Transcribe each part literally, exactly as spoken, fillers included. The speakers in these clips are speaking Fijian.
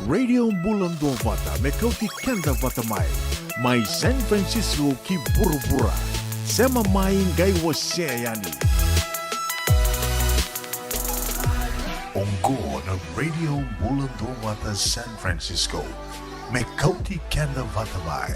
Radio Bula Duavata, me kauti keda vata mai. Mai San Francisco ki vuravura. Sema mai qai wasea yani. Oqo na Radio Bula Duavata San Francisco. Me kauti keda vata mai.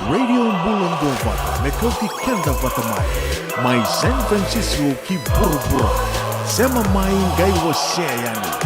Radio Bula Duavata, me kauti keda vata mai. Mai San Francisco ki vuravura. Sema mai qai wasea yani.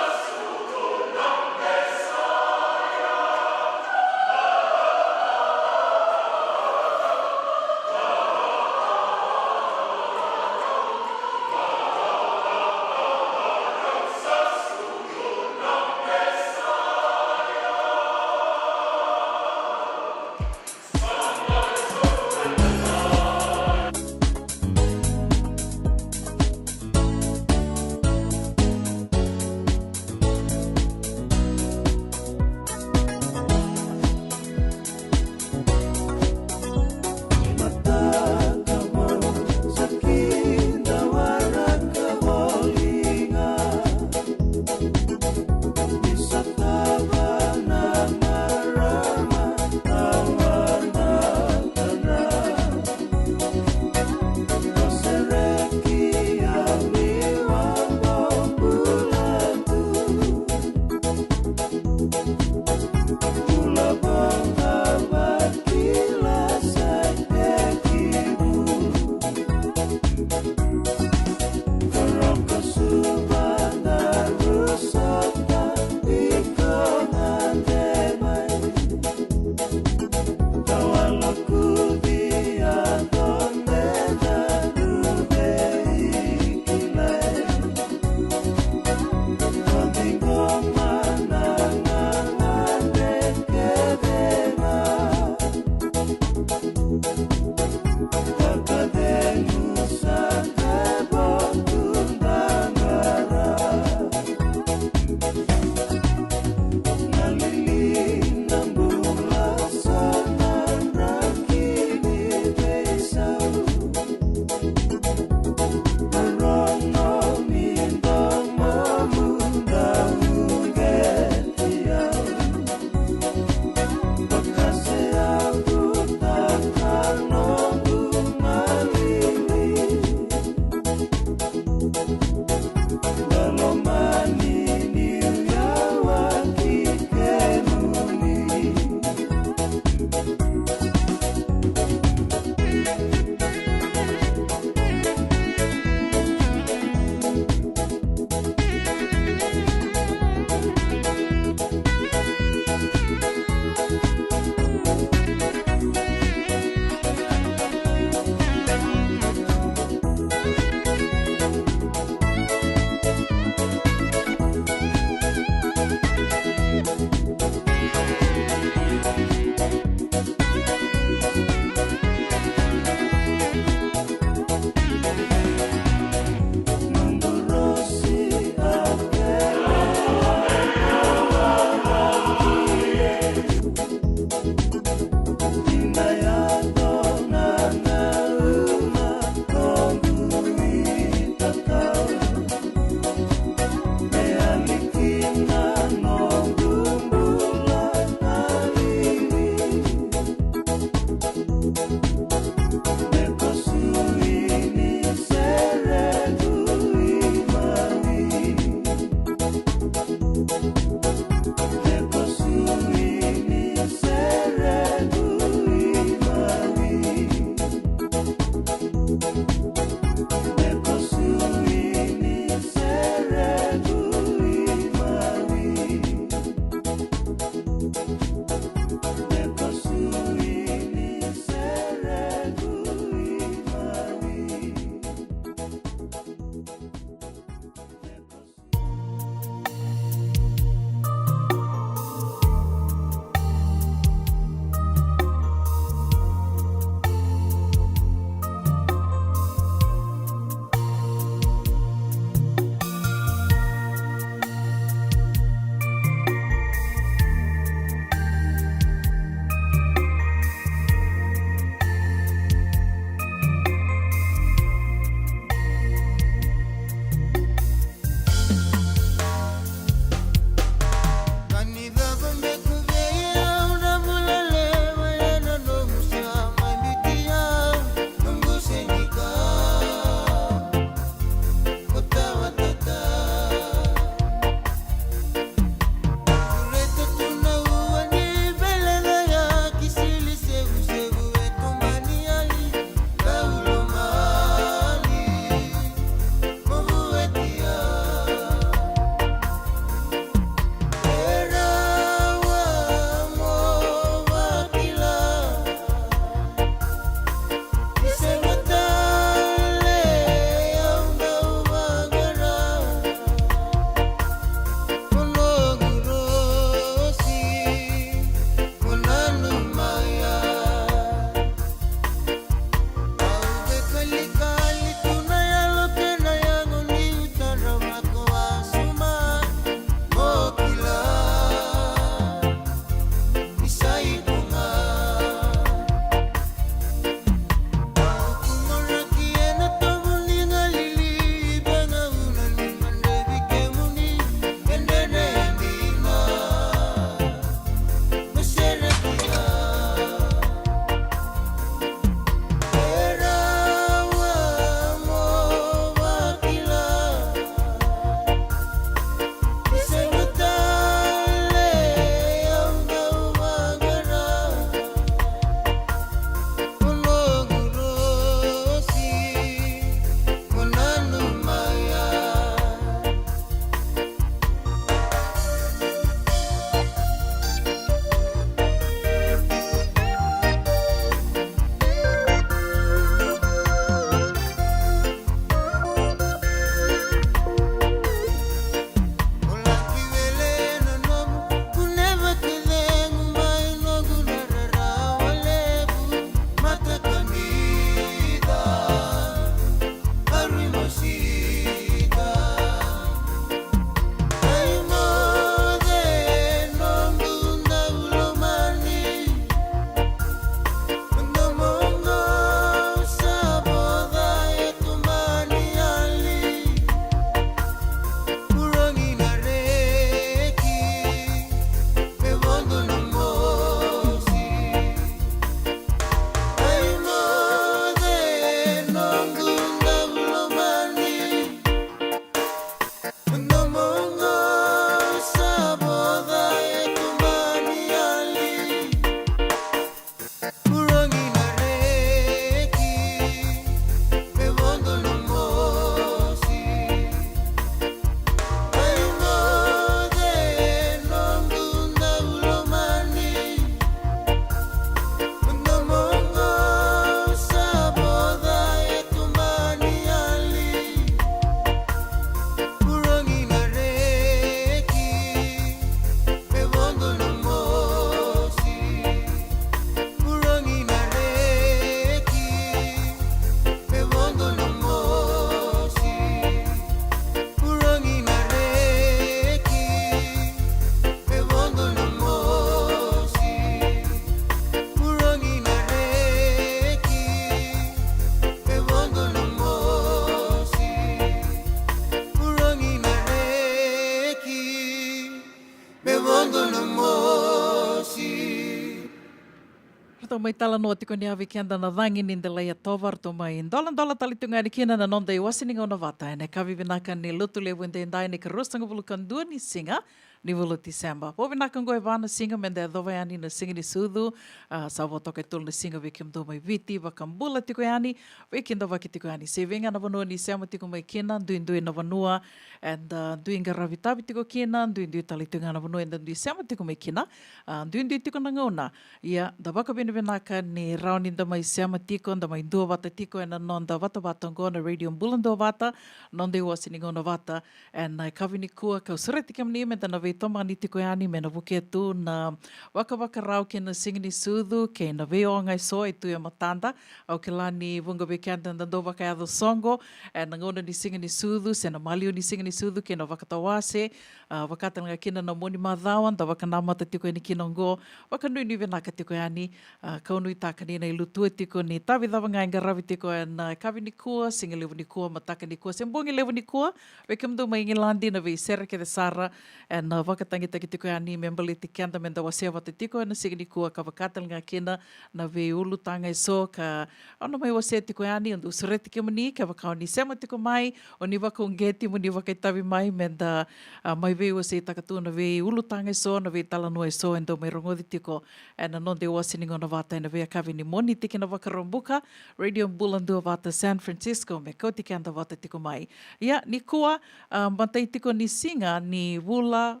Tou mai talanoa tiko ni a vei keda na cagi ni Delai Yatova, ratou mai doladola tale tu ga yani kina na noda iwase ni gauna vata ena yakavi vinaka ni Lotulevu edaidai, na ikaruasagavulu ka dua ni siga ni vula o Tiseba. Vo vinaka oqo e va na siga meda yacova yani na siga ni sucu. A, sa vo toka e tolu na siga vei kemudou mai Viti, vakabula tiko yani, veikidavaki tiko yani. Se vei ga na vanua ni sema tiko mai kina, duidui na vanua eda dui qaravi tavi tiko kina, duidui tale tiko ga na vanua eda dui sema tiko mai kina. A, duidui tiko na gauna. Ia, da vakavinavinaka ni rawa ni da mai sema tiko, da mai duavata tiko ena noda vatavata oqo na Radio Bula Duavata, noda iwase ni gauna vata ena yakavi nikua. Kau sureti kemuni meda na veitomani tiko yani me na vukea tu na vakavakarau kei na siga ni sucu kei na veioga eso e tu e matada. Au kila ni vuqa vei keda da dau vakayaco soqo ena gauna ni siga ni sucu se na maliwa ni siga ni sucu kei na vakatawase. A, vaka tale ga kina na mua ni macawa da vakanamata tiko yani kina oqo. Vakanuinui vinaka tiko yani. A, kau nuitaka ni na ilutua tiko ni tavi cava ga e qaravi tiko ena yakavi nikua, siga levu nikua, mataka nikua se bogi levu nikua. Vei kemudou mai Igiladi, na veisere kece sara ena vakatagitaki tiko yani me baleti keda meda wasea vata tiko ena siga nikua, ka vaka tale ga kina na veiulutaga eso ka au na mai wasea tiko yani. Au dau sureti kemuni, kevaka o ni sema tiko mai, o ni vakauqeti mo ni vakaitavi mai meda, a, mai veiwaseitaka tu na veiulutaga eso, na veitalanoa eso e dau mai rogoci tiko ena noda iwase ni gauna vata ena veiyakavi ni Moniti ki na Vakaraubuka, Radio Bula Duavata San Francisco, me kauti keda vata tiko mai. Ia, nikua, a, matai tiko ni siga ni vula,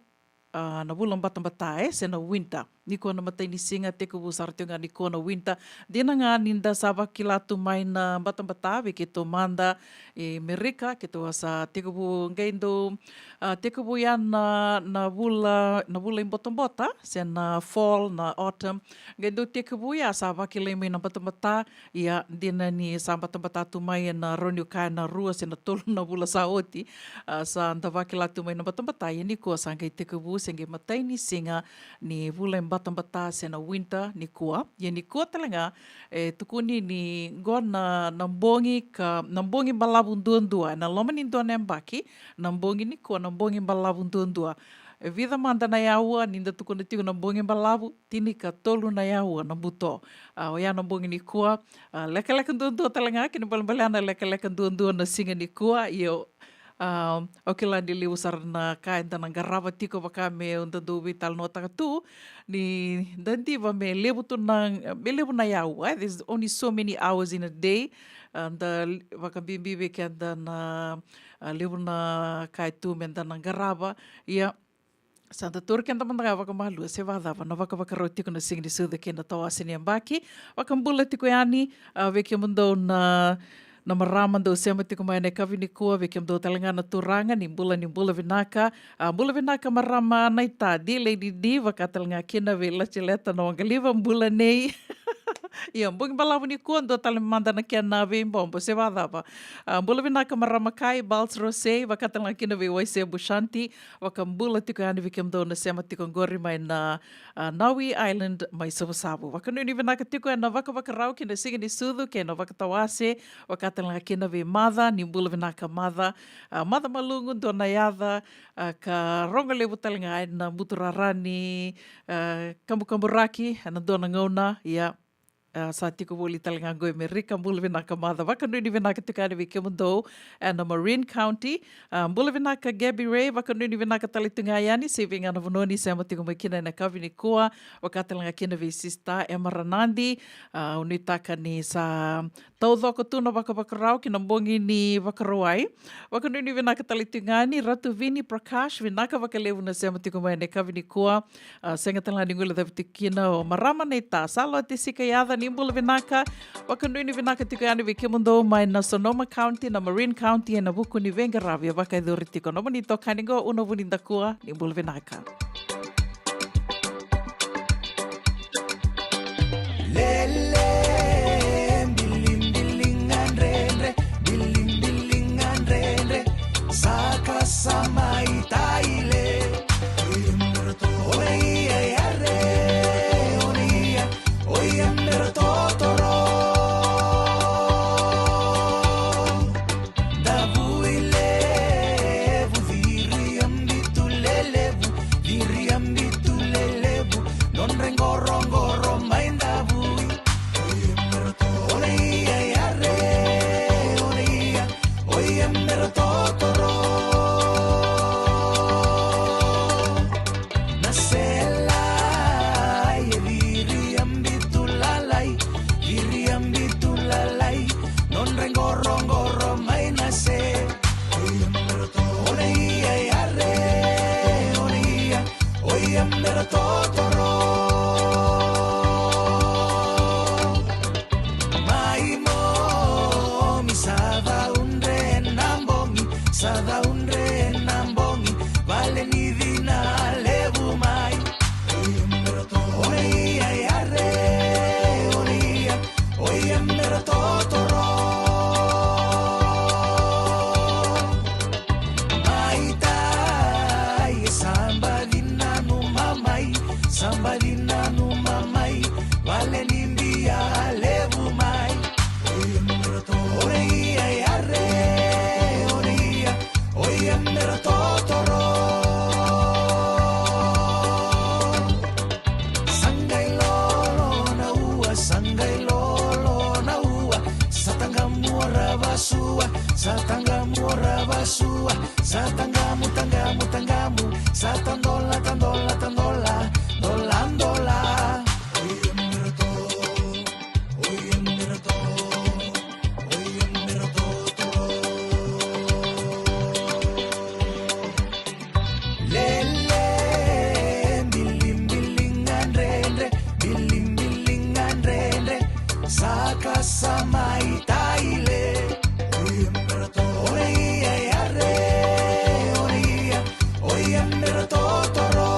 a, na vula batabata, e, se na winter. Nikua na matai ni siga, tekivu sara tiko ga nikua na winter. Dina ga ni da sa vakila tu mai na batabata vei keitou mada e Merika, keitou a sa tekivu qai dau, a, tekivu ya na, na vula, na vula i botabota, se na fall, na autumn. Qai dau tekivu ya sa vakilai mai na batabata. Ia, dina ni sa batabata tu mai ena rawa niu kaya na rua se na tolu na vula sa oti, a, sa da vakila tu mai na batabata. Ia nikua sa qai tekivu se qai matai ni siga ni vula i batabata se na winter nikua. Ia nikua tale ga e tukuni ni qo na, na bogi ka, na bogi balavu duadua ena loma ni dua na yabaki. Na bogi nikua na bogi balavu duadua. E vica mada na yaua ni da tukuna tiko na bogi balavu? Tinikatolu na yaua na buto. A, oya na bogi nikua. A, lekaleka duadua tale ga, kena ibalebale ya na lekaleka duadua na siga nikua. Io, a, au kila ni levu sara na ka eda na qarava tiko, vaka meu dau veitalanoataka tu, ni da diva me levu tu na, me levu na yaua, e, there's only so many hours in a day. A, da, vakabibi vei keda na, a, levu na ka e tu meda na qarava. Ia, sa da tauri keda mada ga vakamalua se vakacava na vakavakarau tiko na siga ni sucu kei na tawase ni yabaki. Vakabula tiko yani, a, vei kemudou na, na marama dou sema tiko mai ena yakavi nikua, vei kemudou tale ga na turaga, ni bula, ni bula vinaka. A, bula vinaka marama naita, D Lady D, vaka tale ga kina vei Latileta na waqaliva, bula nei. Ia, bogi balavu nikua, dua tale mada na kena veibobo se vakacava. A, bula vinaka marama Kai, Bals Rosei, vaka tale ga kina vei Waise Bushanti. Vakabula tiko yani vei kemudou na sema tiko qori mai na, a, Nawi Island mai Savusavu. Vakanuinui vinaka tiko ena vakavakarau ki na siga ni sucu kei na vakatawase, vaka tale ga kina vei Maca, ni bula vinaka Maca. A, Maca Malugu, dua na yaca, a, ka rogo levu tale ga ena buturara ni, a, kabukaburaki ena dua na gauna. Ia, a, sa tiko voli tale ga qo e Merika. Bula vinaka Maca, vakanuinui vinaka tiko yani vei kemudou ena Marin County. A, bula vinaka Gabby Ray, vakanuinui vinaka tale tu ga yani, se vei ga na vanua ni sema tiko mai kina ena yakavi nikua, vaka tale ga kina vei Sister Emma Ranadi. A, au nuitaka ni sa taucoko tu na vakavakarau ki na bogi ni Vakarauwai. Vakanuinui vinaka tale tu ga yani Ratu Vini Prakash, vinaka vakalevu na sema tiko mai ena yakavi nikua. A, sega tale ga ni guilecavi tiko kina o marama naita, Salote Sikayaca, ni bula vinaka. Vakanuinui vinaka tiko yani vei kemudou mai na Sonoma County, na Marin County, ena vuku ni veiqaravi e vakayacori tiko. Nomuni itokani qo, Una Vunidakua, ni bula vinaka. Lele, bilimbilinga dredre, bilimbilinga dredre, saka sa mai taile. Oia, oia, yare, oia, oia, mera totoro. Davui levu, viriambitu lelevu, viriambitu lelevu, nodra iqoroqoro mai Davui. Sa caudre na bogi, vale ni cina levu mai. Ona ia yare, ona ia, oia mera totoro. Mai tai e sa baci nanuma mai, sa baci nanuma mai, vale ni bia levu mai. Ona ia yare, ona ia, oia mera totoro. Sa qai lolo na ua, sa qai lolo na ua, sa taqamu o ravasua, sa taqamu o ravasua, sa taqamu, taqamu, taqamu, sa tadola, tadola, tadola, dola, dola. Lele, bilibiliga dredre, bilibiliga dredre, sa kasa mai taile. Ona ia yare, ona ia, oia mera totoro.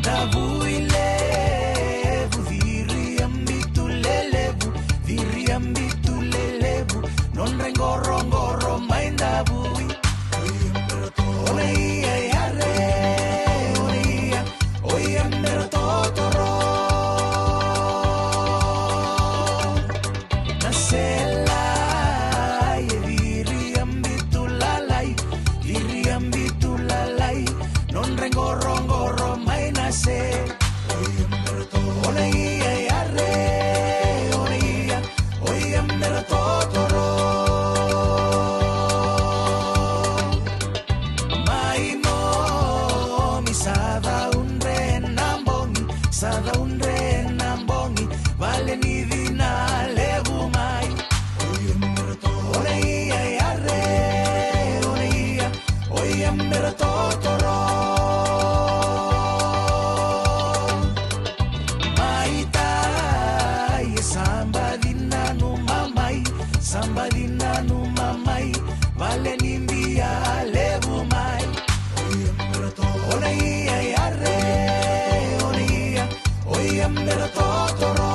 Davui levu, ciri a bitu lelevu, ciri a bitu lelevu, nodra i qoroqoro mai davui. Ona ia yare, ona ia, oia mera totoro. Na sela e ciri a bitu lalai, ciri a bitu lalai, nodra i qoroqoro mai na se. Ona ia yare, ona ia, oia mera totoro. Mai nomi sa caudre na bogi, sa caudre na bogi, vale ni cina levu mai. Ona ia yare, ona ia, oia mera totoro. Mai tai e sa baci nanuma mai, sa baci nanuma mai, vale ni bia levu mai. Ona ia yare, ona ia, oia mera totoro.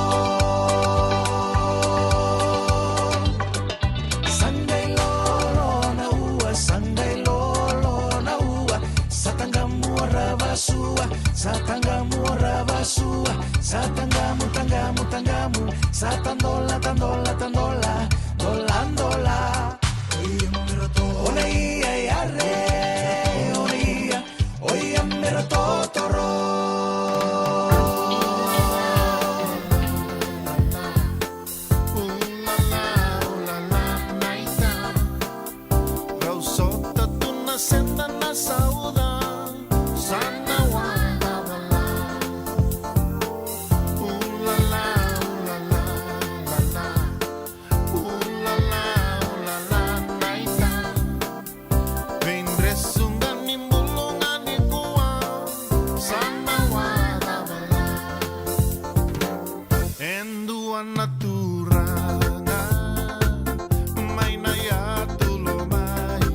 Sa qai lolo na ua, sa qai lolo na ua, sa taqamu o ravasua, sa taqamu o ravasua, sa taqamu, taqamu, taqamu, sa tadola, tadola, tadola, dola, dola. Ona ia yare, ona ia, oia mera totoro. Ulala, ulala, naita. Rau sota tu na seda na sauda, sa na wadavala. Ulala, ulala, ulala. Ulala, ulala, naita. Veidresu ga ni bulu ga ni kua, sa na wadavala. E dua na turaga mai na yatu lomai.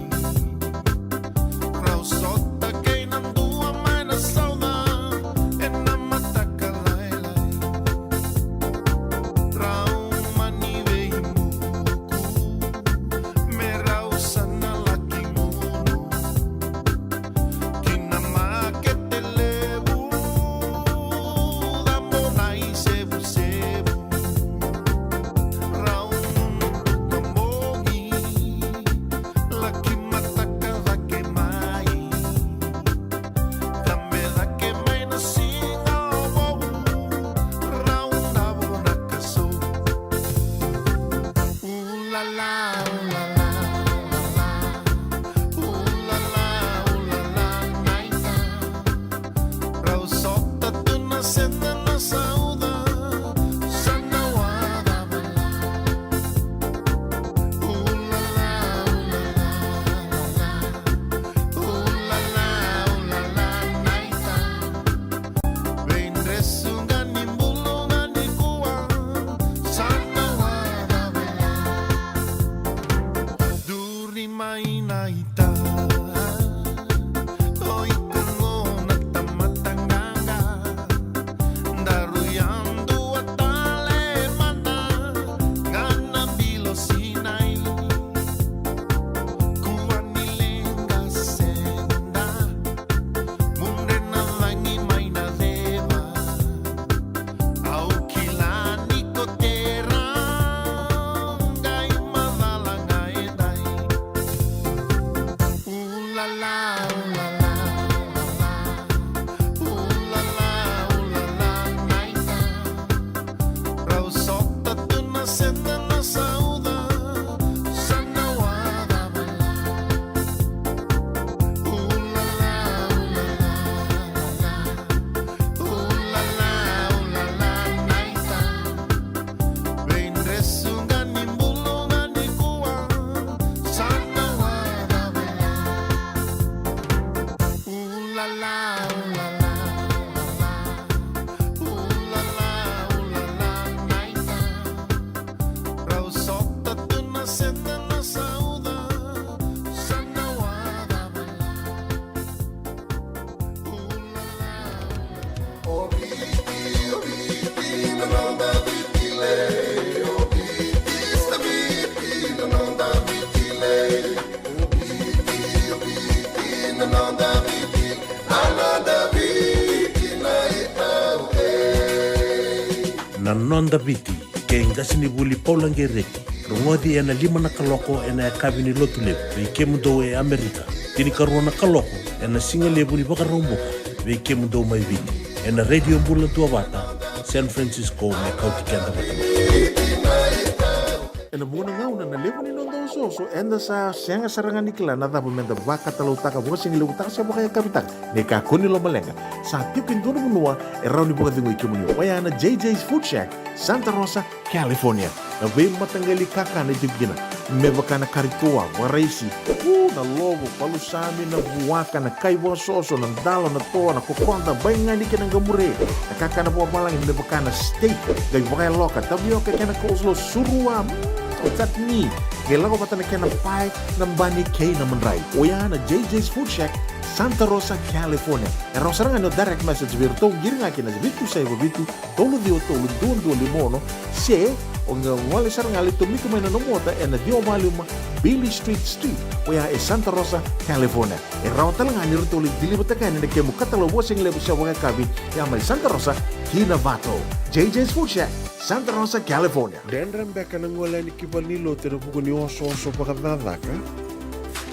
Rau sota kei na dua mai na sauda ena mataka lailai. Rau mani veivuku me rau sa na laki gunu ki na makete levu, cabo na isevusevu. Rau gunu tu ka bogi, laki mataka cake mai. Cabe cake mai na siga o vou, rau davo na kaso. Ulala, ulala, ulala. Ulala, ulala, naita. Rau sota tu na seda na sauda, sa na wadavala. Ulala, ulala, ulala. Ulala, ulala, naita. Veidresu ga ni bulu ga ni kua, sa na wadavala. Ai naita, o iko gona tamata qaqa, daru yadua tale mada ga na bilo sinai. Kua ni leqa seda, mudre na cagi mai na ceva. Au kila ni ko tera, qai macala ga edai. Ulala, ulala, ulala. Ulala, ulala, naita. Rau sota tu na sena na sauca, sa na wada vala. Ulala, ulala, ulala. Ulala, ulala, naita. Veidresu ga ni bulu ga nikua, sa na wada vala. Ulala, ulala, ulala. Ulala, ulala, naita. Rau sota tu na sena na sauca, sa na wada vala. Na Noda Viti, kei qasenivuli Paula Qereti. Rogoci ena lima na kaloko ena yakavi ni Lotulevu vei kemudou e Amerika. Tinikarua na kaloko ena sigalevu ni Vakaraubuka vei kemudou mai Viti, ena Radio Bula Duavata, San Francisco, me kauti keda vata mai. Ena vuqa na gauna na levu ni noda osooso, eda sa sega sara ga ni kila na cava meda vakatalautaka, vakasigalevu taka se vakayakavi taka. Ni kakua ni lomaleqa, sa tiko e dua na vanua e rawa ni vakacegui kemuni. Oya na J J's Food Shack, Santa Rosa, California. Na veimataqali kakana e tiko kina, me vaka na kari toa, vakaraisi, u, na lovo, palusami, na vuaka, na kai vakasoso, na dalo, na toa, na kokoda, baigani kei na qamure. Na kakana vakavalagi me vaka na steak, qai vakayaloka, tavioka kei na coleslaw, surua, mm, chutney. Qai lako vata na kena pae, na bani kei na madrai. Oya na J J's Food Shack, Santa Rosa, California. E rawa sara ga ni o direct message vei iratou, qiri ga kina vitu saiva vitu, tolu ciwa tolu, dua dua lima ono, se o qai gole sara ga, lai tomika mai na nomu ota ena ciwa walu lima Beale Street Suite, oya e Santa Rosa, California. E rawa tale ga ni ratou lai deliver-taka yani na kemu katalau vakasigalevu se vakayakavi, ya mai Santa Rosa ki Novato. J J's Food Shack, Santa Rosa, California. Dredre beka na gole yani ki valenilotu ena vuku ni osooso vakacakacaka?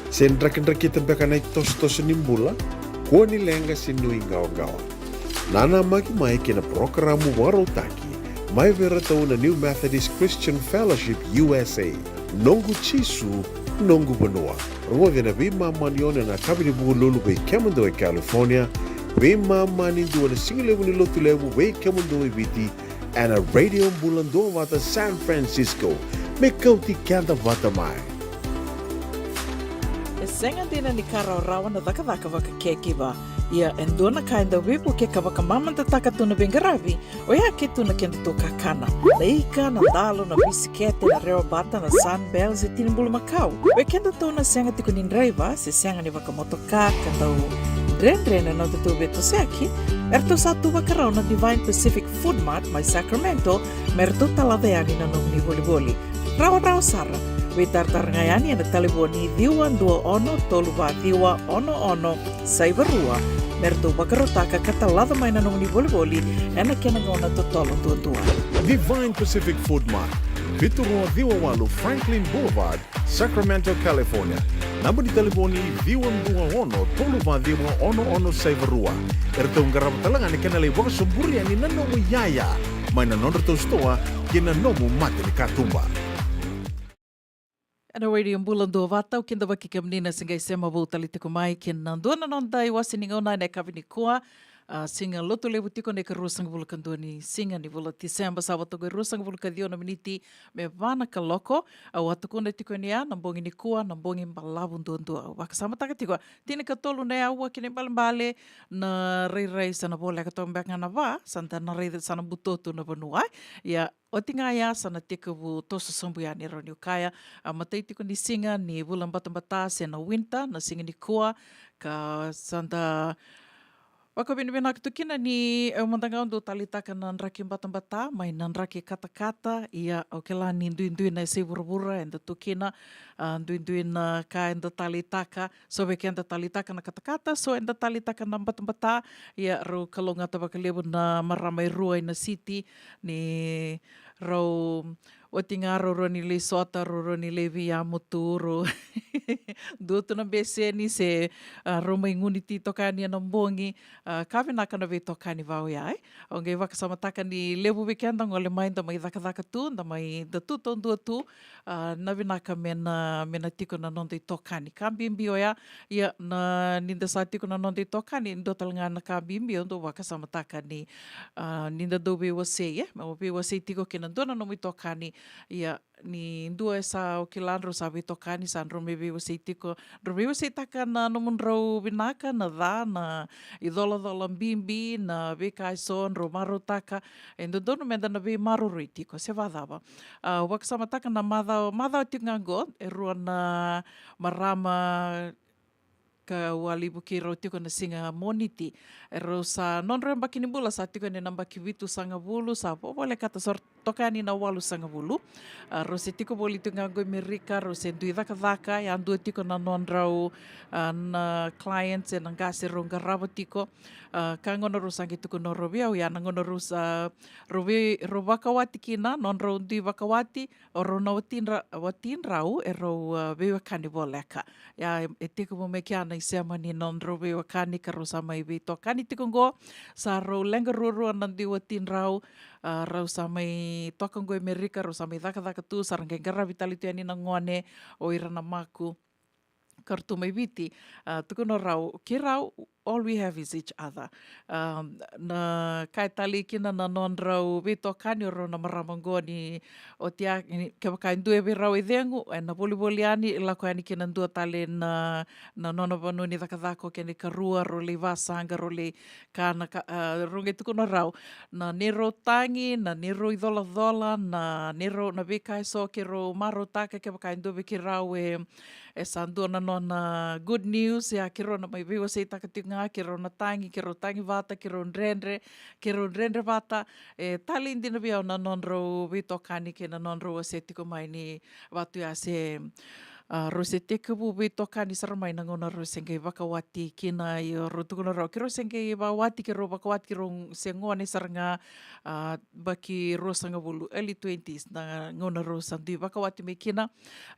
Se drakidrakita beka na itosotoso ni bula? Kua ni leqa se nuiqawaqawa. Nanamaki mai ki na parokaramu vakarautaki mai vei iratou na New Methodist Christian Fellowship U S A. Noqu Jisu, noqu vanua. Rogoci ena veimama ni ono ena yakavi ni Vukelulu vei kemudou e California, veimama ni dua na sigalevu ni Lotulevu vei kemudou e Viti, ena Radio Bula Duavata San Francisco, me kauti keda vata mai. E sega dina ni ka rawarawa na cakacaka vakakekiva. Ia e dua na ka e dau veivuke ka vakamamadataka tu na veiqaravi, oya ke tu na kedatou kakana. Na ika, na dalo, na bisikete, na rewabata, na Sunbell se tini bulumakau. Vei kedatou na sega tiko ni draiva se sega ni vakamotoka, ka dau dredre na nodatou veitosoyaki, eratou sa tu vakarau na Divine Pacific Food Mart mai Sacramento me ratou talaca yani na nomuni volivoli. Rawarawa sara. Veitaratara ga yani ena talevoni ciwa dua ono tolu va ciwa ono ono saiva rua me ratou vakarautaka ka talaca mai na nomuni volivoli ena kena gauna totolo duadua. Divine Pacific Food Mart, vitu rua ciwa walu Franklin Boulevard, Sacramento, California. Naba ni talevoni ciwa dua ono tolu va ciwa ono ono saiva rua. Eratou qarava tale ga na kena lai vakasoburi yani na nomu iyaya mai na nodratou sitoa kei na nomu mata ni katuba. Ena Radio Bula Duavata, au kidavaki kemuni na se qai sema vou tale tiko mai kina dua na noda iwase ni gauna ena yakavi nikua. A, siga Lotulevu tiko na ikaruasagavulu ka dua ni siga ni vula Tiseba, sa vata oqo e ruasagavulu ka ciwa na miniti me va na kaloko. Au a tukuna tiko ni ya na bogi nikua na bogi balavu duadua. Au vakasamataka tiko, tinikatolu na aua kina ibalebale, na rairai sa na voleka toka beka ga na va, sa da na raica sa na butobuto na vanua. Ia, oti ga ya sa na tekivu toso sobu yani, rawa niu kaya, a, matai tiko ni siga ni vula batabata se na winter na siga nikua, ka sa da vakavinavinaka tu kina ni au mada ga au dau taleitaka na draki batabata mai na draki katakata. Ia, au kila ni duidui na yasai vuravura eda tu kina, a, duidui na ka eda taleitaka. So vei keda taleitaka na katakata, so eda taleitaka na batabata. Ia, rau kalougata vakalevu na marama e rua ina city, ni rau oti ga rau rawa ni lai sota, rau rawa ni lai veiyamutu, rau dua tu na beseni se, a, rau mai gunu tiko yani ena bogi. A, ka vinaka na veitokani vaka oya, e. Au qai vakasamataka ni levu vei keda gole mai da mai cakacaka tu, da mai da tu taudua tu, a, na vinaka me na, me na tiko na noda itokani. Ka bibi oya, ia, na, ni da sa tiko na noda itokani, dua tale ga na ka bibi au dau vakasamataka ni, a, ni da dau veiwasei, e, mo veiwasei tiko kei na dua na nomu itokani. Ia, ni dua e sa, o kila, drau sa veitokani, sa drau mai veiwasei tiko, drau veiwaseitaka na nomudrau vinaka, na ca, na icolacola bibi, na veika eso drau marautaka. E dodonu meda na veimaroroi tiko, se vacava. A, au vakasamataka na macawa, macawa tiko ga oqo, e rua na marama ka au a lai vukei rau tiko na siga Moniti. Erau sa, nodrau yabaki ni bula sa tiko yani na yabaki vitusagavulu, sa vo-, volekata sara toka yani na walusagavulu. A, rau se tiko voli tiko ga oqo i Merika, rau se dui cakacaka, yadua tiko na nodrau, a, na clients, e na qase rau qarava tiko. A, ka gauna rau sa qai tukuna rau vei au, ia na gauna rau sa, rau vei, rau vakawati kina, nodrau dui vakawati, o rau na watidra-, watidrau, erau, a, veiwekani voleka. Ia, e, e tekivu mai kea na isema ni nodrau veiwekani ka rau sa mai veitokani tiko oqo, sa rau leqa ruarua na dui watidrau, a, rau sa mai toka oqo i Merika, rau sa mai cakacaka tu, sa ra qai qaravi tale tu yani na gone, o ira na maku. Ka ra tu mai Viti, a, tukuna rau, kei rau, all we have is each other. A, na ka e talei kina na nodrau veitokani o rau na marama oqo ni oti ya, ni, kevaka e dua vei rau e cegu, e na volivoli yani, lako yani kina dua tale na, na nona vanua ni cakacaka, o kena ikarua, rau lai vasaqa, rau lai kana ka, a, rau qai tukuna rau. Na neirau tagi, na neirau icolacola, na neirau na veika eso keirau marautaka, kevaka e dua vei keirau e, e sa dua na nona good news, ia keirau na mai veiwaseitaka tiko ga, keirau na tagi, keirau tagi vata, keirau dredre, keirau dredre vata. E talei dina vei au na nodrau veitokani kei na nodrau wasea tiko mai ni vatu ya se, a, rau se tekivu veitokani sara mai na gauna rau se qai vakawati kina, io rau tukuna rau, keirau se qai vakawati, keirau vakawati, keirau se gone sara ga, a, yabaki ruasagavulu, early twenties, na gauna rau sa dui vakawati mai kina.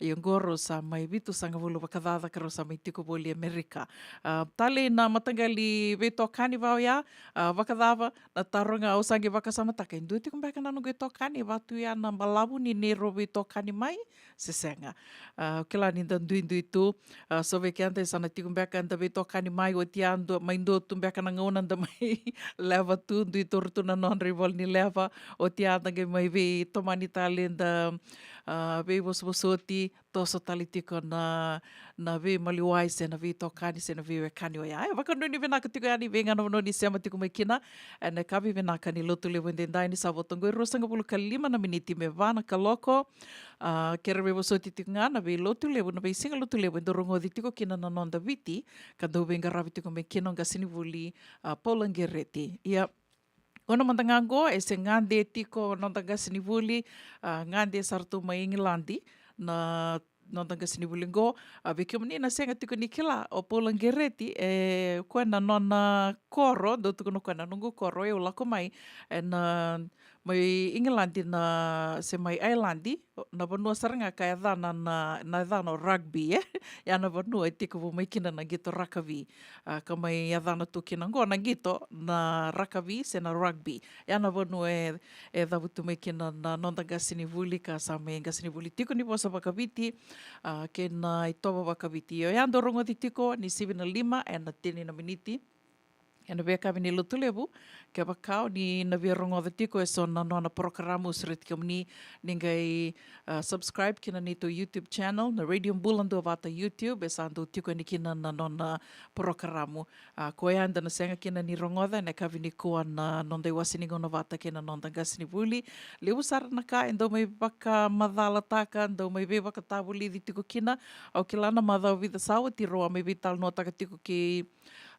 Ia oqo rau sa mai vitusagavulu vakacaca ka rau sa mai tiko voli Amerika. A, talei na mataqali veitokani vaka oya, a, vakacava, na taro ga au sa qai vakasamataka, e dua tiko beka na noqu itokani, e vatu ya na balavu ni neirau veitokani mai, se sega. A, kila ni da duidui tu, a, so vei keda e sa na tiko beka da veitokani mai, oti ya dua, mai dua tu beka na gauna da mai leva tu, dui toro tu na nodra ivola ni leva, oti ya da qai mai veitomani tale da, a, veivosovosoti, toso tale tiko na, na veimaliwai se na veitokani se na veiwekani oya. E vakanuinui vinaka tiko yani vei ga na vanua ni sema tiko mai kina. Ena yakavi vinaka ni Lotulevu edaidai ni sa vota oqo e ruasagavulu ka lima na miniti me va na kaloko. A, kere veivosoti tiko ga na veilotulevu, na veisiga Lotulevu e dau rogoci tiko kina na noda Viti, ka dau veiqaravi tiko mai kina o qasenivuli, a, Paula Qereti. Ia, gauna mada ga oqo e se gade tiko noda qasenivuli, a, gade sara tu mai Igiladi na noda qasenivuli oqo. A, vei kemuni na sega tiko ni kila, o Paula Qereti, e koya na nona koro, dau tukuna o koya na noqu koro, au lako mai, ena, mai Igiladi na, se mai Ailadi, na vanua sara ga ka yacana na, na yacana o rugby, e? Ya na vanua e tekivu mai kina na qito rakavi. A, ka mai yacana tu kina oqo na qito na rakavi se na rugby. Ya na vanua e, e cavutu mai kina na noda qasenivuli ka sa mai qasenivuli tiko ni vosa vakaviti, a, kei na itovo vakaviti. Io, ya dau rogoci tiko ni sivi na lima ena tini na miniti. Ena veiyakavi ni Lotulevu, kevaka o ni na via rogoca tiko eso na nona porokaramu, au sureti kemuni ni qai, ah, subscribe kina neitou YouTube channel, na Radio Bula Duavata YouTube, e sa dau tiko yani kina na nona porokaramu. Ah, koya eda na sega kina ni rogoca ena yakavi nikua na noda iwase ni gauna vata kei na noda qasenivuli. Levu sara na ka e dau mai vakamacalataka, dau mai veivakatavulici tiko kina. Au kila na macawa vica sa oti rau a mai veitalanoataka tiko kei,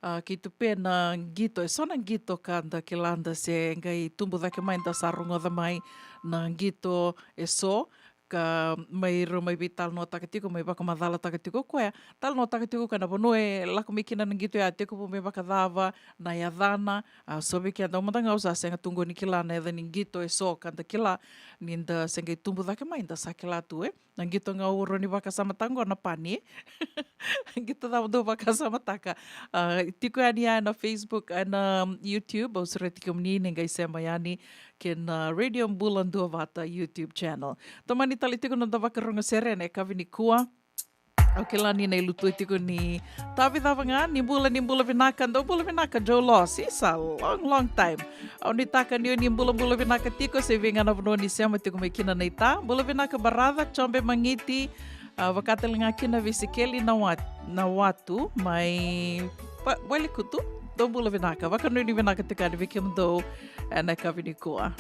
ah, kei Tupe na qito, eso na qito ka da kila da se qai tubu cake mai, da sa rogoca mai na qito eso, ka mai rau mai veitalanoataka tiko, mai vakamacalataka tiko o koya, talanoataka tiko o koya na vanua e lako mai kina na qito ya, tekivu me vakacava, na yacana. Ah, so vei keda, au mada ga au sa sega tu qo ni kila na yaca ni qito eso ka da kila, ni da se qai tubu cake mai da sa kila tu, e. Na qito ga au rawa ni vakasamataka qo na pani, e. Qito cava dou vakasamataka? Ah, tiko yani ya na Facebook, ena YouTube, au sureti kemuni ni qai sema yani kei na Radio Bula Duavata YouTube channel. Tomani tale tiko na noda vakarogo sere ena yakavi nikua. Au kila ni na ilutu tiko ni tavi cava ga, ni bula, ni bula vinaka, dou bula vinaka, Joe Loss. Isa, long, long time. Au nuitaka ni o ni bulabula vinaka tiko, se vei ga na vanua ni sema tiko mai kina na ita. Bula vinaka, Baraca Jobe Magiti, ah, vaka tale ga kina vei Sikeli na Wat-, na Watu, mai Pa-, Walikutu, dou bula vinaka, vakanuinui vinaka tiko yani vei kemudou ena yakavi nikua.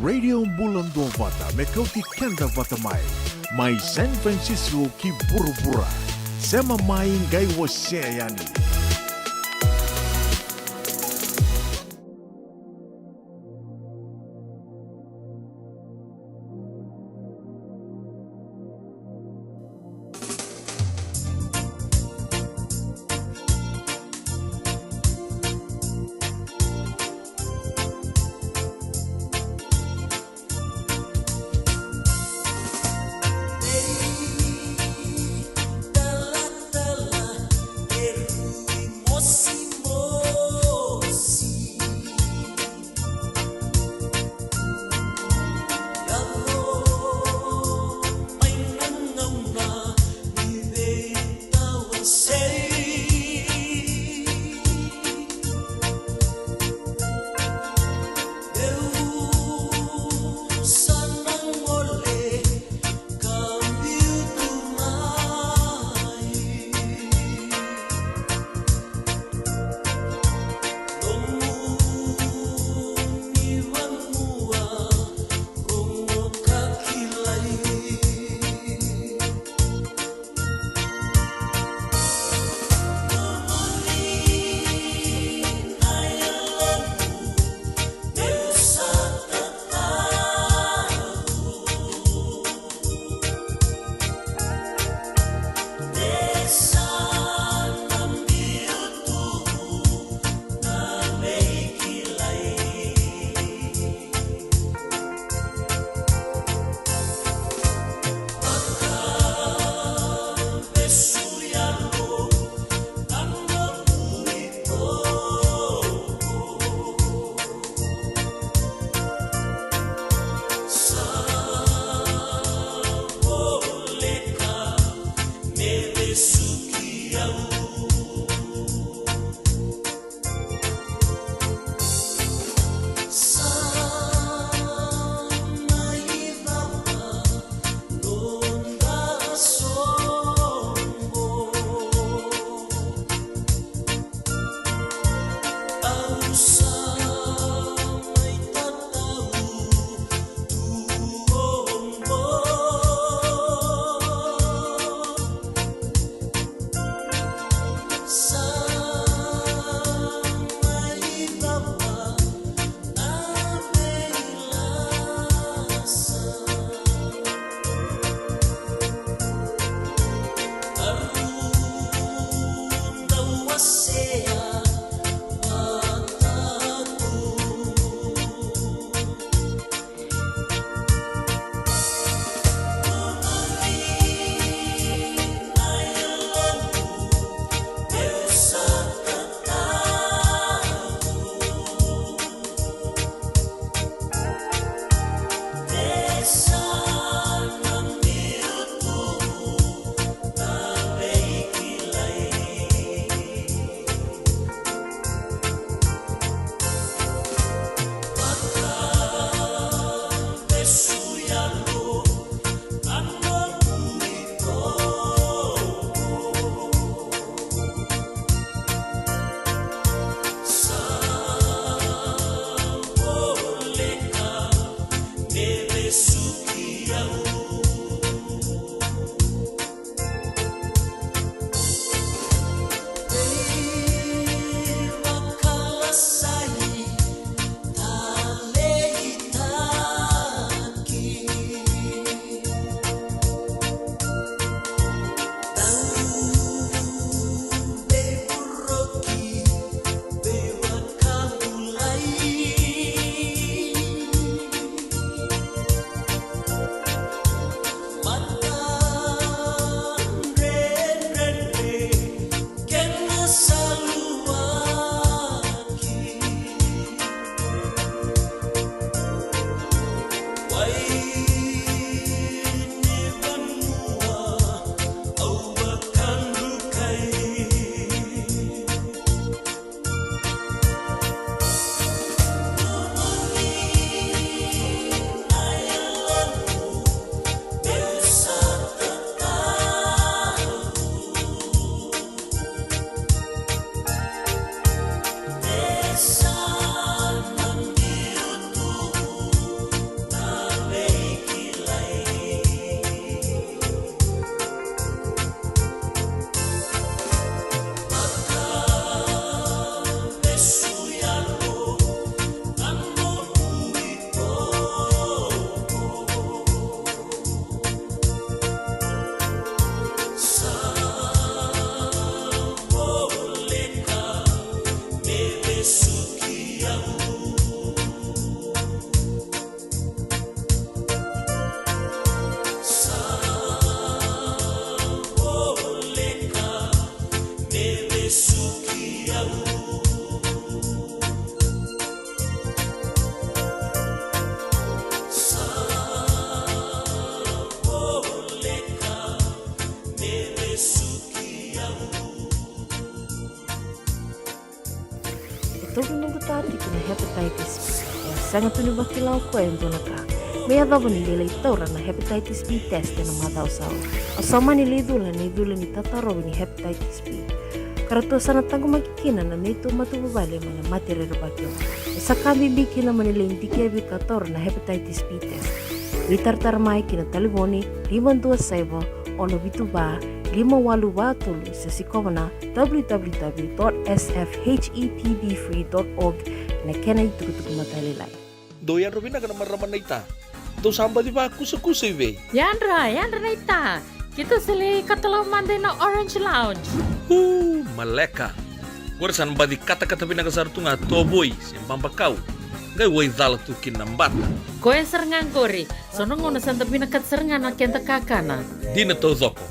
Radio Bula Duavata, me kauti keda vata mai. Mai San Francisco ki vuravura. Sema mai, qai wasea yani. E tolu noqu ta tiko na hepatitis B. E sega tu ni vakila o koya e dua na ka. Me yacova ni lai taura na hepatitis B test ena macawa sa oti. Au sa mani lai cula na icula ni tatarovi ni hepatitis B. Ka ratou sa na taqomaki kina na neitou matavuvale mai na mate rerevaki oqo. E sa ka bibi kina mo ni lai dikevi ka taura na hepatitis B test. Veitaratara mai ki na talevoni lima dua saiva, ono vitu va, lima walu va tolu, se sikova na w w w dot s f h e p b free dot org ena kena itukutuku matailalai. Dou yadra vinaka na marama naita. Dou sa baci vakusakusa i vei? Yadra, yadra naita. Keitou sa lai katalau mada ina Orange Lounge. U, maleka. Qori sa na baci katakata vinaka sara tu ga tovoi se babakau. Qai waicala tu kina na bata. Koya sara ga qori. So na gauna sa da vinakata sara ga na keda kakana. Dina taucoko.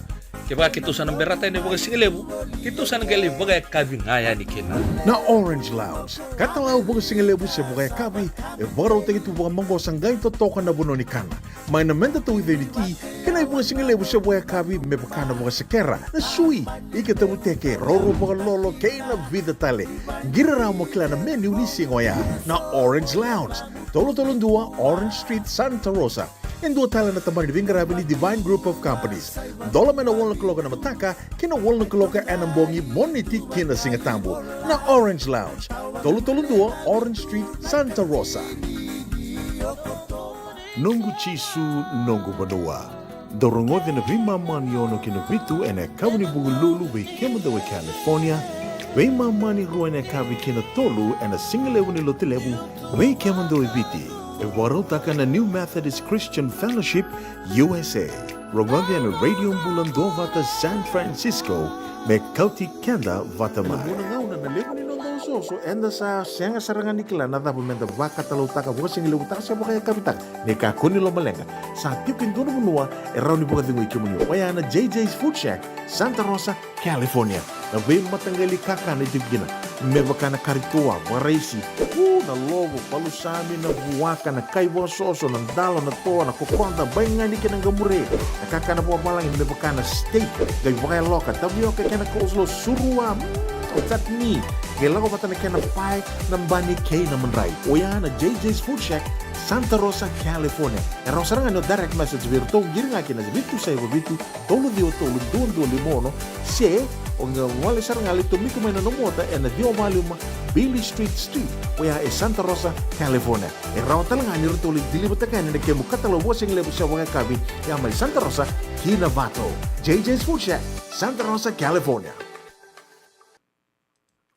Kevaka keitou sa na berata yani vakasigalevu, keitou sa na qai lai vakayakavi ga yani kina. Na Orange Lounge, katalau vakasigalevu se vakayakavi, e vakarautaki tu vakamaqosa qai totoka na vanua ni kana. Mai na meda tauica ni ti, kei na ivakasigalevu se vakayakavi me vaka na vakasekera, na sui, ika tavuteke, roro vakalolo, kei na vica tale. Qiri rawa mo kila na menu ni siga oya. Na Orange Lounge, tolu tolu dua Orange Street, Santa Rosa. E dua tale na tabana ni veiqaravi ni Divine Group of Companies. Dola mai na walu na kaloko ena mataka ki na walu na kaloko ena bogi, Moniti ki na Sigatabu. Na Orange Lounge, tolu tolu dua Orange Street, Santa Rosa. Noqu Jisu, noqu vanua. Dou rogoci ena veimama ni ono ki na vitu ena yakavi ni Vukelulu vei kemudou e California. Veimama ni rua ena yakavi ki na tolu ena sigalevu ni Lotulevu vei kemudou e Viti. E vakarautaka na New Methodist Christian Fellowship, U S A. Rogoci ena Radio Bula Duavata San Francisco, me kauti keda vata mai. Ena vuna gauna na levu ni noda osooso, eda sa sega sara ga ni kila na cava meda vakatalautaka, vakasigalevu taka se vakayakavi taka. Ni kakua ni lomaleqa, sa tiko e dua na vanua e rawa ni vakacegui kemuni. Oya na J J's Food Shack, Santa Rosa, California. Na veimataqali kakana e tiko kina, me vaka na kari toa, vakaraisi, u, na lovo, palusami, na vuaka, na kai vakasoso, na dalo, na toa, na kokoda, baigani kei na qamure. Na kakana vakavalagi me vaka na steak, qai vakayaloka, tavioka kei na coleslaw, surua, mm, o chutney, qai lako vata na kena pae, na bani kei na madrai. Oya na J J's Food Shack, Santa Rosa, California. E rawa sara ga ni o direct message vei iratou, qiri ga kina vitu saiva vitu, tolu ciwa tolu dua dua lima ono, se o qai gole sara ga, lai tomika mai na nomu ota ena ciwa va lima Beale Street Suite, oya e Santa Rosa, California. E rawa tale ga ni ratou lai deliver-taka yani na kemu katalau vakasigalevu se vakayakavi, ya mai Santa Rosa ki Novato. J J's Food Shack, Santa Rosa, California.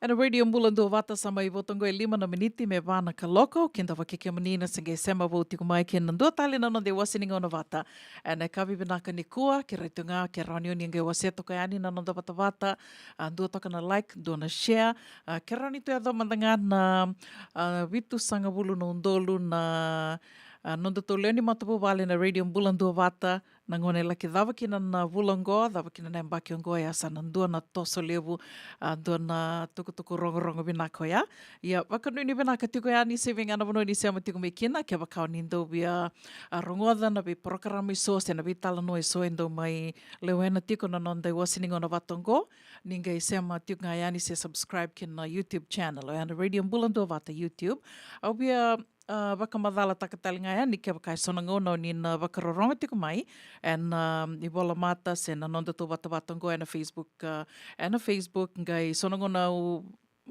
Ena Radio Bula Duavata, sa mai vo toka e lima na miniti me va na kaloko. Kidavaki kemuni na se qai sema vou tiko mai kina dua tale na noda iwase ni gauna vata ena yakavi vinaka nikua. Kerea tu ga ke rawa ni o ni qai wasea toka yani na noda vatavata. A, dua toka na like, dua na share. A, ke rawa ni tu yaco mada ga na, a, vitusagavulu na udolu na, a, nodatou lewe ni matavuvale na Radio Bula Duavata. Na gauna e laki cava kina na vula oqo, cava kina na yabaki oqo, ya sa na dua na toso levu, a, dua na tukutuku rogorogo vinaka oya. Ia, vakanuinui vinaka tiko yani se vei ga na vanua ni sema tiko mai kina, kevaka o ni dau via, a, rogoca na veiporokaramu eso se na veitalanoa eso e dau mai lewena tiko na noda iwase ni gauna vata oqo, ni qai sema tiko ga yani se subscribe kina YouTube channel, oya na Radio Bula Duavata YouTube. Au via a, vakamacalataka tale ga yani kevaka e so na gauna o ni na vakarorogo tiko mai ena, a, ivolamata se na nodatou vatavata oqo ena Facebook, a, ena Facebook, qai so na gauna o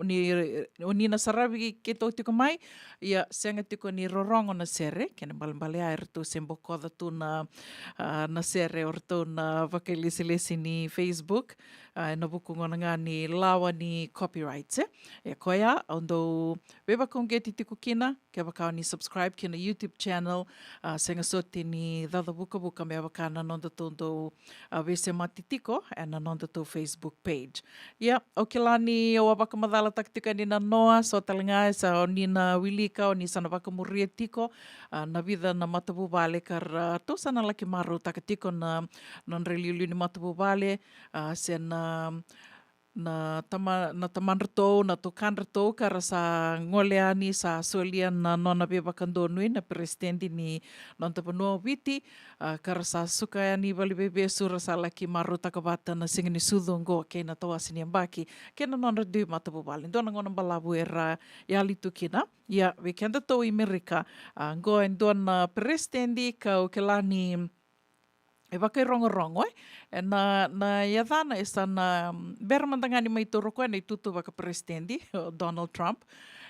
ni, o ni na saravi keitou tiko mai, ia sega tiko ni rorogo na sere, kena ibalebale ya eratou se bokoca tu na, a, na sere o ratou na vakailesilesi ni Facebook. a, ena vuku gona ga ni lawa ni copyrights, e. E koya, au dau veivakauqeti tiko kina, kevaka o ni subscribe kina YouTube channel, a, sega soti ni caca vukavuka me vaka na nodatou dau, a, veisemati tiko ena nodatou Facebook page. Ia, au kila ni au a vakamacalataka tiko yani na noa, so tale ga e sa o ni na wilika, o ni sa na vakamuria tiko, a, na vica na matavuvale ka ratou sa na laki marautaka tiko na nodra iliuliu ni matavuvale, a, se na, na tama, na tamadratou, na tukadratou ka ra sa gole yani sa solia na nona veivakadonui na peresitedi ni noda vanua o Viti, a, ka ra sa suka yani valeniveivesu, ra sa laki marautaka vata na siga ni sucu oqo kei na tawase ni yabaki kei na nodra dui matavuvale. Dua na gauna balavu era yali tu kina. Ia, vei kedatou i Merika, a, oqo e dua na peresitedi kau kila ni e vakairogorogo, e. E na, na yacana e sa na, mm, bera mada ga ni mai taura o koya na itutu vakaperesitedi, o Donald Trump.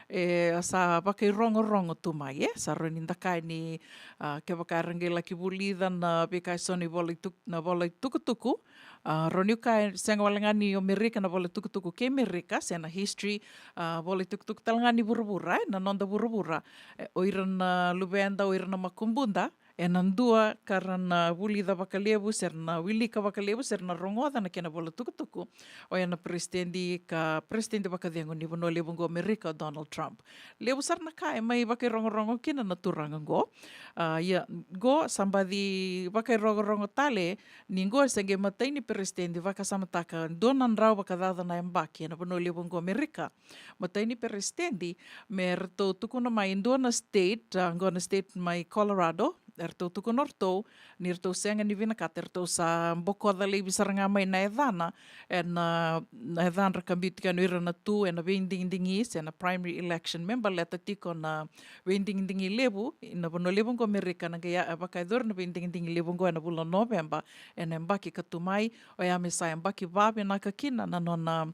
E sa vakairogorogo tu mai, e. Sa rawa ni da kaya ni, a, kevaka era qai laki vulica na veika e so na ivola ituk-, na vola itukutuku, a, rawa niu kaya sega wale ga ni o Merika na vola itukutuku kei Merika, se na history, a, vola itukutuku tale ga ni vuravura, e, na noda vuravura. E, o ira na luveda, o ira na makubuda, e na dua ka ra na vulica vakalevu, se ra na wilika vakalevu, se ra na rogoca na kena vola tukutuku, oya na peresitedi ka peresitedi vakacegu ni vanua levu oqo Merika, o Donald Trump. Levu sara na ka e mai vakairogorogo kina na turaga oqo. A, ia, oqo sa baci vakairogorogo tale, ni oqo e se qai matai ni peresitedi, vakasamataka, dua na drau vakacaca na yabaki ena vanua levu oqo Merika. Matai ni peresitedi, me ratou tukuna mai e dua na state, a, oqo na state mai Colorado, eratou tukuna o ratou ni ratou sega ni vinakata, eratou sa bokoca laivi sara ga mai na yacana, ena, na yacadra ka biu tiko yani o ira na tu ena veidigidigi, se na primary election, me baleta tiko na veidigidigi levu, na vanua levu oqo Merika na qai ya, vakayacori na veidigidigi levu oqo ena vula o Noveba, ena yabaki ka tu mai, oya me sa yabaki vavinaka kina na nona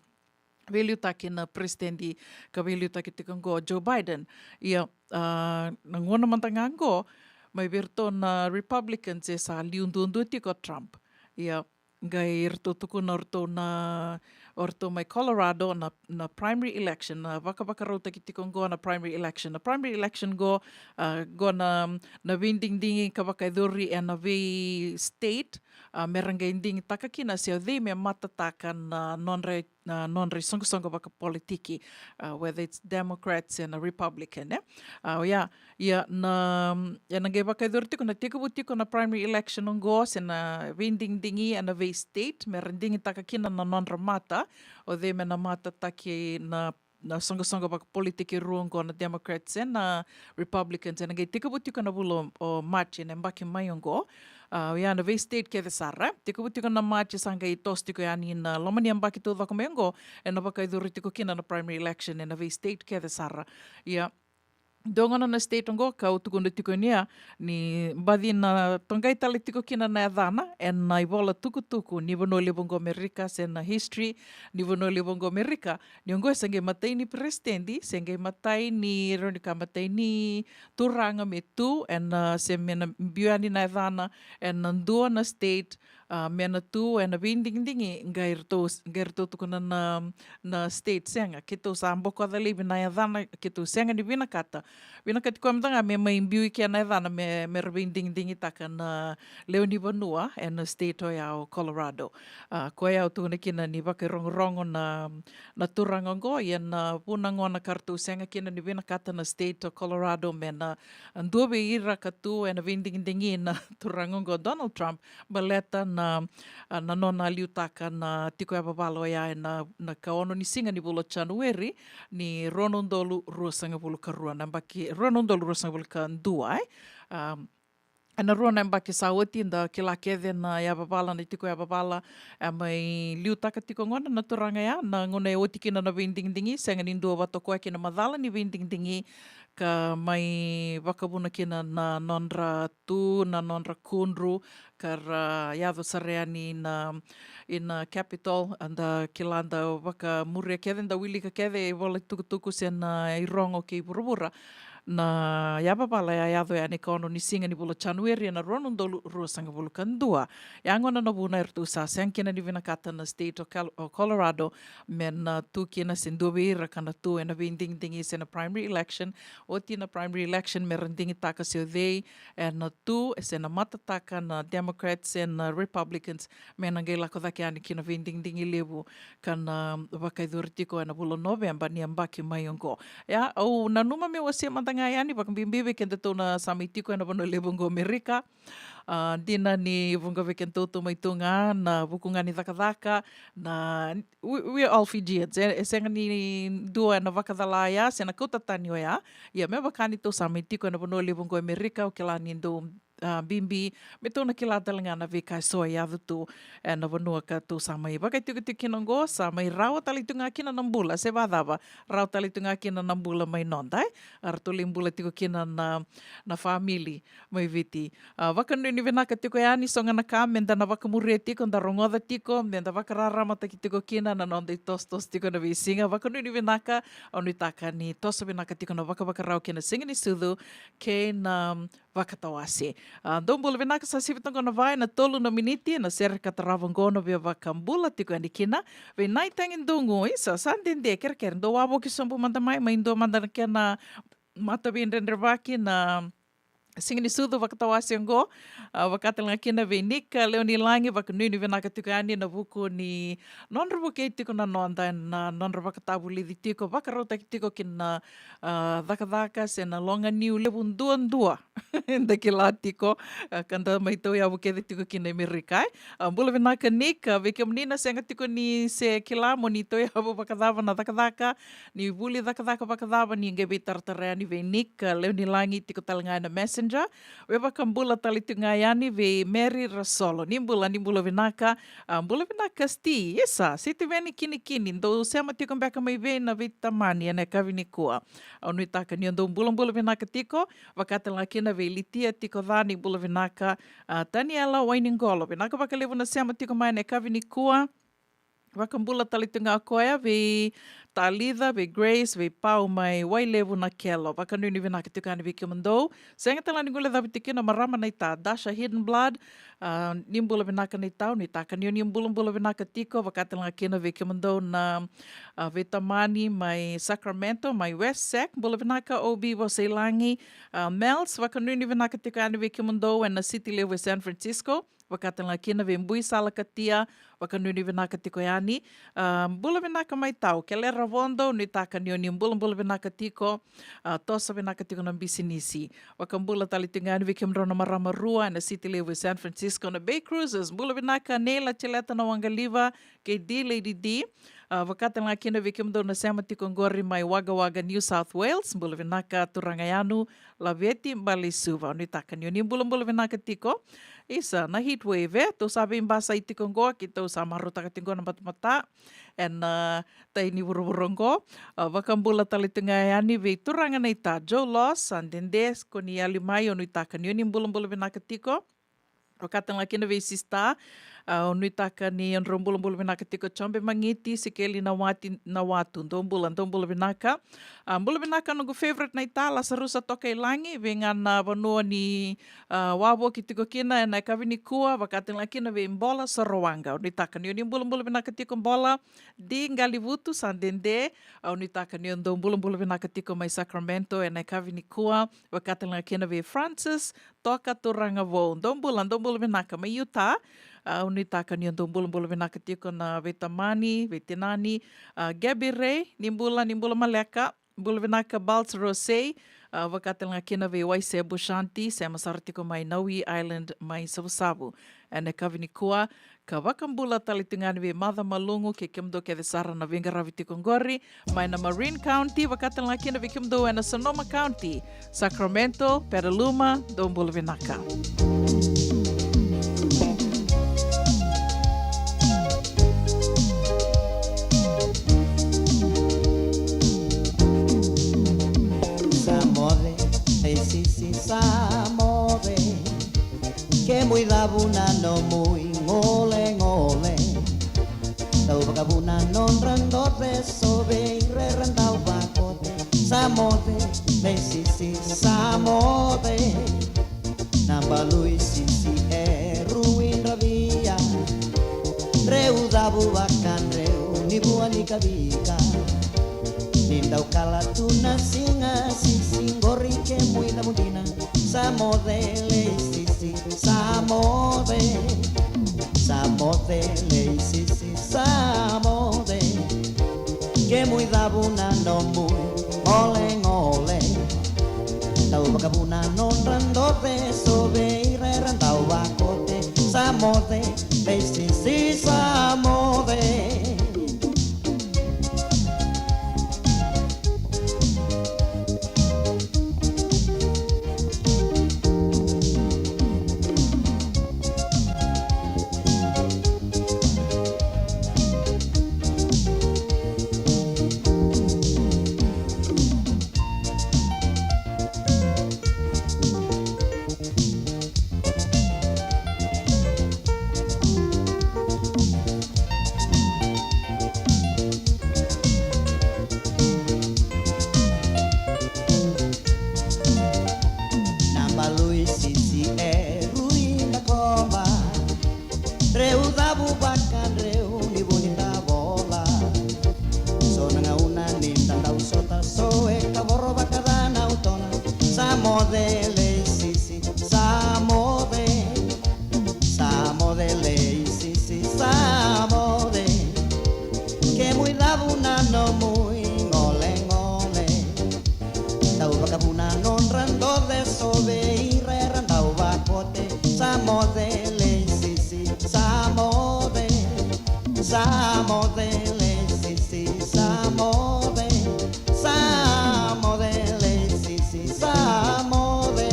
veiliutaki na peresitedi ka veiliutaki tiko oqo o Joe Biden. Ia, a, na gauna mada ga oqo, mai vei iratou na Republicans e sa liu duadua tiko o Trump. Ia, qai ratou tukuna o ratou na, o ratou mai Colorado na, na primary election, na vakavakarautaki tiko oqo na primary election. Na primary election oqo, a, oqo na, na veidigidigi ka vakayacori ena vei state, a, me ra qai digitaka kina se o cei me matataka na nodra, na nodra isoqosoqo vakapolitiki, a, whether it's Democrats and a Republican, e. A, oya, ia na, ena qai vakayacori tiko na tekivu tiko na primary election oqo, se na veidigidigi ena vei state, me ra digitaka kina na nodra mata, o cei me na matataki na na soqosoqo vakapolitiki rua oqo na Democrats e na Republicans, ena qai tekivu tiko na vula o March ena yabaki mai oqo. A, oya na vei state kece sara, tekivu tiko na March sa qai toso tiko yani na loma ni yabaki taucoko mai oqo, ena vakayacori tiko kina na primary election ena vei state kece sara. Ia, dua gona na state oqo kau tukuna tiko ni a, ni baci na toqai tale tiko kina na yacana ena ivola tukutuku ni vanua levu oqo Amerika, se na history ni vanua levu oqo Amerika, ni oqo e se qai matai ni peresitedi, se qai matai ni, rawa ni ka, matai ni turaga me tu ena, se me na biu yani na yacana ena dua na state, a, me na tu ena veidigidigi, qai ratou, qai ratou tukuna na, na state, sega, keitou sa bokoca laivi na yacana, keitou sega ni vinakata. Vinakati koya mada ga me mai biu i ke na yacana me, me ra veidigidigitaka na lewe ni vanua ena state oya o Colorado. A, koya au tukuna kina ni vakairogorogo na, na turaga oqo, ia na vuna gona ka ratou sega kina ni vinakata na state o Colorado me na dua vei ira ka tu ena veidigidigi na turaga oqo Donald Trump, baleta na, a, na nona liutaka na tiko yavavala oya ena, na ikaono ni siga ni vula o Janueri ni rua na udolu ruasagavulu ka rua, na yabaki rua na udolu ruasagavulu ka dua, e. A, ena rua na yabaki sa oti da kila kece na yavavala, na tiko yavavala e mai liutaka tiko gona na turaga ya, na gauna e oti kina na veidigidigi, sega ni dua vata o koya kei na macala ni veidigidigi, ka mai vakavuna kina na nodra tu, na nodra kudru, ka ra yaco sara yani na, i na Capitol, a, da kila, da vakamuria kece, da wilika kece ivola tukutuku se na irogo kei vuravura. Na yavavala ya e yaco yani ena ikaono ni siga ni vula o Janueri ena rua na udolu ruasagavulu ka dua. Ya gona na vuna eratou sa sega kina ni vinakata na state o Col-, o Colorado me na tu kina se dua vei ira ka na tu ena veidigidigi se na primary election. Oti na primary election me ra digitaka se o cei ena tu se na matataka na Democrats se na Republicans me na qai lako cake yani ki na veidigidigi levu ka na vakayacori tiko ena vula o Noveba ni yabaki mai oqo. Ia, au nanuma meu wasea mada ga yani, vakabibi vei kedatou na sa mai tiko ena vanua levu oqo Amerika. A, dina ni vuqa vei kedatou tou mai tu ga ena vuku ga ni cakacaka, na, we, we are all Fijians. E, e sega ni dua ena vakacala oya se na kauta tani oya. Ia, me vaka ni tou sa mai tiko ena vanua levu oqo Amerika, au kila ni dou, a, bibi me tou na kila tale ga na veika eso e yaco tu ena vanua ka tou sa mai vakaitikotiko kina oqo, sa mai rawa tale tu ga kina na bula, se vacava, rawa tale tu ga kina na bula mai noda, e. Eratou lai bula tiko kina na, na famili mai Viti. A, vakanuinui vinaka tiko yani, so ga na ka me da na vakamuria tiko, da rogoca tiko, me da vakararamataki tiko kina na noda itosotoso tiko ena veisiga. Vakanuinui vinaka, au nuitaka ni toso vinaka tiko na vakavakarau kei na siga ni sucu kei na vakatawase. A, dou bula vinaka, sa sivi toka na va ena tolu na miniti, na sere ka tarava oqo na via vakabula tiko yani kina vei Nai Tagi Dugu. Isa, sa dede, kerekere, dou wavoki sobu mada mai, mai dua mada na kena mataveidredrevaki na siga ni sucu vakatawase oqo. A, vaka tale ga kina vei Nika Leonilagi, vakanuinui vinaka tiko yani ena vuku ni nodra vukei tiko na noda, na nodra vakatavulici tiko, vakarautaki tiko kina, a, cakacaka se na loga niu levu duadua eda kila tiko, a, ka da mai tauyavu kece tiko kina Amerika, e. A, bula vinaka Nika, vei kemuni na sega tiko ni se kila mo ni tauyavu vakacava na cakacaka, ni vuli cakacaka vakacava, ni qai veitaratara yani vei Nika Leonilagi tiko tale ga ena Messenger. Via vakabula tale tiko ga yani vei Mary Rasolo. Ni bula, ni bula vinaka. A, bula vinaka Sti, isa, Sitiveni Kinikini, dou sema tiko beka mai vei na veitamani ena yakavi nikua? Au nuitaka ni o dou bulabula vinaka tiko, vaka tale ga kina vei Litia Tikoca, ni bula vinaka. A, Taniela Wainiqolo, vinaka vakalevu na sema tiko mai ena yakavi nikua. Vakabula tale tu ga o koya vei Talica, vei Grace, vei Pau mai Wailevu na Kelo. Vakanuinui vinaka tiko yani vei kemudou. Sega tale ni guilecavi tiko kina marama naita Dasha Hidden Blood. A, ni bula vinaka naita, nuitaka ni o ni bulabula vinaka tiko. Vaka tale ga kina vei kemudou na, a, veitamani mai Sacramento, mai West Sac. Bula vinaka O B Vosailagi. A, Mels, vakanuinui vinaka tiko yani vei kemudou ena city levu e San Francisco. Vaka tale ga kina vei Bui Salakatia, vakanuinui vinaka tiko yani. A, bula vinaka mai tau, Kelera Vodo, nuitaka ni o ni bulabula vinaka tiko. A, toso vinaka tiko na bisinisi. Vakabula tale tiko yani vei kemudrau na marama rua ena city levu e San Francisco, na Bay Cruisers. Bula vinaka Neila Celeta na Waqaliva kei D Lady D. A, vaka tale ga kina vei kemudou na sema tiko oqori mai Wagga Wagga, New South Wales. Bula vinaka turaga Yanu Laveti Balesuva, nuitaka ni o ni bulabula vinaka tiko. Isa, na heat wave, e, tou sa veibasai tiko oqo, keitou sa marautaka tiko na batabata ena, a, tai ni vuravura oqo. A, vakabula tale tu ga yani vei turaga naita Joe Loss, sa dede, ko ni yali mai, o nuitaka ni o ni bulabula vinaka tiko. Vaka tale ga kina vei sista, a, o nuitaka ni o drau bulabula vinaka tiko, Jobe Magiti, Sikeli Nawati, Nawatu, dou bula, dou bula vinaka. A, bula vinaka noqu favorite naita Lasarusa Tokailagi, vei ga na vanua ni, a, wavoki tiko kina ena yakavi nikua, vaka tale ga kina vei Bola Sorowaqa. O nuitaka ni o ni bulabula vinaka tiko Bola, Di Qalivutu, sa dede, a, o nuitaka ni o dou bulabula vinaka tiko mai Sacramento ena yakavi nikua, vaka tale ga kina vei Francis Toka Turaga Vou. Dou bula, dou bula vinaka mai Utah. A, au nuitaka ni o dou bulabula vinaka tiko na veitamani, veitinani. A, Gabby Ray, ni bula, ni bula maleka. Bula vinaka Balts Rosei. A, vaka tale ga kina vei Waise Bushanti, sema sara tiko mai Nawi Island mai Savusavu ena yakavi nikua. Ka vakabula tale tu ga yani vei Maca Malugu kei kemudou kece sara na veiqaravi tiko oqori mai na Marin County, vaka tale ga kina vei kemudou ena Sonoma County, Sacramento, Petaluma, dou bula vinaka. Sa moce, e sisi sa moce. Kemu icavuna nomu igolegole. Dau vakavuna nodra doce, so vei ira era dau vakote. Sa moce, me sisi Sa moce na balu i sisi e rui dravia. Dreu cavu vakadreu ni vua ni kavika. Ni dau kala tu na siga sisi qori kemui cavu dina. Sa moce lei sisi, sa moce. Sa moce lei sisi, sa moce. Kemui cavu na nomui golegole. Dau vakavuna nodra doce, sovei ira era dau vakote. Sa moce lei sisi, sa moce. Na balu i sisi e rui na koba. Dreu cavu vakadreu ni vuni tavola. So na gauna ni da dau sota, so e kavoro vakaca na utona. Sa moce lei sisi, sa moce. Sa moce lei sisi, sa moce. Kemui cavu na nomui golegole. Dau vakavuna nodra doce, sovei ira era dau vakote. Sa moce lei sisi, sa moce. Sa moce lei sisi, sa moce. Sa moce lei sisi, sa moce.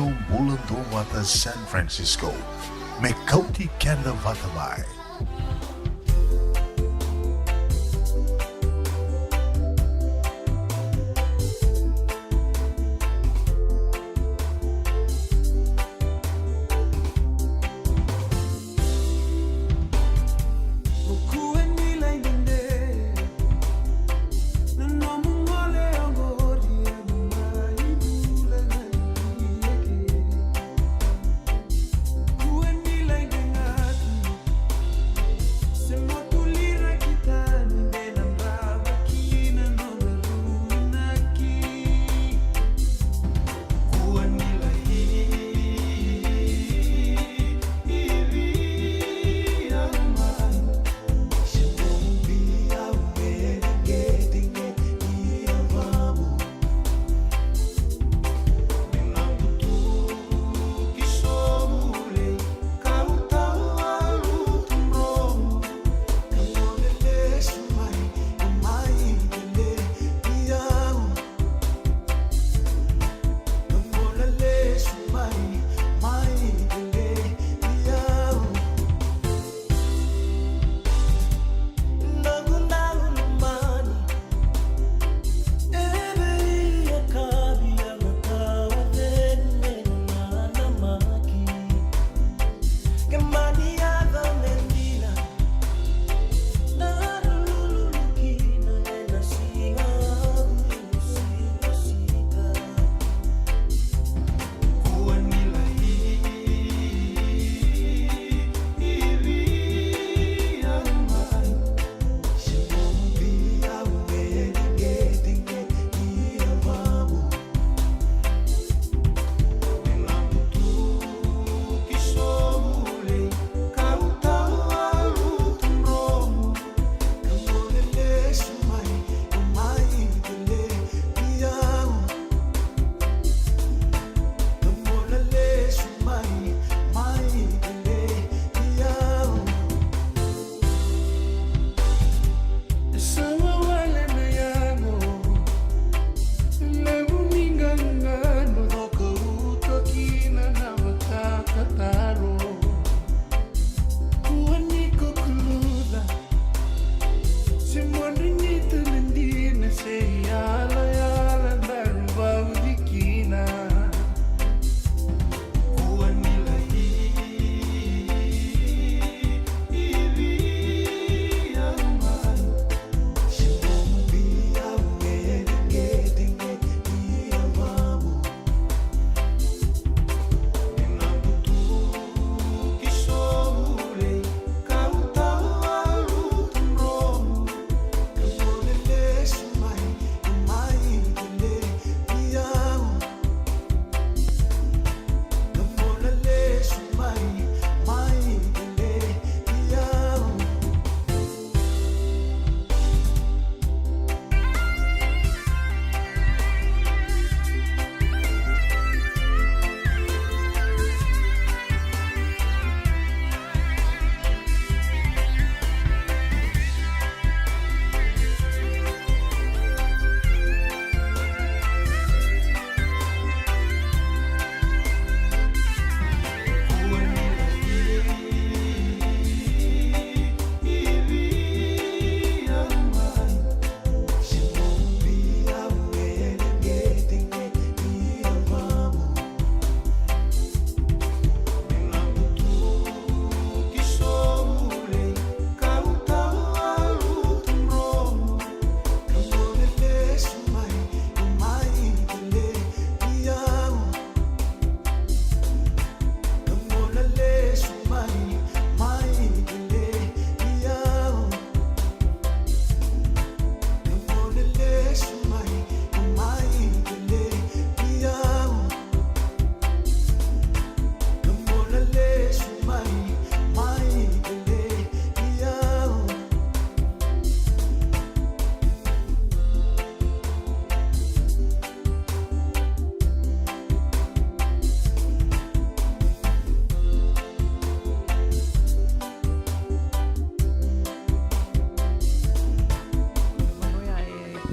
Bula duavata San Francisco, me kauti keda vata mai.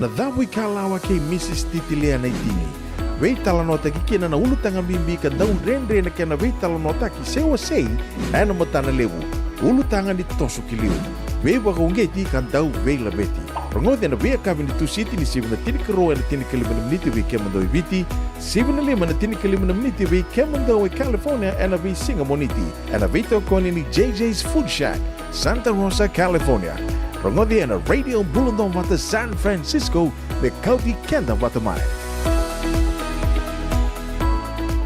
Na cavuikalawa kei Mrs Titilia Naitini. veitalanoataki kina na ulutaga bibi ka dau dredre na kena veitalanoataki se wasei ena matana levu. Ulutaga ni toso ki liu, veivakauqeti ka dau veilaveti. Rogoci ena veiyakavi ni Tusiti ni sivi na tinikarua ena tinikalima na miniti vei kemudou e Viti, sivi na lima ena tinikalima na miniti vei kemudou e California ena veisiga Moniti, ena veitokoni ni J J's Food Shack, Santa Rosa, California. Rogoci ena Radio Bula Duavata San Francisco, me kauti keda vata mai.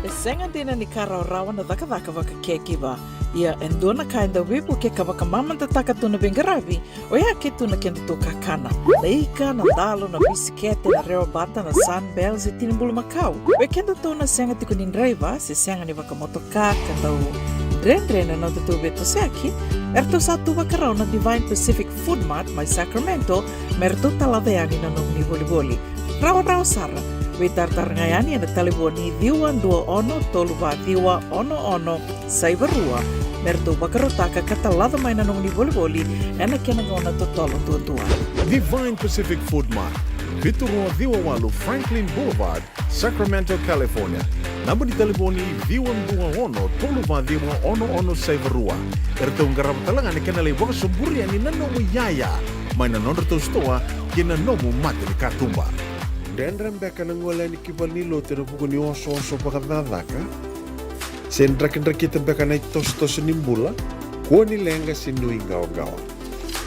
E sega dina ni ka rawarawa na cakacaka vaka caregiver. Ia e dua na ka e dau veivuke ka vakamamadataka tu na veiqaravi, oya ke tu na kedatou kakana. Na ika, na dalo, na bisikete, na rewabata, na Sunbell se tini bulumakau. Vei kedatou na sega tiko ni draiva se sega ni vakamotoka ka dau dredre na nodatou veitosoyaki, eratou sa tu vakarau na Divine Pacific Food Mart mai Sacramento me ratou talaca yani na nomuni volivoli. Rawarawa sara. Veitaratara ga yani ena talevoni ciwa dua ono tolu va ciwa ono ono saiva rua me ratou vakarautaka ka talaca mai na nomuni volivoli ena kena gauna totolo duadua. Divine Pacific Food Mart, vitu rua ciwa walu Franklin Boulevard, Sacramento, California. Naba ni talevoni ciwa dua ono tolu va ciwa ono ono saiva rua. Eratou qarava tale ga na kena lai vakasoburi yani na nomu iyaya mai na nodratou sitoa ki na nomu mata ni katuba. Dredre beka na gole yani ki valenilotu ena vuku ni osooso vakacakacaka? Se drakidrakita beka na itosotoso ni bula? Kua ni leqa se nuiqawaqawa.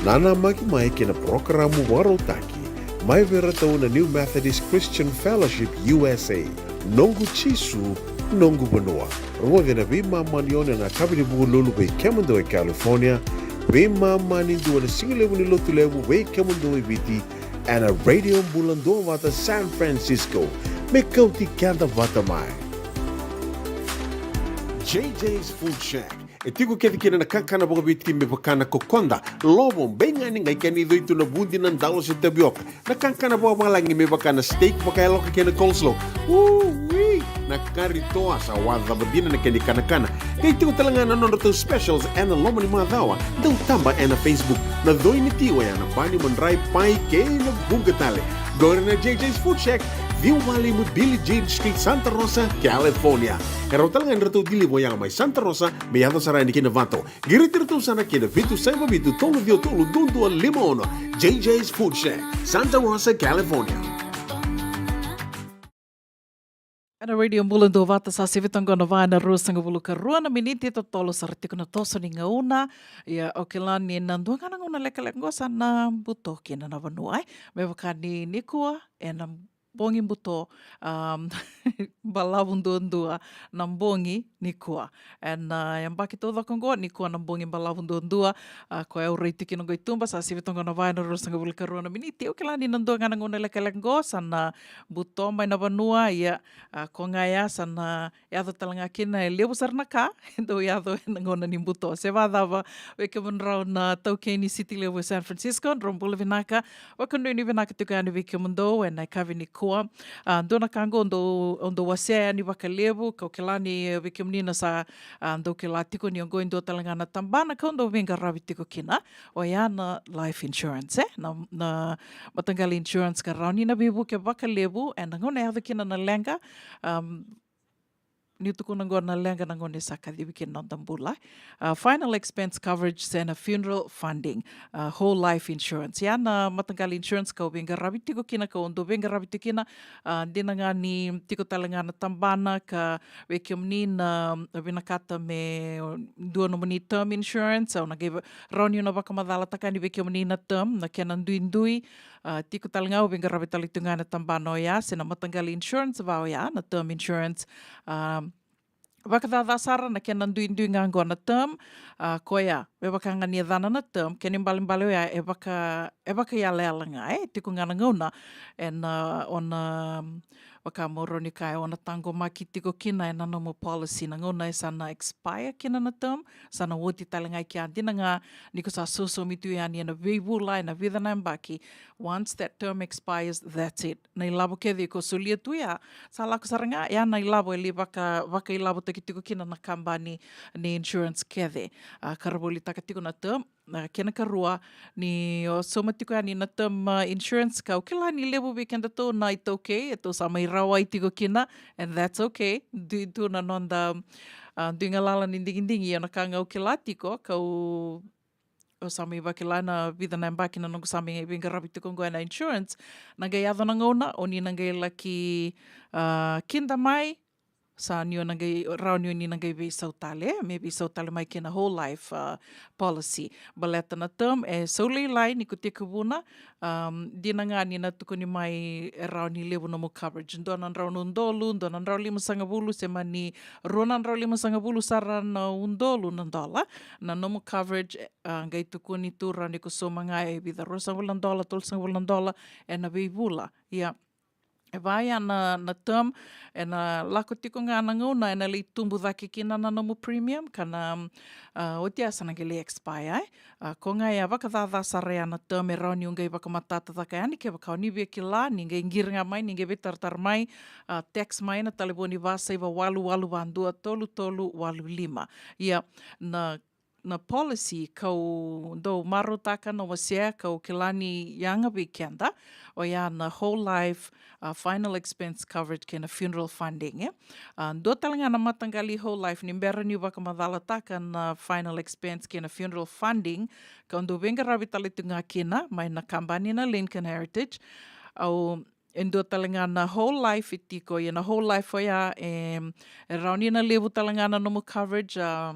Nanamaki mai ki na parokaramu vakarautaki mai vei iratou na New Methodist Christian Fellowship U S A, Noqu Jisu, Noqu Vanua. Rogoci ena veimama ni ono ena yakavi ni Vukelulu vei kemudou e California, veimama ni dua na sigalevu ni Lotulevu vei kemudou e Viti, ena Radio Bula Duavata San Francisco, me kauti keda vata mai. J J's Food Shack. E tiko kece kina na kakana vakaviti me vaka na kokoda, lovo, beigani, qai kena icoi tu na vudi, na dalo se tavioka. Na kakana vakavalagi me vaka na steak vakayaloka kei na coleslaw. Ui! Na kari toa, sa wacava dina na kena ikanakana. Qai tiko tale ga na nodratou specials ena loma ni macawa. Dau taba ena Facebook. Na coi ni ti oya na bani, madrai, pai kei na vuqa tale. Qori na J J's Food Shack, ciwa walu lima Billie Jean Street, Santa Rosa, California. E rawa tale ga ni ratou deliver oya mai Santa Rosa me yaco sara yani ki Novato. Qiriti iratou sara ki na vitu saiva vitu tolu ciwa tolu dua dua lima ono. J J's Food Shack, Santa Rosa, California. Ena Radio Bula Duavata, sa sivi toka qo na va ena ruasagavulu ka rua na miniti, totolo sara tiko na toso ni gauna. Ia, au kila ni na dua ga na gauna lekaleka qo sa na buto kina na vanua, e. Me vaka ni nikua, ena bogi buto, am, balavu duadua na bogi nikua. Ena, ah, yabaki taucoko qo, nikua na bogi balavu duadua, ah, koya au rai tiko kina qo i tuba, sa sivi toka qo na va ena ruasagavulu ka rua na miniti. Au kila ni na dua ga na gauna lekaleka qo sa na buto mai na vanua, ia, ah, ko ga ya sa na yaco tale ga kina, e levu sara na ka e dau yaco ena gauna ni buto. Se vakacava vei kemudrau na taukei ni City levu e San Francisco, drau bula vinaka. Vakanuinui vinaka tiko yani vei kemudou ena yakavi nikua. Ah, dua na ka qo dau, dau wasea yani vakalevu, kau kila ni vei kemuni na sa, ah, dau kila tiko ni oqo e dua tale ga na tabana kau dau veiqaravi tiko kina. Oya na life insurance, e? Na, na mataqali insurance ka rawa ni na veivuke vakalevu ena gauna e yaco kina na leqa. Am, niu tukuna qo na leqa, na gauna e sa kacivi kina na noda bula. Ah, final expense coverage se na funeral funding, ah, whole life insurance. Ya na mataqali insurance kau veiqaravi tiko kina, kau dau veiqaravi tiko kina, ah, dina ga ni tiko tale ga na tabana ka vei kemuni na vinakata me dua nomuni term insurance, au na qai va-, rawa niu na vakamacalataka yani vei kemuni na term, na kena duidui, ah, tiko tale ga, au veiqaravi tale tu ga na tabana oya, se na mataqali insurance va oya, na term insurance. Ah, vakacaca sara na kena duidui ga qo na term, ah, koya, me vaka ga ni yacana na term, kena ibalebale oya, e vaka, e vakayalayala ga, e tiko ga na gauna, ena, ah, o na, vaka mo rawa ni kaya, o na taqomaki tiko kina ena nomu policy, na gauna e sa na expire kina na term, sa na oti tale ga i kea, dina ga ni ko sa sosomi tu yani ena veivula, ena vica na yabaki, once that term expires, that's it. Na ilavo kece iko solia tu ya, sa lako sara ga, ya na ilavo e lai vaka, vakailavotaki tiko kina na kabani ni insurance kece. Ah, ka ra voli vakamacalataka tiko na term. Na kena karua, ni o sauma tiko yani na term, uh, insurance, ka au kila ni levu vei kedatou na iTaukei e tou sa mai rawai tiko kina, and that's okay. Dui tu na noda, uh, dui galala ni digidigi, ia na ka ga au kila tiko, kau, au sa mai vakila na vica na yabaki na noqu sa mai veiqaravi tiko oqo ena insurance. Na qai yaco na gauna o ni na qai laki, uh, kida mai, sa ni o na qai, rawa ni o ni na qai veisau tale, me veisau tale mai kei na whole life, uh, policy. Baleta na term e sau lailai ni ko tekivuna, um, dina ga ni na tukuni mai e rawa ni levu nomu coverage. Dua na drau na udolu, dua na drau limasagavulu, se mani rua na drau limasagavulu sara na udolu na dola. Na nomu coverage, uh, qai tukuni tu rawa ni ko sauma ga e vica, ruasagavulu na dola, tolusagavulu na dola ena veivula. Ia, e vaya na, na term, ena lako tiko ga na gauna ena lai tubu cake kina na nomu premium, ka na, um, uh, oti ya sa na qai lai expire, e. Uh, ko ga ya vakacaca sara ya na term, e rawa ni o qai vakamatata cake yani, kevaka o ni via kila, ni qai qiri ga mai, ni qai veitaratara mai, uh, text mai na talevoni va saiva walu walu va dua tolu tolu walu lima. Ia, na na policy kau dau marautaka na wasea, kau kila ni yaga vei keda, oya na whole life, uh, final expense coverage kei na funeral funding, e. Uh, dua tale ga na mataqali whole life, ni bera niu vakamacalataka na final expense kei na funeral funding, kau dau veiqaravi tale tu ga kina mai na kabani na Lincoln Heritage. Au, e dua tale ga na whole life e tiko, ia na whole life oya, e, e rawa ni na levu tale ga na nomu coverage, uh,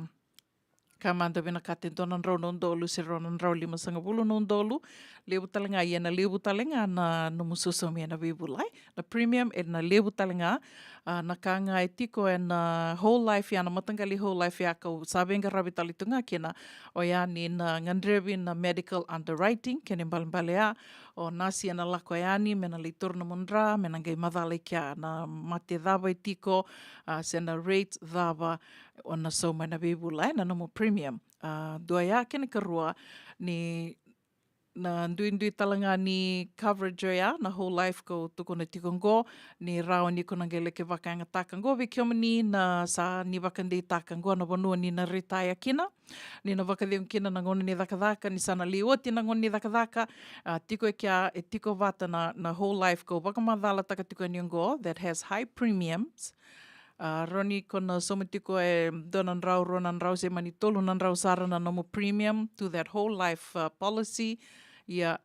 ka mada vinakata e dua na drau na udolu se rua na drau limasagavulu na udolu. Levu tale ga, ia na levu tale ga na nomu sosomi ena veivula, e. Na premium ena levu tale ga. Uh, na ka ga e tiko ena whole life ya, na mataqali whole life ya kau sa veiqaravi tale tu ga kina, oya ni na gadrevi na medical underwriting, kena ibalebale ya o nasi ena lako yani me na lai taura na nomu dra, me na qai macala i kea na mate cava e tiko, uh, se na rate cava o na sauma ena veivula, e, na nomu premium. Uh, dua ya, kena karua, ni na duidui tale ga ni coverage oya, na whole life kau tukuna tiko oqo, ni rawa ni ko na qai laki vakayagataka oqo vei kemuni na sa ni vakadeitaka oqo na vanua ni na retire kina. Ni na vakacegu kina na gauna ni cakacaka, ni sa na lai oti na gauna ni cakacaka, a, tiko e kea, e tiko vata na, na whole life kau vakamacalataka tiko yani oqo, that has high premiums. A, rawa ni ko na sauma tiko e dua na drau, rua na drau, se mani tolu na drau sara na nomu premium to that whole life, a, policy. Ia,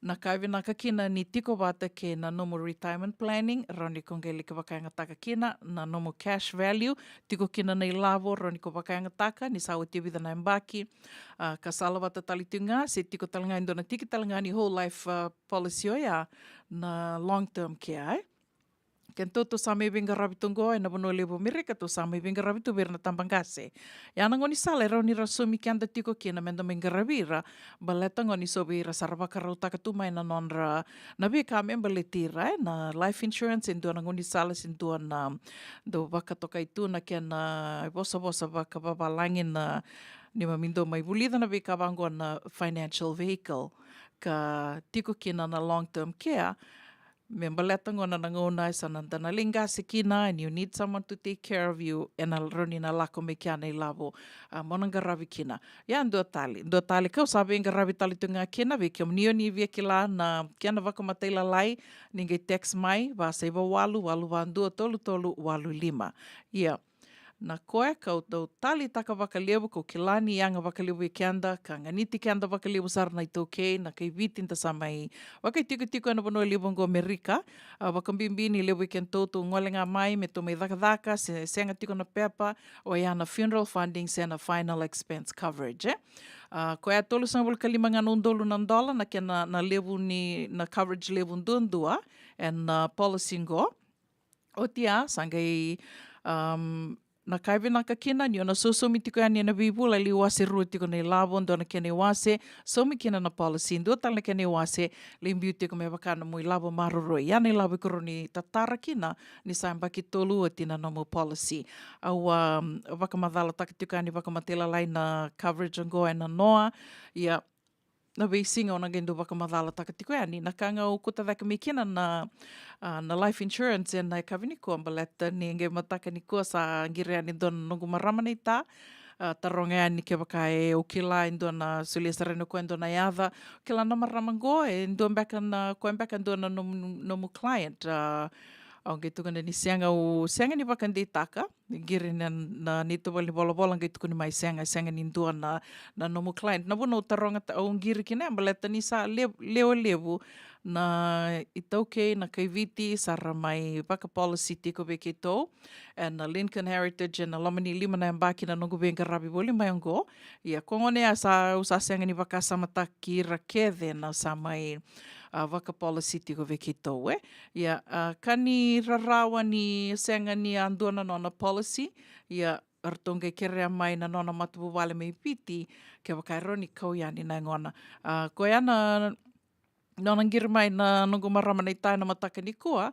na ka e vinaka kina ni tiko vata kei na nomu retirement planning, rawa ni ko qai laki vakayagataka kina na nomu cash value, tiko kina na ilavo, rawa ni ko vakayagataka ni sa oti e vica na yabaki, a, ka sala vata tale tiko ga, se tiko tale ga e dua na tiki tale ga ni whole life, a, policy oya, na long term care, e. Keitou tou sa mai veiqaravi tu oqo ena vanua levu o Amerika, tou sa mai veiqaravi tu vei ira na tabaqase. Ia na gaunisala e rawa ni ra saumi keda tiko kina meda mai qaravi ira, baleta gona ni so vei ira sa ra vakarautaka tu mai na nodra, na veika me baleti ira, e, na life insurance, e dua na gaunisala se dua na, dau vakatokai tu na kena vosavosa vakavavalagi na, ni mami dau mai vulica na veika vaqo na financial vehicle, ka tiko kina na long term care. Me baleta gona na gauna e sa na da na lai qase kina, and you need someone to take care of you, ena rawa ni na lako mai kea na ilavo, a, mo na qaravi kina. Ia dua tale, dua tale kau sa veiqaravi tale tu ga kina, vei kemuni o ni via kila na kena vakamatailalai, ni qai text mai, va saiva walu, walu va dua, tolu tolu walu lima. Ia, na koya kau dau taleitaka vakalevu, kau kila ni yaga vakalevu vei keda, ka ganiti keda vakalevu sara na iTaukei, na kai Viti da sa mai vakaitikotiko ena vanua levu oqo Amerika, a, vakabibi ni levu vei kedatou tou gole ga mai me tou mai cakacaka, se sega tiko na pepa, oya na funeral funding se na final expense coverage, e. A, koya tolusagavulu ka lima ga na udolu na dola na kena, na levu ni, na coverage levu duadua ena policy qo. Oti ya, sa qai, um, na ka e vinaka kina, ni o na sosomi tiko yani ena veivula, lai wase rua tiko na ilavo, dua na kena iwase, saumi kina na policy, dua tale na kena iwase, lai biu tiko me vaka nomu ilavo maroroi. Ya na ilavo iko rawa ni tatara kina, ni sa yabaki tolu oti na nomu policy. Au, um, vakamacalataka tiko yani vakamatailalai na coverage oqo ena noa, ia, na veisiga au na qai dau vakamacalataka tiko yani. Na ka ga au kauta cake mai kina na, a, na life insurance ena yakavi nikua, baleta ni qai mataka nikua sa qiri yani dua na noqu marama naita, A, taroga yani kevaka e, o kila e dua na, solia sara yani o koya e dua na yaca. Kila na marama qo, e dua beka na, koya beka e dua na nomu, nomu client. A, au qai tukuna ni sega, au sega ni vakadeitaka. Qiri na, na neitou valenivolavola qai tukuni mai sega, sega ni dua na, na nomu client. Na vuna au taroga ta-, au qiri kina ya baleta ni sa le-, lewe levu na iTaukei, na kaiviti sa ra mai vakapolicy tiko vei keitou. Ena Lincoln Heritage ena loma ni lima na yabaki na noqu veiqaravi voli mai oqo. Ia ko gona ya sa, au sa sega ni vakasamataki ira kece na sa mai, a, vakapolicy tiko vei keitou, e. Ia, a, ka ni rarawa ni sega ni a dua na nona policy, ia ratou qai kerea mai na nona matavuvale mai Viti, kevaka e rawa ni kau yani na yagona. A, koya na nona qiri mai na noqu marama na ita ena mataka nikua,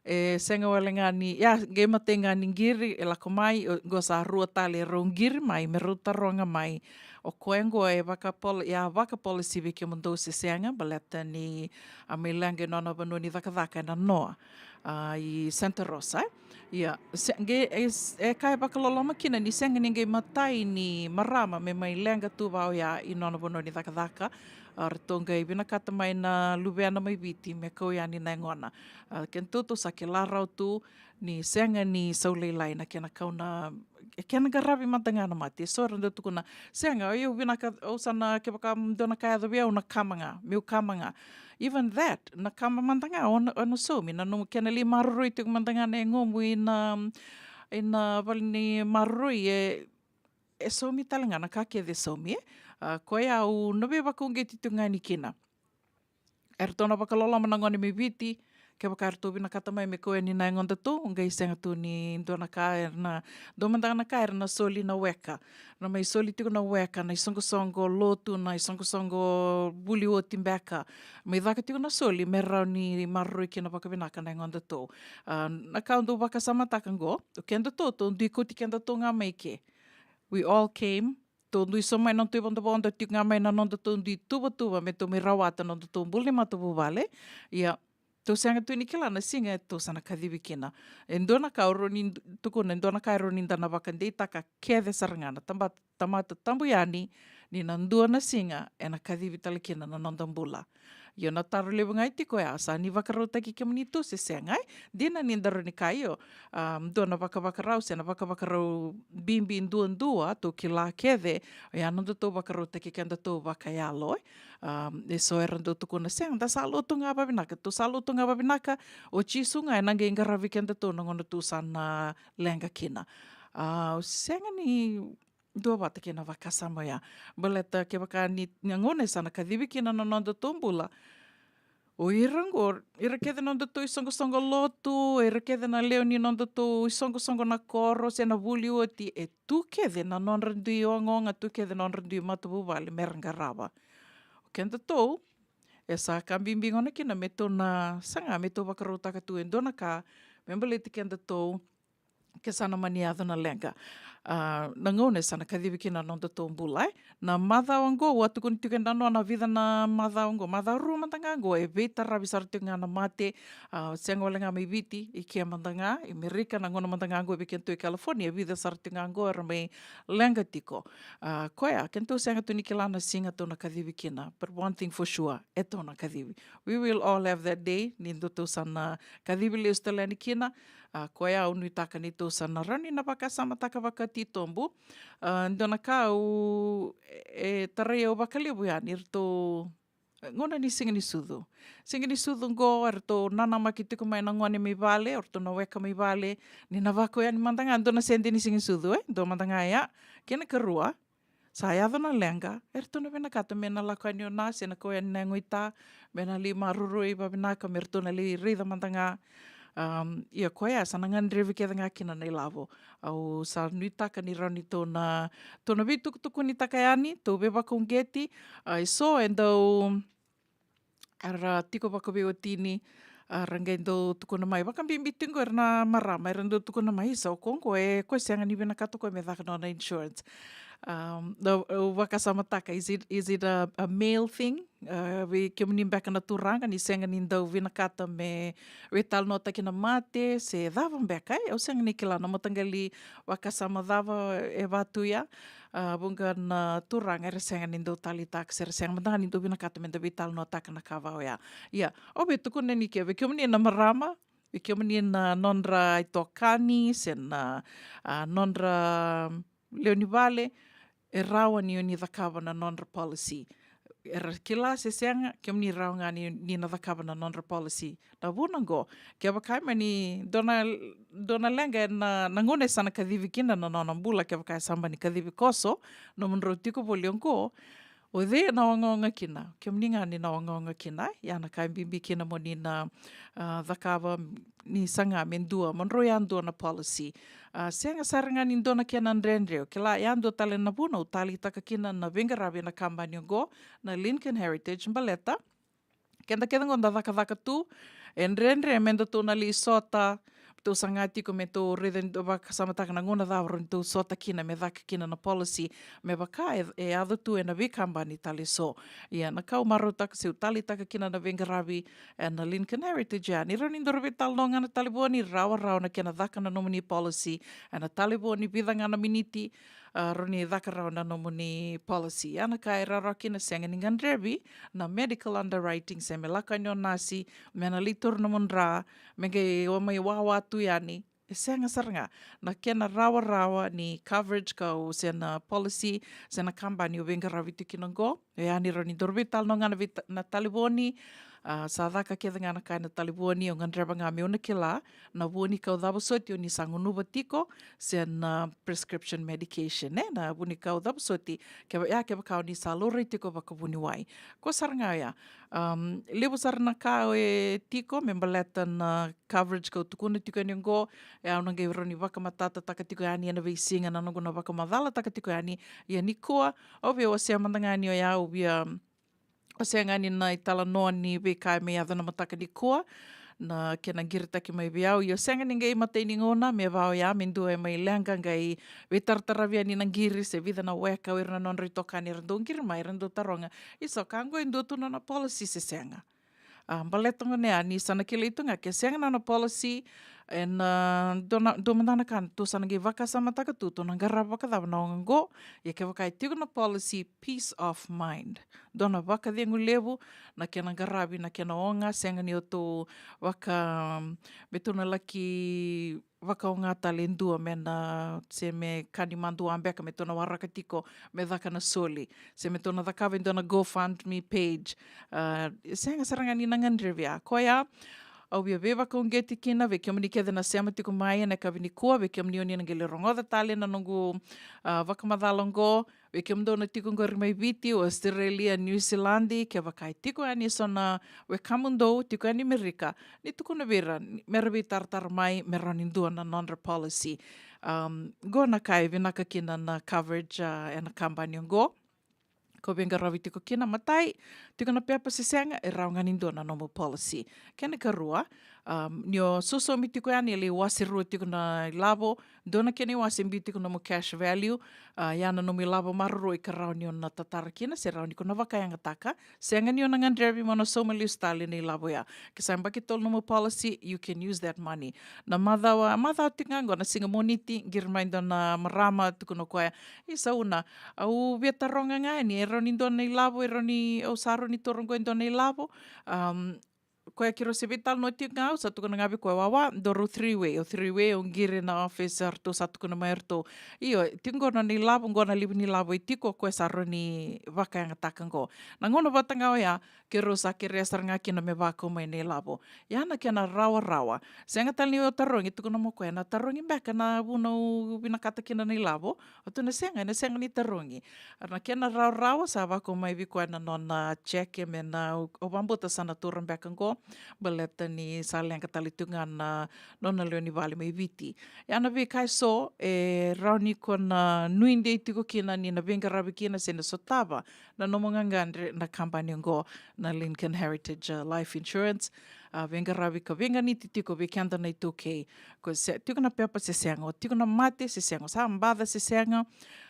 e sega wale ga ni, ia, qai matai ga ni qiri, e lako mai, o, qo sa rua tale e rau qiri mai, me rau taroga mai. O koya qo e vakapol-, ia, vakapolicy vei kemudou se sega, baleta ni a mai leqa e nona vanua ni cakacaka ena noa, a, i Santa Rosa, e. Ia, se, qai, e, e ka e vakaloloma kina ni sega ni qai matai ni marama me mai leqa tu va oya i nona vanua ni cakacaka. A, ratou qai vinakata mai na luvena mai Viti me kau yani na yagona. A, kedatou tou sa kila rawa tu ni sega ni sau lailai na kena kau na, e kena qaravi mada ga na mate. So era dau tukuna, sega, au vinaka, au sa na, kevaka dua na ka yaco vei au na kama ga, meu kama ga. Even that, na kama mada ga, o na, o na saumi, na nomu kena lai maroroi tiko mada ga na yagomu ina, ina vale ni maroroi, e, e saumi tale ga na ka kece e saumi, e. A, koya au na veivakauqeti tiko ga ni kina. Eratou na vakaloloma na gone mai Viti, kevaka eratou vinakata mai me kau yani na yagodatou, qai sega tu ni dua na ka era na, dua mada na ka era na soli na weka. Na mai soli tiko na weka, na isoqosoqo lotu, na isoqosoqo vuli oti beka. Mai caka tiko na soli, me rawa ni maroroi kina vakavinaka na yagodatou. A, na ka au dau vakasamataka qo, o kedatou, tou dui kauti kedatou ga mai ke. We all came, tou dui so mai na nodatou ivodovodo, tiko ga mai na nodatou dui tuvatuva, me tou mai rawata na nodatou bula ni matavuvale. Ia, tou sega tu ni kila na siga e tou sa na kacivi kina. E dua na ka au rawa ni d-, tukuna, e dua na ka e rawa ni da na vakadeitaka kece sara ga na taba-, tamata tabu yani, ni na dua na siga ena kacivi tale kina na noda bula. Io, na taro levu ga e tiko ya, sa ni vakarautaki kemuni tu se sega, e? Dina ni da rawa ni kaya, io, a, dua na vakavakarau se na vakavakarau bibi duadua tou kila kece, oya na nodatou vakarautaki kedatou vakayalo, e. A, e so era dau tukuna, sega, da sa lotu ga vavinaka, tou sa lotu ga vavinaka, o Jisu ga ena qai qaravi kedatou na gauna tou sa na leqa kina. A, au sega ni duavata kei na vakasama oya. Baleta kevaka ni, na gauna e sa na kacivi kina na nodatou bula, o ira qo, ira kece na nodatou isoqosoqo lotu, ira kece na lewe ni nodatou isoqosoqo na koro se na vuli oti, e tu kece na nodra dui ogaoga, tu kece na nodra dui matavuvale me ra qarava. O kedatou, e sa ka bibi gona kina me tou na saga, me tou vakarautaka tu e dua na ka me baleti kedatou, ke sa na mani yaco na leqa. A, na gauna e sa na kacivi kina na nodatou bula, e. Na macawa qo, au a tukuna tiko e dua na vica na macawa qo, macawa rua mada ga qo, e veitaravi sara tiko ga na mate, a, sega wale ga mai Viti, i ke mada ga, i Merika, na gauna mada ga qo, vei kedatou i California, e vica sara tiko ga qo era mai leqa tiko. A, koya, kedatou sega tu ni kila na siga tou na kacivi kina, but one thing for sure, e tou na kacivi. We will all have that day, ni datou sa na kacivi lesu tale yani kina. A, koya au nuitaka ni tou sa na rawa ni na vakasamataka vakatitobu. A, dua na ka au, e, e tarai au vakalevu yani, eratou, e, gauna ni siga ni sucu. Siga ni sucu qo, eratou nanamaki tiko mai na gone mai vale, eratou na weka mai vale, ni na vakau yani mada ga, dua na sede ni siga ni sucu, e, dua mada ga ya. Kena karua, sa yaco na leqa, eratou na vinakata me na lako yani o na, se na kau yani na yago i ta, me na lai maroroi vavinaka, me ratou na lai raica mada ga. Am, ia koya, sa na gadrevi kece ga kina na ilavo. Au sa nuitaka ni rawa ni tou na, tou na veitukutukunitaka yani, tou veivakauqeti, a, e so e dau, era tiko vakaveiwatini, a, ra qai dau tukuna mai. Vakabibi tiko era na marama, era dau tukuna mai, isa, o koya qo, e, koya sega ni vinakata o koya me caka nona insurance. Um, au, au vakasamataka, is it, is it a, a male thing? Uh, vei kemuni beka na turaga ni sega ni dau vinakata me veitalanoataki na mate se cava beka, e? Au sega ni kila na mataqali vakasama cava e vaka tu ya. Uh, vuqa na turaga era sega ni dau taleitaka se ra sega mada ga ni dau vinakata me da veitalanoataka na ka vaka oya. Ia, au via tukuna ni ke vei kemuni na marama, vei kemuni na nodra itokani se na, uh, nodra lewenivale, e rawa ni o ni cakava na nodra policy. Era kila se sega, kemuni rawa ga ni, ni na cakava na nodra policy. Na vuna oqo, kevaka e mani dua na, dua na leqa ena, na gauna e sa na kacivi kina na nona bula, kevaka e sa mani kacivi koso, nomudrau tiko voli oqo, o cei ena ogaoga kina? Kemuni ga ni na ogaoga kina, ia na ka e bibi kina mo ni na, ah, cakava ni saga me dua, mo drau yadua na policy. Ah, sega sara ga ni dua na kena dredre, o kila yadua tale na vuna au taleitaka kina na veiqaravi ena kabani oqo, na Lincoln Heritage, baleta keda kece qo da cakacaka tu, e dredre me datou na lai sota, tou saga tiko me tou raica ni tou vakasamataka na gauna cava rawa ni tou sota kina me caka kina na policy, me vaka e, e yaco tu ena veikabani tale eso. Ia na ka au marautaka se au taleitaka kina na veiqaravi ena Lincoln Heritage ya, ni rawa ni dou veitalanoa ga na talevoni, rawarawa na kena caka na nomuni policy ena talevoni, vica ga na miniti, ah, rawa ni caka rawa na nomuni policy. Ia na ka e rawarawa kina, sega ni gadrevi na medical underwriting, se me lako yani o nasi me na lai taura nomu dra, me qai o mai wawa tu yani. E sega sara ga. Na kena rawarawa ni coverage kau se na policy se na kabani au veiqaravi tiko kina oqo, e ya ni rawa ni dou veitalanoa ga na vei, na talevoni. Ah, sa caka kece ga na ka ena talevoni, au gadreva ga meu na kila na vuanikau cava soti o ni sa gunuva tiko, se na prescription medication, e, na vuanikau cava soti, keva, ia kevaka o ni sa laurai tiko vakavuniwai. Ko sara ga ya, um, levu sara na ka e tiko me baleta na coverage kau tukuna tiko yani oqo, e au na qai rawa ni vakamatatataka tiko yani ena veisiga na noqu na vakamacalataka tiko yani. Ia nikua, au via wasea mada ga yani oya, au via, um, wasea ga yani na italanoa ni veika me yaco na mataka nikua, na kena qiritaki mai vei au. Ia sega ni qai matai ni gauna me vaka oya, me dua e mai leqa qai veitarataravi yani na qiri se vica na weka, o ira na nodra itokani era dau qiri mai, era dau taroga, isa, ka qo e dua tu nona policy se sega? Ah, baleta gona ya ni sa na kilai tu ga ke sega nona policy, ena, ah, dua na, dua mada na ka tou sa na qai vakasamataka tu, tou na qarava vakacava na oga oqo. Ia kevaka e tiko na policy, peace of mind. Dua na vakacegu levu na kena qaravi na kena oga, sega ni o tou vaka, me tou na laki vakaoga tale e dua me na, se me ka ni madua beka me tou na waraka tiko me caka na soli, se me tou na cakava e dua na GoFundMe page. Ah, sega sara ga ni na gadrevi ya. Koya au via veivakauqeti kina vei kemuni kece na sema tiko mai ena yakavi nikua, vei kemuni o ni na qai lai rogoca tale na noqu, ah, vakamacala oqo, vei kemudou na tiko qori mai Viti, Australia, New Zealand, kevaka e tiko yani eso na wekamudou tiko yani Merika, ni tukuna vei ira ni, me ra veitaratara mai me rawa ni dua na nodra policy. Um, qo na ka e vinaka kina na coverage, ah, ena kabani oqo. Ko veiqaravi tiko kina, matai, tiko na pepa se sega, e rawa ga ni dua na nomu policy. Kena karua, um, ni o sosomi tiko yani e lai wase rua tiko na ilavo, dua na kena iwase biu tiko nomu cash value, ah, ia na nomu ilavo maroroi ka rawa ni o na tatara kina, se rawa ni ko na vakayagataka, sega ni o na gadrevi mo na sauma lesu tale na ilavo ya. Ke sa yabaki tolu nomu policy, you can use that money. Na macawa, macawa tiko ga qo na siga Moniti, qiri mai dua na marama, tukuna o koya, isa, Una, au via taroga ga yani, e rawa ni dua na ilavo, e rawa ni, au sa rawa ni taura qo e dua na ilavo. Um, koya keirau se veitalanoa tiko ga, au sa tukuna ga vei koya, wawa, dua rau three way, au three way, au qiri na office, eratou sa tukuna mai eratou, io, tiko qo na nona ilavo, qo na levu ni ilavo e tiko, o koya sa rawa ni vakayagataka qo. Na gauna vata ga oya, keirau sa kerea sara ga kina me vakau mai na ilavo. Ia na kena rawarawa, sega tale ni o tarogi, tukuna mai o koya, na tarogi beka na vuna au vinakata kina na ilavo? O tukuna, sega, ena sega ni tarogi. Na kena rawarawa, sa vakau mai vei koya na nona cheque, me na, au, au vakabauta sa na taura beka qo, baleta ni sa leqa tale tu ga na nona lewe ni vale mai Viti. Ia na veika eso e rawa ni ko na nuidei tiko kina ni na veiqaravi kina se na sotava na nomu gagadre na kabani oqo, na Lincoln Heritage, uh, Life Insurance. Ah, veiqaravi ka veiganiti tiko vei keda na iTaukei. Ko se tiko na pepa se sega, o tiko na mate se sega, o sa baca se sega,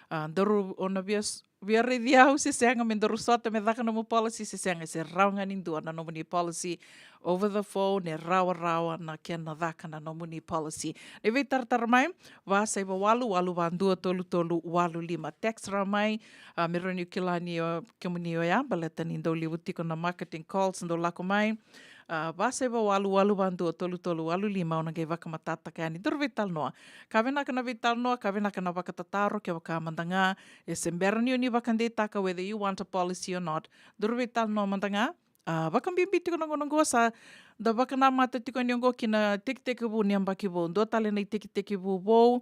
A, daru o na via s-, via raici au se sega, me daru sota me caka nomu policy se sega, se rawa ga ni dua na nomuni policy over the phone, e rawarawa na kena caka na nomuni policy. Na veitaratara mai, va saiva walu, walu va dua, tolu tolu walu lima. Text ra mai, a, me rawa niu kila ni o, kemuni oya, baleta ni dau levu tiko na marketing calls dau lako mai. A, va saiva walu, walu va dua, tolu tolu walu lima, au na qai vakamatatataka yani. Daru veitalanoa. Ka vinaka na veitalanoa, ka vinaka na vakatataro, kevaka mada ga e se bera ni o ni vakadeitaka whether you want a policy or not. Daru veitalanoa mada ga. A, vakabibi tiko na gauna oqo sa da vakanamata tiko yani oqo ki na tekitekivu ni yabaki vou. Dua tale na itekitekivu vou.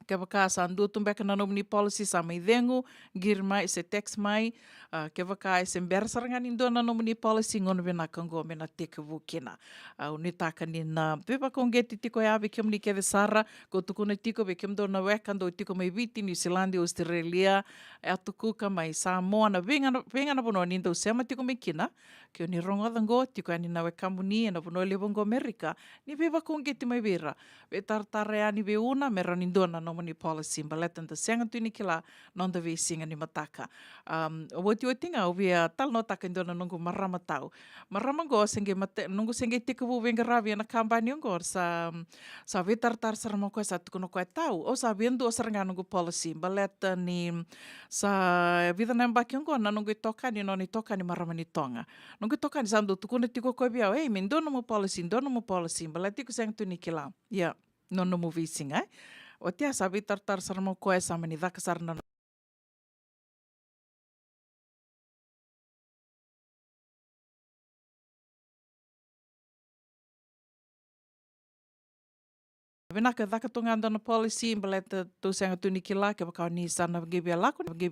Kevaka sa dua tu beka na nomuni policy sa mai cegu, qiri mai, se text mai. A, kevaka e se bera sara ga ni dua na nomuni policy, gauna vinaka oqo me na tekivu kina. A, au nuitaka ni na veivakauqeti tiko ya vei kemuni kece sara, ko tukuna tiko vei kemudou na weka dou tiko mai Viti, New Zealand, Australia, e a tukuka mai Samoa, na veiga na, veiga na vanua ni dou sema tiko mai kina. Ke o ni rogoca oqo, tiko yani na wekamuni ena vanua levu oqo Amerika, ni veivakauqeti mai vei ira. Veitaratara yani vei Una me rawa ni dua na nomuni policy, baleta da sega tu ni kila noda veisiga ni mataka. Am, otioti ga au via talanoataka e dua na noqu marama tau. Marama oqo se qai mate-, noqu se qai tekivu veiqaravi ena kabani oqo, sa, sa veitaratara sara mai o koya, sa tukuna o koya, tau, au sa via dua sara ga noqu policy, baleta ni sa vica na yabaki oqo na noqu itokani, nona itokani marama ni Toga. Noqu itokani sa dau tukuna tiko o koya vei au, ei, me dua nomu policy, dua nomu policy, baleta iko sega tu ni kila. Ia, na nomu veisiga, e? Oti ya sa veitaratara sara mai o koya, sa mani caka sara na vinaka, caka tu ga dua na policy, baleta tou sega tu ni kila kevaka o ni sa na qai via lako, na qai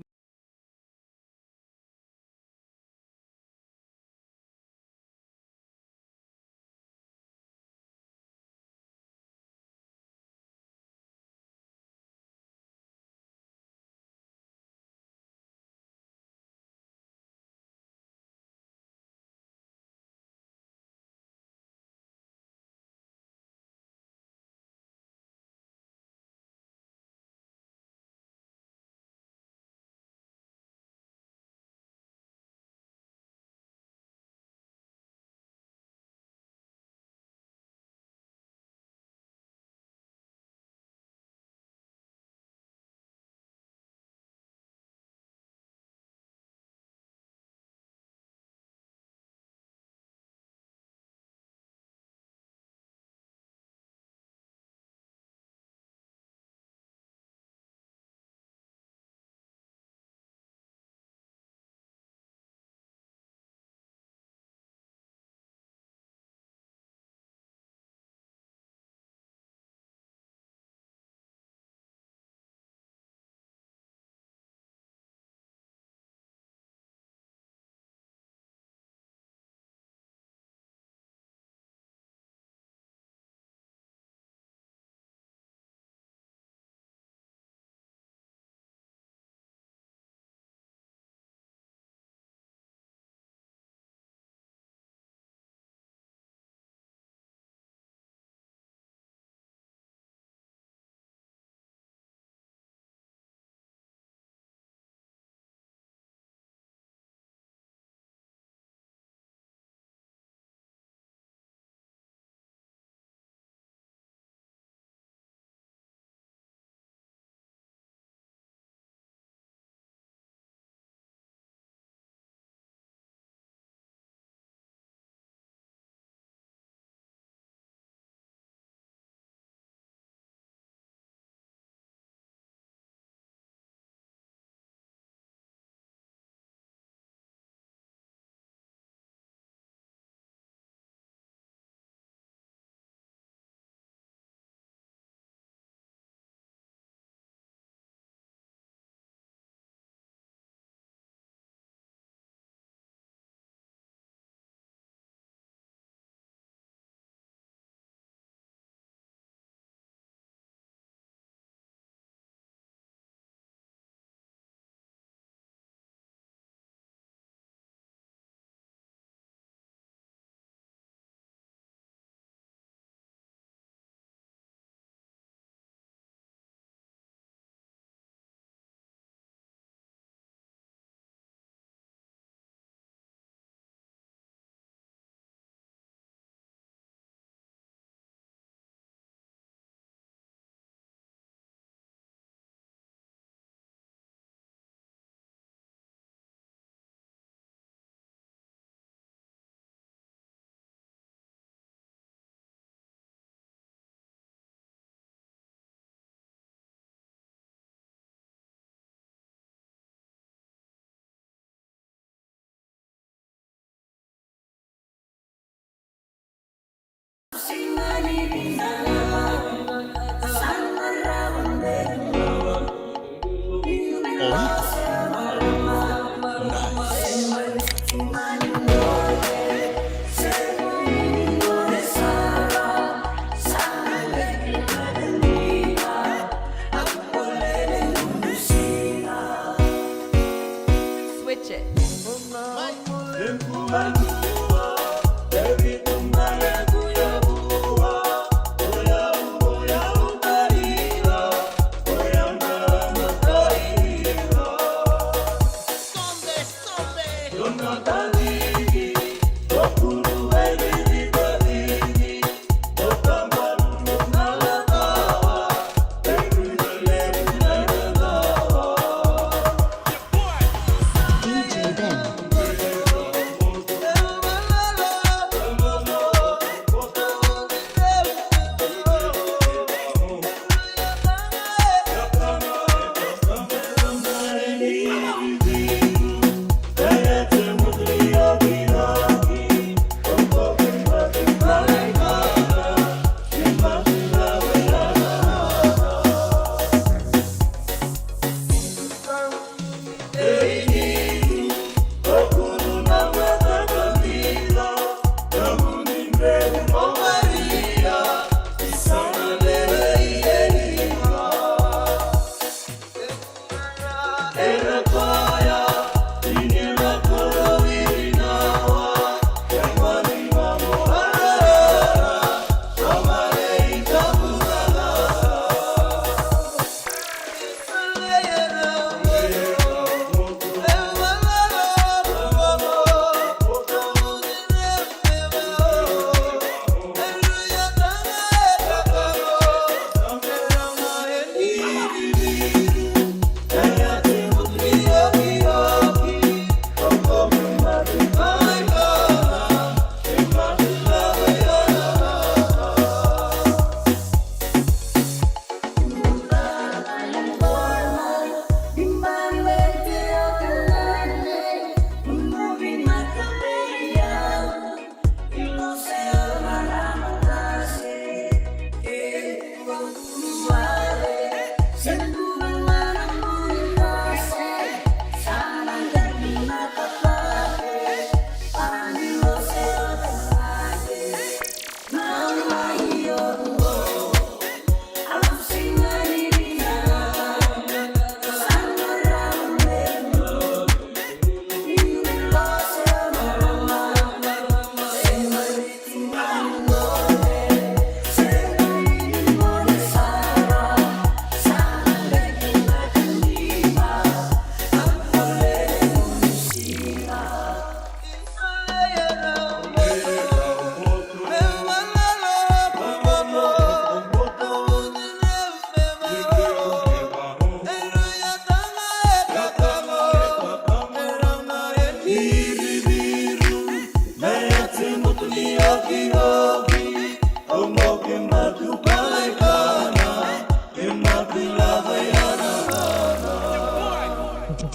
Switch it.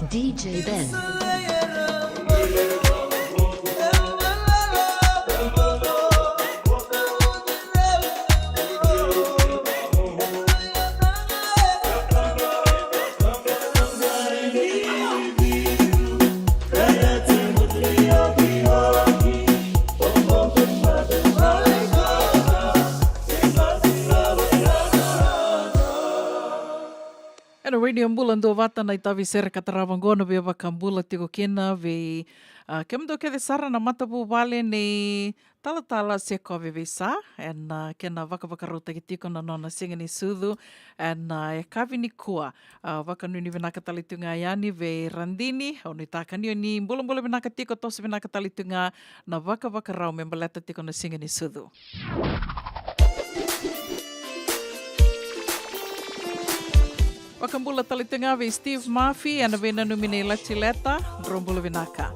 D J Ben. Ena Radio Bula Duavata na itavi sere ka tarava oqo, na veivakabula tiko kina vei, a, kemudou kece sara na matavuvale nei talatala Sekovi Veisa, ena, a, kena vakavakarautaki tiko na nona siga ni sucu ena, a, yakavi nikua. A, vakanuinui vinaka tale tu ga yani vei Radini, au nuitaka ni o ni bulabula vinaka tiko, toso vinaka tale tu ga na vakavakarau me baleta tiko na siga ni sucu. Vakabula tale tu ga vei Steve Murphy ena veinanumi nei Latileta, drau bula vinaka.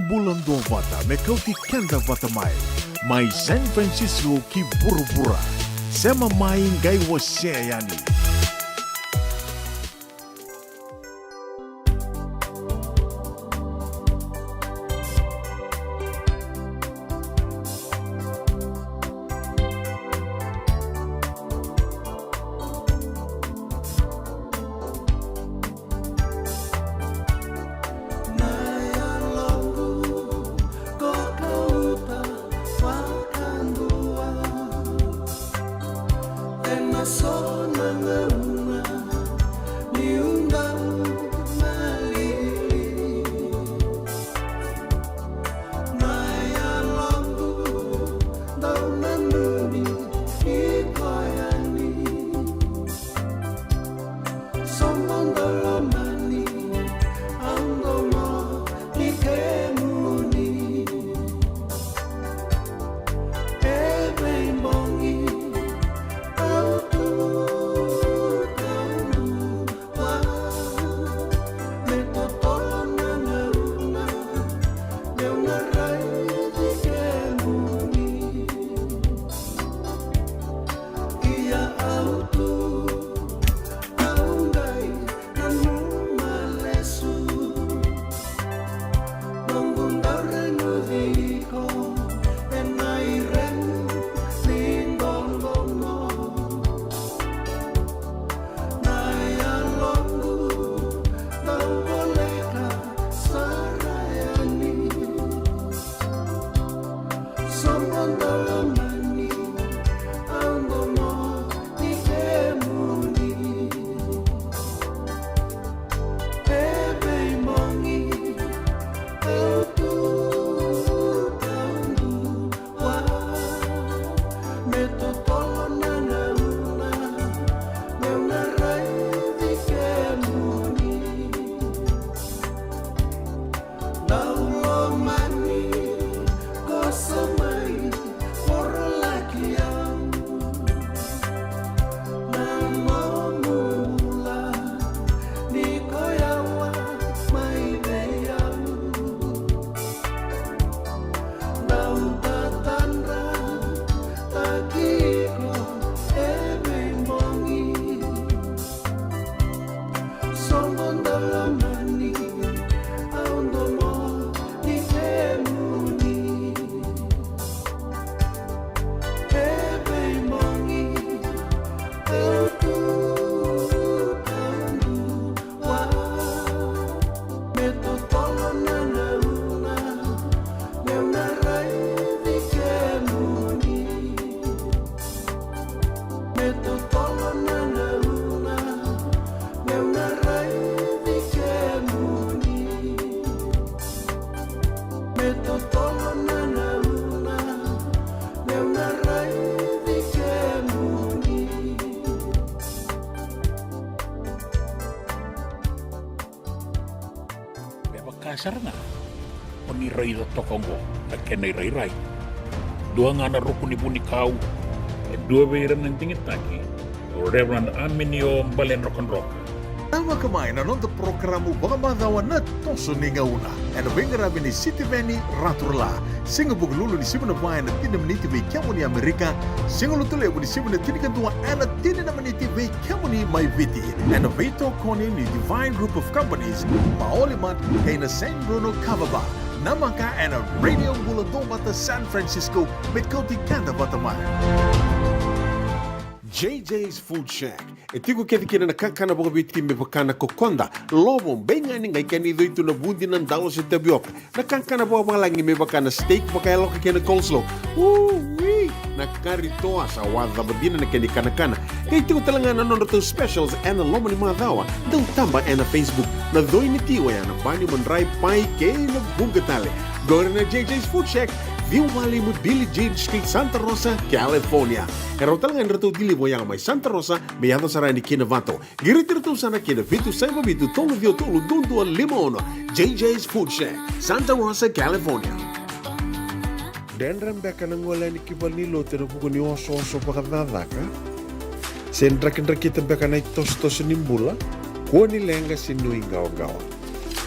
Bula Duavata me kauti keda vata mai. Mai San Francisco ki vuravura. Sema mai, qai wasea yani. Me vaka sara ga o ni raica toka oqo na kena irairai. Dua ga na ruku ni vunikau, e dua vei ira na digitaki, o Reverend Aminio Baledrokadroka. Tavaka mai na noda porokaramu vakamacawa na Toso ni Gauna, ena veiqaravi ni Sitiveni Raturala. Siga Vukelulu ni sivi na va ena tini na miniti vei kemuni Amerika. Siga Lotulevu ni sivi na tinikadua ena tini na miniti vei kemuni mai Viti, ena veitokoni ni Divine Group of Companies, Maoli Mart kei na Saint Bruno Kava Bar. Namaka ena Radio Bula Duavata San Francisco, me kauti keda vata mai. J J's Food Shack. E tiko kece kina na kakana vakaviti me vaka na kokoda, lovo, beigani, qai kena icoi tu na vudi, na dalo se tavioka. Na kakana vakavalagi me vaka na steak vakayaloka kei na coleslaw. Ui! Na kari toa, sa wacava dina na kena ikanakana. Qai tiko tale ga na nodratou specials ena loma ni macawa. Dau taba ena Facebook. Na coi ni ti oya na bani, madrai, pai kei na vuqa tale. Qori na J J's Food Shack, ciwa walu lima Billie Jean Street, Santa Rosa, California. E rawa tale ga ni ratou deliver oya mai Santa Rosa me yaco sara yani ki Novato. Qiriti iratou sara ki na vitu saiva vitu tolu ciwa tolu dua dua lima ono. J J's Food Shack, Santa Rosa, California. Dredre beka na gole yani ki valenilotu ena vuku ni osooso vakacakacaka? Se drakidrakita beka na itosotoso ni bula? Kua ni leqa se nuiqawaqawa.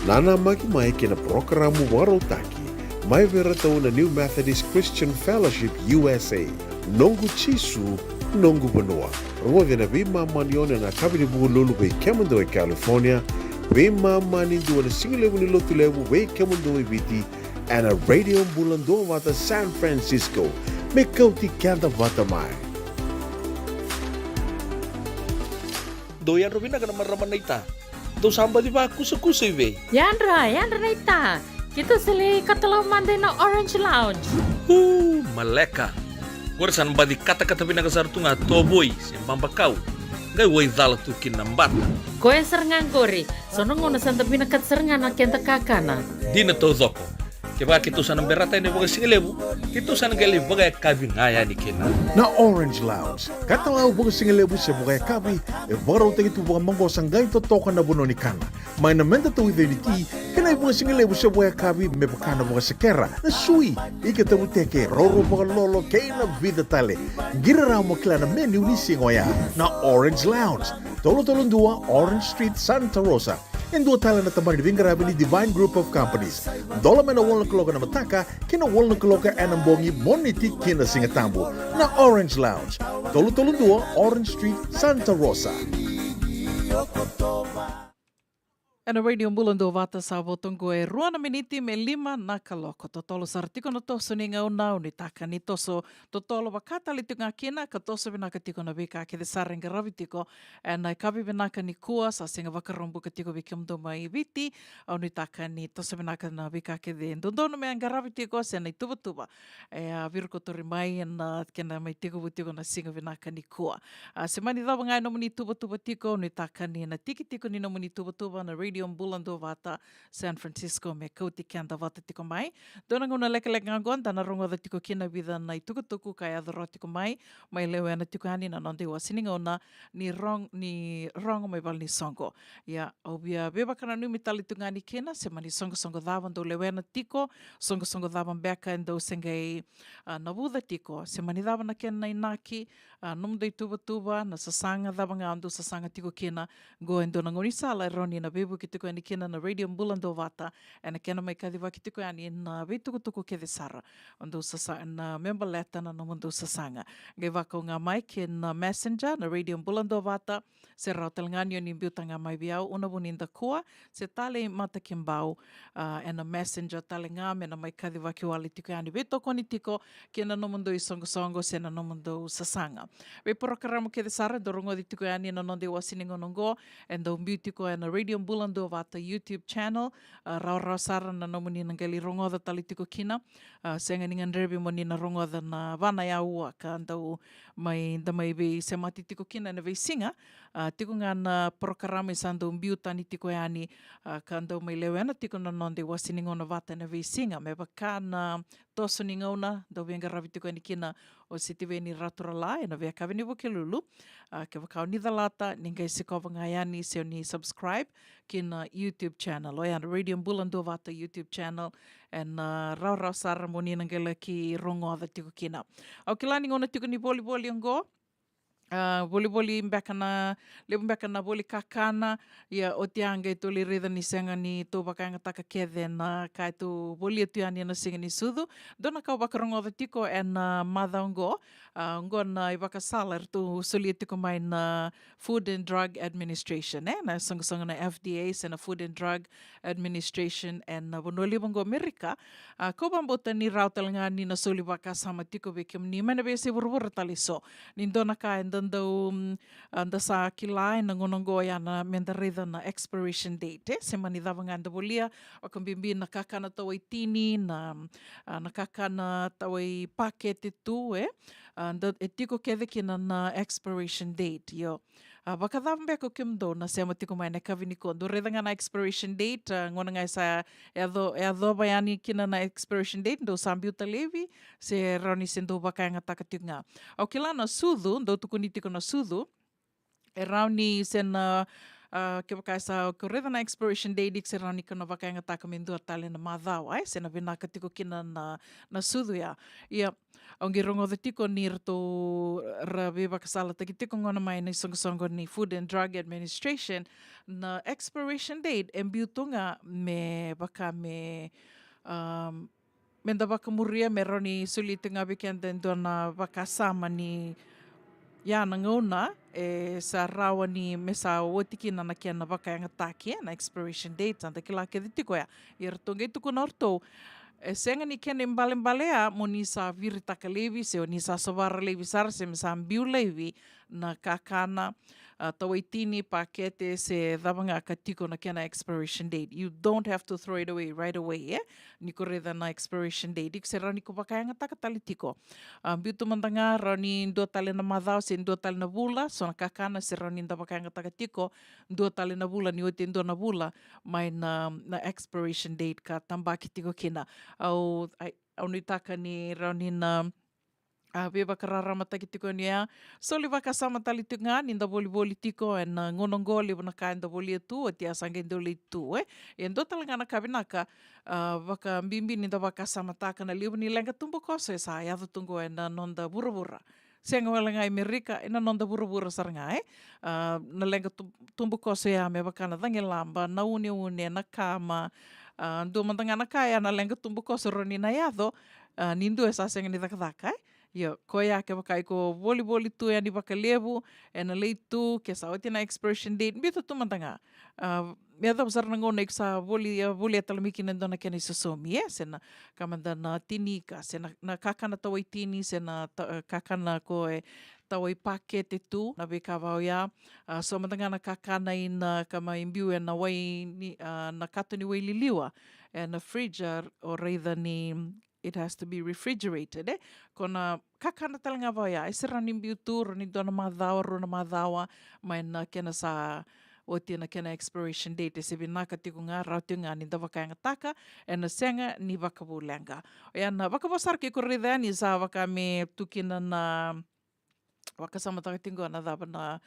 Nanamaki mai kei na parokaramu vakarautaki mai vei iratou na New Methodist Christian Fellowship U S A, Noqu Jisu, Noqu Vanua. Rogoci ena veimama ni ono ena yakavi ni Vukelulu vei kemudou e California, veimama ni dua na sigalevu ni Lotulevu vei kemudou e Viti, ena Radio Bula Duavata San Francisco. Me kauti keda vata mai. Dou yadra vinaka na marama naita. Dou sa baci vakusakusa i vei? Yadra, yadra naita. Keitou sa lai katalau mada ina Orange Lounge. Uu, maleka. Qori sa na baci katakata vinaka sara tu ga, tovoi se babakau. Qai waicala tu kina na bata. Koya sara ga qori. So na gauna sa da vinakata sara ga na keda kakana. Dina taucoko. Kevaka keitou sa na berata yani vakasigalevu, keitou sa na qai lai vakayakavi ga yani kina. Na Orange Lounge, katalau vakasigalevu se vakayakavi, e vakarautaki tu vakamaqosa, qai totoka na vanua ni kana. Mai na meda tauica ni ti, kei na ivakasigalevu se vakayakavi me vaka na vakasekera, na sui, ika tavuteke, roro vakalolo, kei na vica tale. Qiri rawa mo kila na menu ni siga oya. Na Orange Lounge, tolu tolu dua Orange Street, Santa Rosa. E dua tale na tabana ni veiqaravi ni Divine Group of Companies. Dola mai na walu na kaloko ena mataka ki na walu na kaloko ena bogi, Moniti ki na Sigatabu. Na Orange Lounge, tolu tolu dua Orange Street, Santa Rosa. Ena Radio Bula Duavata sa vo toqo e rua na miniti me lima na kaloko. Totolo sara tiko na toso ni gauna, au nuitaka ni toso totolo vaka tale tiko ga kina, ka toso vinaka tiko na veika kece sara e qaravi tiko ena yakavi vinaka nikua, sa sega Vakaraubuka tiko vei kemudou mai Viti. Au nuitaka ni toso vinaka na veika kece e dodonu me qaravi tiko, se na ituvatuva e a virikotori mai ena kena mai tekivu tiko na siga vinaka nikua. A, se mani cava ga e nomuni tuvatuva tiko, au nuitaka ni na tiki tiko ni nomuni tuvatuva na Radio Bula Duavata San Francisco me kauti keda vata tiko mai. Dua na gauna lekaleka ga oqo da na rogoca tiko kina e vica na itukutuku ka yaco rawa tiko mai, mai lewena tiko yani na noda iwase ni gauna ni rog-, ni rogo mai vale ni soqo. Ia, au via veivakananumi tale tu ga yani kina, se mani soqosoqo cava dou lewena tiko, soqosoqo cava beka e dou se qai, a, navuca tiko, se mani cava na kena inaki, a, nomudou ituvatuva, na sasaga cava ga dou sasaga tiko kina, qo e dua na gaunisala e rawa ni na veivuke tiko yani kina na Radio Bula Duavata ena kena mai kacivaki tiko yani na veitukutuku kece sara. O dou sasa-, na me baleta na nomudou sasaga. Qai vakau ga mai kei na Messenger, na Radio Bula Duavata, se rawa tale ga ni o ni biuta ga mai vei au, Una Vunidakua, se Talei Matakibau, a, ena Messenger tale ga me na mai kacivaki wale tiko yani, veitokoni tiko kei na nomudou isoqosoqo se na nomudou sasaga. Veiporokaramu kece sara e dau rogoci tiko yani ena noda iwase ni gauna oqo, e dau biu tiko ena Radio Bula Duavata YouTube channel, a, rawarawa sara na nomuni na qai lai rogoca tale tiko kina, a, sega ni gadrevi mo ni na rogoca na va na aua ka dau mai, da mai veisemati tiko kina ena veisiga, a, tiko ga na porokaramu e sa dau biu tani tiko yani, a, ka dau mai lewena tiko na noda iwase ni gauna vata ena veisiga, me vaka na toso ni gauna dau veiqaravi tiko yani kina o Sitiveni Raturala ena veiyakavi ni Vukelulu. A, kevaka o ni calata, ni qai sikova ga yani se o ni subscribe ki na YouTube channel, oya na Radio Bula Duavata YouTube channel, ena, a, rawarawa sara mo ni na qai laki rogoca tiko kina. Au kila ni gauna tiko ni volivoli oqo, a, volivoli beka na, levu beka na voli kakana, ia oti ya qai tou lai raica ni sega ni tou vakayagataka kece na ka e tou volia tu yani ena siga ni sucu. Dua na ka au vakarogoca tiko ena, a, macawa oqo, a, oqo na ivakasala eratou solia tiko mai na Food and Drug Administration, e, na soqosoqo na F D A se na Food and Drug Administration ena, a, vanua levu oqo Amerika. A, kau vakabauta ni rawa tale ga ni na soli vakasama tiko vei kemuni mai na veiyasai vuravura tale eso. Ni dua na ka eda dau, mm, a, da sa kila ena gauna oqo ya na meda raica na expiration date, e, se mani cava ga eda volia, vakabibi na kakana tawa i tini, na, a, na kakana tawa i pakete tu, e, a, da, e tiko kece kina na expiration date, io. A, vakacava beka o kemudou na sema tiko mai ena yakavi nikua? Dou raica ga na expiration date, a, gauna ga e sa yaco-, yacova yani kina na expiration date, dou sa biuta laivi, se rawa ni se dou vakayagataka tiko ga? Au kila na sucu, dou tukuni tiko na sucu, e rawa ni se na, A, kevaka e sa ko raica na expiration date, iko se rawa ni ko na vakayagataka me dua tale na macawa, e, se na vinaka tiko kina na, na sucu ya. Ia, au qai rogoca tiko ni ratou ra veivakasalataki tiko gona mai na isoqosoqo ni Food and Drug Administration, na expiration date e biu tu ga me vaka me, um, me da vakamuria, me rawa ni soli tu ga vei keda e dua na vakasama ni ya na gauna e sa rawa ni me sa oti kina na kena vakayagataki, e, na expiration date, sa da kila kece tiko ya. Ia ratou qai tukuna o ratou, e sega ni kena ibalebale ya mo ni sa viritaka laivi se o ni sa sovara laivi sara se me sa biu laivi na kakana, a, tawaitini, pakete, se cava ga ka tiko na kena expiration date. You don't have to throw it away right away, e? Ni ko raica na expiration date, iko se rawa ni ko vakayagataka tale tiko. A, biu tu mada ga, rawa ni dua tale na macawa se dua tale na vula, so na kakana se rawa ni da vakayagataka tiko dua tale na vula, ni oti e dua na vula mai na, na expiration date ka tabaki tiko kina. Au, ai, au nuitaka ni rawa ni na, a, veivakararamataki tiko ni ya. Soli vakasama tale tiko ga ni da volivoli tiko ena gauna oqo, levu na ka eda volia tu, oti ya sa qai dau lai tu, e. E dua tale ga na ka vinaka, a, vakabibi ni da vakasamataka na levu ni leqa tubukoso e sa yaco tu oqo ena noda vuravura. Sega wale ga i Merika, ena noda vuravura sara ga, e. A, na leqa tu-, tubukoso ya me vaka na cagelaba, na uneune, na kama, a, dua mada ga na ka ya na leqa tubukoso rawa ni na yaco, a, ni dua e sa sega ni cakacaka, e. Io, koya kevaka iko volivoli tu yani vakalevu, ena lai tu, ke sa oti na expiration date, biuta tu mada ga. A, me yacova sara na gauna iko sa voli, a, volia tale mai kina e dua na kena isosomi, e, se na ka mada na tinika, se na, na kakana tawaitini, se na ta-, e, kakana ko e tawai pakete tu, na veika vau ya. A, so mada ga na kakana ina ka mai biu ena wai ni, a, na kato ni wai liliwa, ena fridge, a, o raica ni it has to be refrigerated, e. Ko na kakana tale ga vau ya, e se rawa ni biu tu, rawa ni dua na macawa, rua na macawa, mai na kena sa oti na kena expiration date, e se vinaka tiko ga, rawa tiko ga ni da vakayagataka, ena sega ni vakavuleqa. Oya na vakavo sara ke ko raica yani sa vaka me tu kina na, vakasamataka tiko na cava na,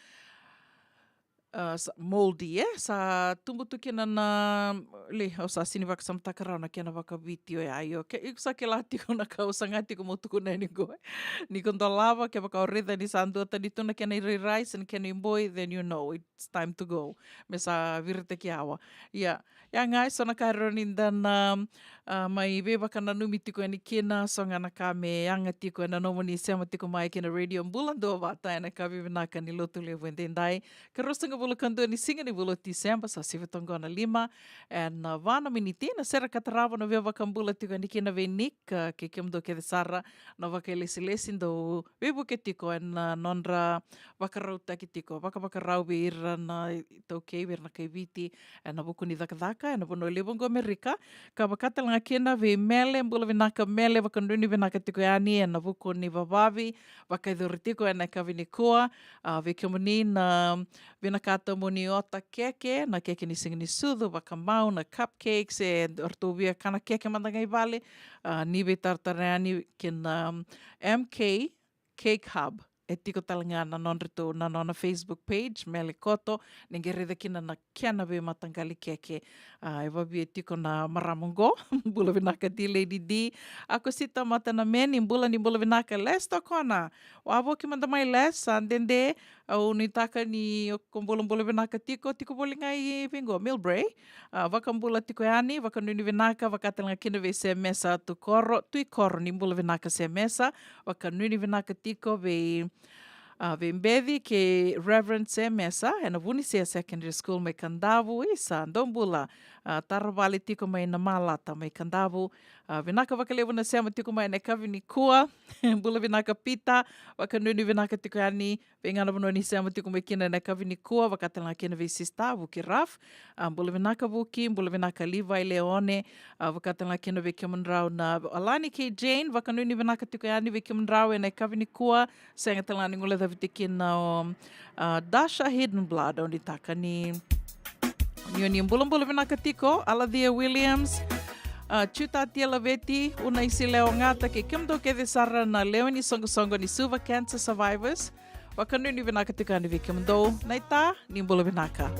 a, sa, moldy, e? Sa tubu tu kina na, le, au sa sini vakasamataka rawa na kena vakaviti oya, io. Ke, iko sa kila tiko na ka au saga tiko mo tukuna yani qo, e? Ni ko dolava, kevaka o raica ni sa duatani tu na kena irairai, se na kena iboi, then you know it's time to go. Me sa viritaki yawa. Ia, ya ga e so na ka e rawa ni da na, a, mai veivakananumi tiko yani kina, so ga na ka me yaga tiko ena nomuni sema tiko mai kina Radio Bula Duavata ena yakavi vinaka ni Lotulevu edaidai. Ka ruasagavulu ka dua ni siga ni vula o Tiseba, sa sivi toqo na lima ena va na miniti. Na sere ka tarava na veivakabula tiko yani kina vei Nick, a, kei kemudou kece sara na vakailesilesi dou veivuke tiko ena, a, nodra vakarautaki tiko, vakavakarau vei ira na iTaukei, vei ira na kaiviti ena vuku ni cakacaka ena vanua levu oqo Amerika. Ka vaka tale ga kina vei Mele, bula vinaka Mele, vakanuinui vinaka tiko yani ena vuku ni vavavi vakayacori tiko ena yakavi nikua. A, vei kemuni na vinakata mo ni ota keke, na keke ni Siga ni Sucu, vakamau, na cupcakes, e ratou via kana keke mada ga i vale, a, ni veitaratara yani kina, um, M K Cake Hub. E tiko tale ga na nodratou, na nona Facebook page, Mele Koto, ni qai raica kina na kena veimataqali keke. A, e vavia tiko na marama oqo. Bula vinaka ti Lady D. A, ko Sita Matanameni, bula ni bula vinaka Les Tokona. Wavoki mada mai Les, sa dede, au nuitaka ni o ko bulabula vinaka tiko, tiko voli ga i vei qo, Millbrae. A, vakabula tiko yani, vakanuinui vinaka, vaka tale ga kina vei Semesa Tukoro, Tuikoro, ni bula vinaka Semesa, vakanuinui vinaka tiko vei, a, vei Beci kei Reverend Semesa, ena Vunisea Secondary School mai Kadavu, isa, dou bula, a, tara vale tiko mai na Malata mai Kadavu, a, vinaka vakalevu na sema tiko mai na yakavi nikua, bula vinaka Pita, vakanuinui vinaka tiko yani, vei ga na vanua ni sema tiko mai kina na yakavi nikua, vaka tale ga kina vei Sista Vuki Raf, a, bula vinaka Vuki, bula vinaka Levi Leone, a, vaka tale ga kina vei kemudrau na Alani kei Jane, vakanuinui vinaka tiko yani vei kemudrau ena yakavi nikua, sega tale ga ni guilecavi tiko kina o, a, Dasha Hidden Blood, au nuitaka ni, ni o ni bulabula vinaka tiko, Alathea Williams, a, Juta Tia Laveti, Una Isilewa Gata, kei kemudou kece sara na lewe ni soqosoqo ni Suva Cancer Survivors, Vakanuinui vinaka tiko yani vei kemudou na ita, ni bula vinaka.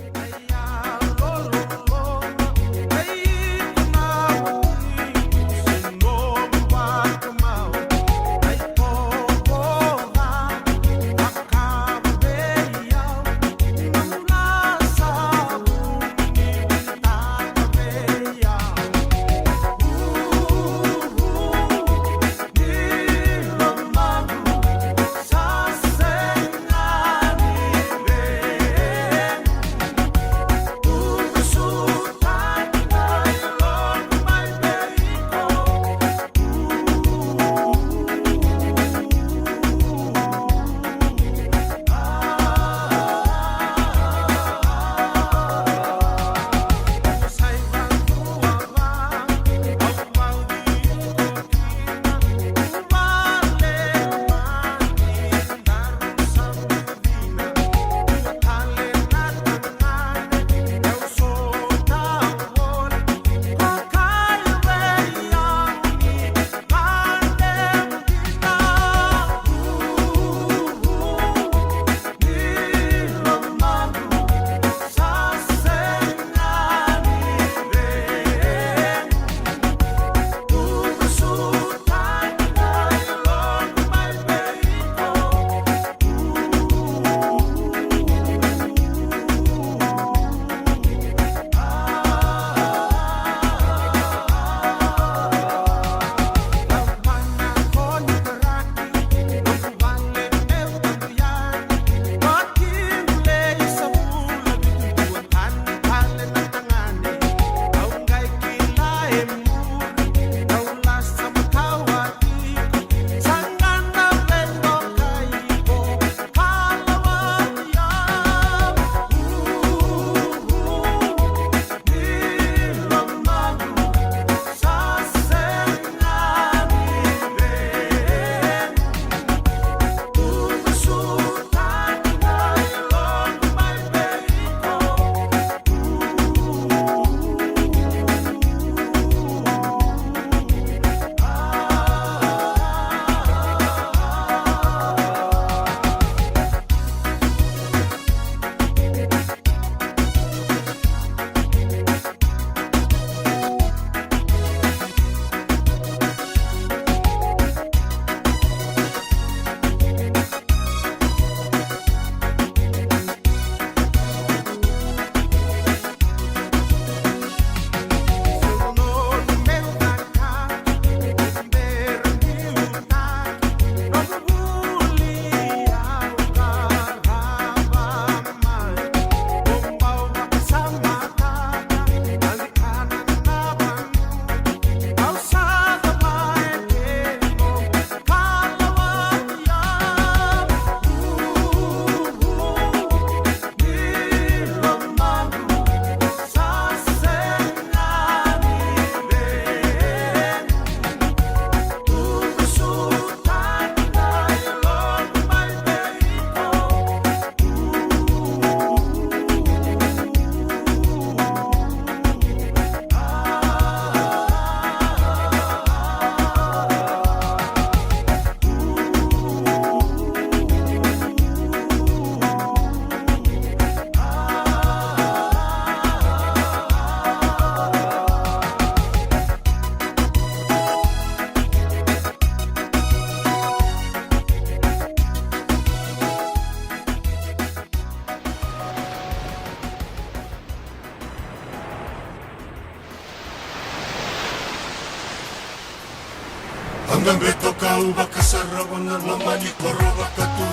Agabe toka au vakasarava na loma ni koro vakatu.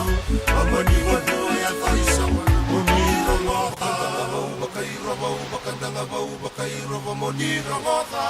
A mani vanua ya caisama, mo ni rogoca. Vakairova au vakadagava au vakairova mo ni rogoca.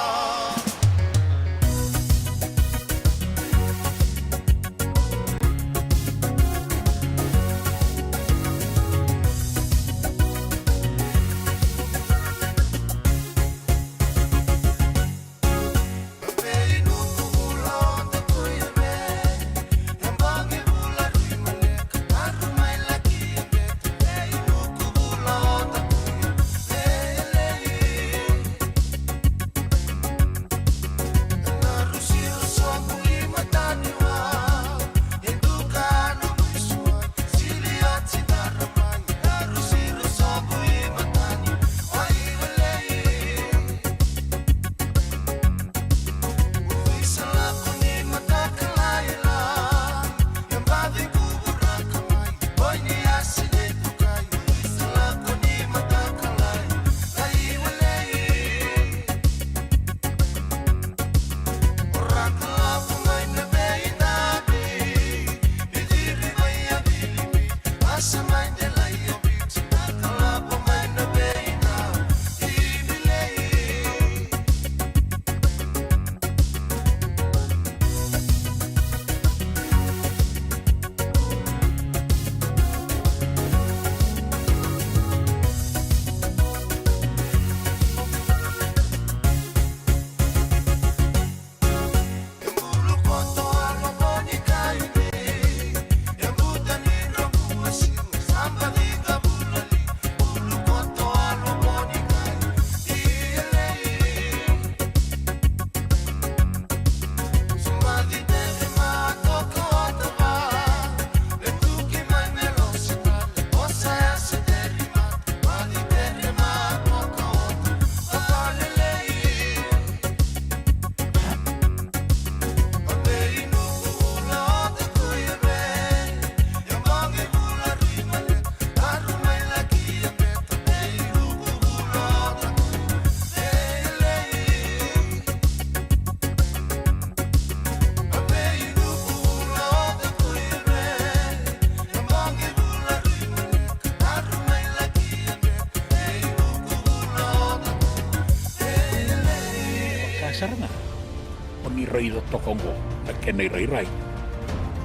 raica toka oqo na kena irairai.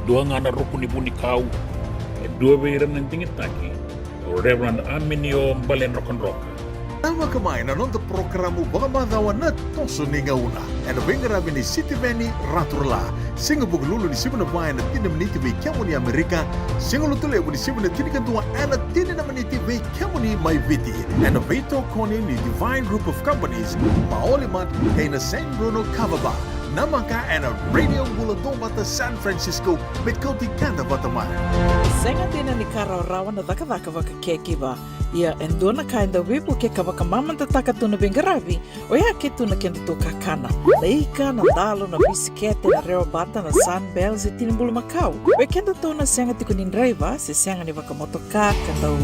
Dua ga na ruku ni vunikau, e dua vei ira na digitaki, o Reverend Aminio Baledrokadroka. Tavaka mai na noda porokaramu vakamacawa na Toso ni Gauna, ena veiqaravi ni Sitiveni Raturala. Siga Vukelulu ni sivi na va ena tini na miniti vei kemuni Amerika, Siga Lotulevu ni sivi na tinikadua ena tini na miniti vei kemuni mai Viti, ena veitokoni ni Divine Group of Companies, Maoli Mart kei na San Bruno Kava Bar. Namaka ena Radio Bula Duavata San Francisco, me kauti keda vata mai. Sega dina ni ka rawarawa na cakacaka vakacaregiver. Ia e dua na ka eda veivuke ka vakamamadataka tu na veiqaravi, oya ke tu na kedatou kakana. Na ika, na dalo, na bisikete, na rewa bata, na Sunbell, se tini bulumakau. Vei kedatou na sega tiko ni draiva se sega ni vakamotoka ka dau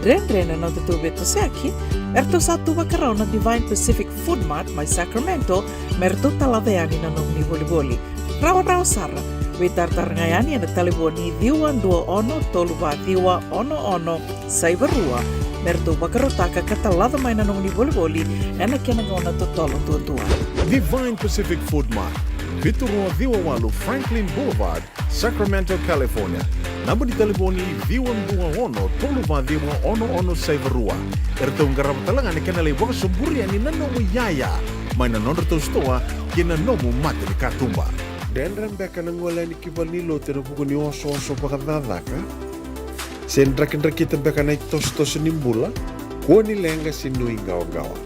dredre na nodatou veitosoyaki, eratou sa tu vakarau na Divine Pacific Food Mart mai Sacramento me ratou talaca yani na nomuni volivoli. Rawarawa sara, veitaratara ga yani ena talevoni ciwa dua ono tolu va ciwa ono ono saiva rua, me ratou vakarautaka ka talaca mai na nomuni volivoli ena kena gauna totolo duadua. Divine Pacific Food Mart, vitu rua ciwa walu Franklin Boulevard, Sacramento, California. Naba ni talevoni ciwa dua ono tolu va ciwa ono ono saiva rua. Eratou qarava tale ga na kena lai vakasoburi yani na nomu iyaya mai na nodratou sitoa ki na nomu mata ni katuba. Dredre beka na gole yani ki valenilotu ena vuku ni osooso vakacakacaka? Se drakidrakita beka na itosotoso ni bula? Kua ni leqa se nuiqawaqawa.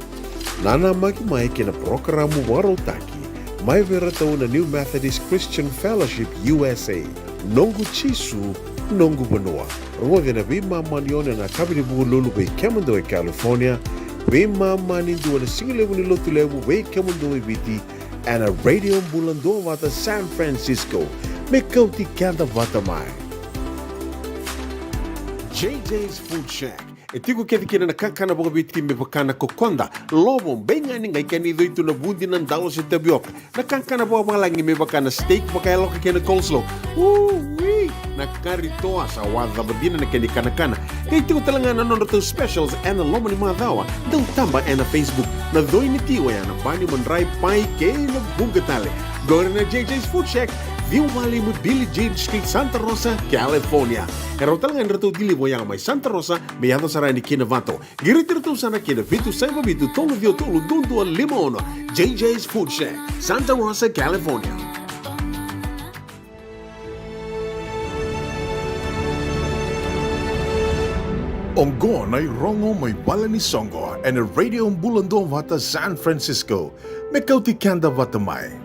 Nanamaki mai ki na parokaramu vakarautaki mai vei iratou na New Methodist Christian Fellowship U S A, Noqu Jisu, Noqu Vanua. Rogoci ena veimama ni ono ena yakavi ni Vukelulu vei kemudou e California, veimama ni dua ena sigalevu ni Lotulevu vei kemudou e Viti, ena Radio Bula Duavata San Francisco, me kauti keda vata mai. J J's Food Shack. E tiko kece kina na kakana vakaviti me vaka na kokoda, lovo, beigani, qai kena icoi tu na vudi, na dalo se tavioka. Na kakana vakavalagi me vaka na steak vakayaloka kei na coleslaw. Ui! Na kari toa sa wacava dina na kena ikanakana. Qai tiko tale ga na nodratou specials ena loma ni macawa. Dau taba ena Facebook. Na coi ni ti oya na bani, madrai, pai kei na vuqa tale. Qori na J J's Food Shack, ciwa walu lima Billie Jean Street, Santa Rosa, California. E rawa tale ga ni ratou deliver oya mai Santa Rosa me yaco sara yani ki Novato. Qiriti iratou sara ki na vitu saiva vitu tolu ciwa tolu dua dua lima ono. J J's Food Shack, Santa Rosa, California. Oqo na irogo mai vale ni soqo ena Radio Bula Duavata San Francisco, me kauti keda vata mai.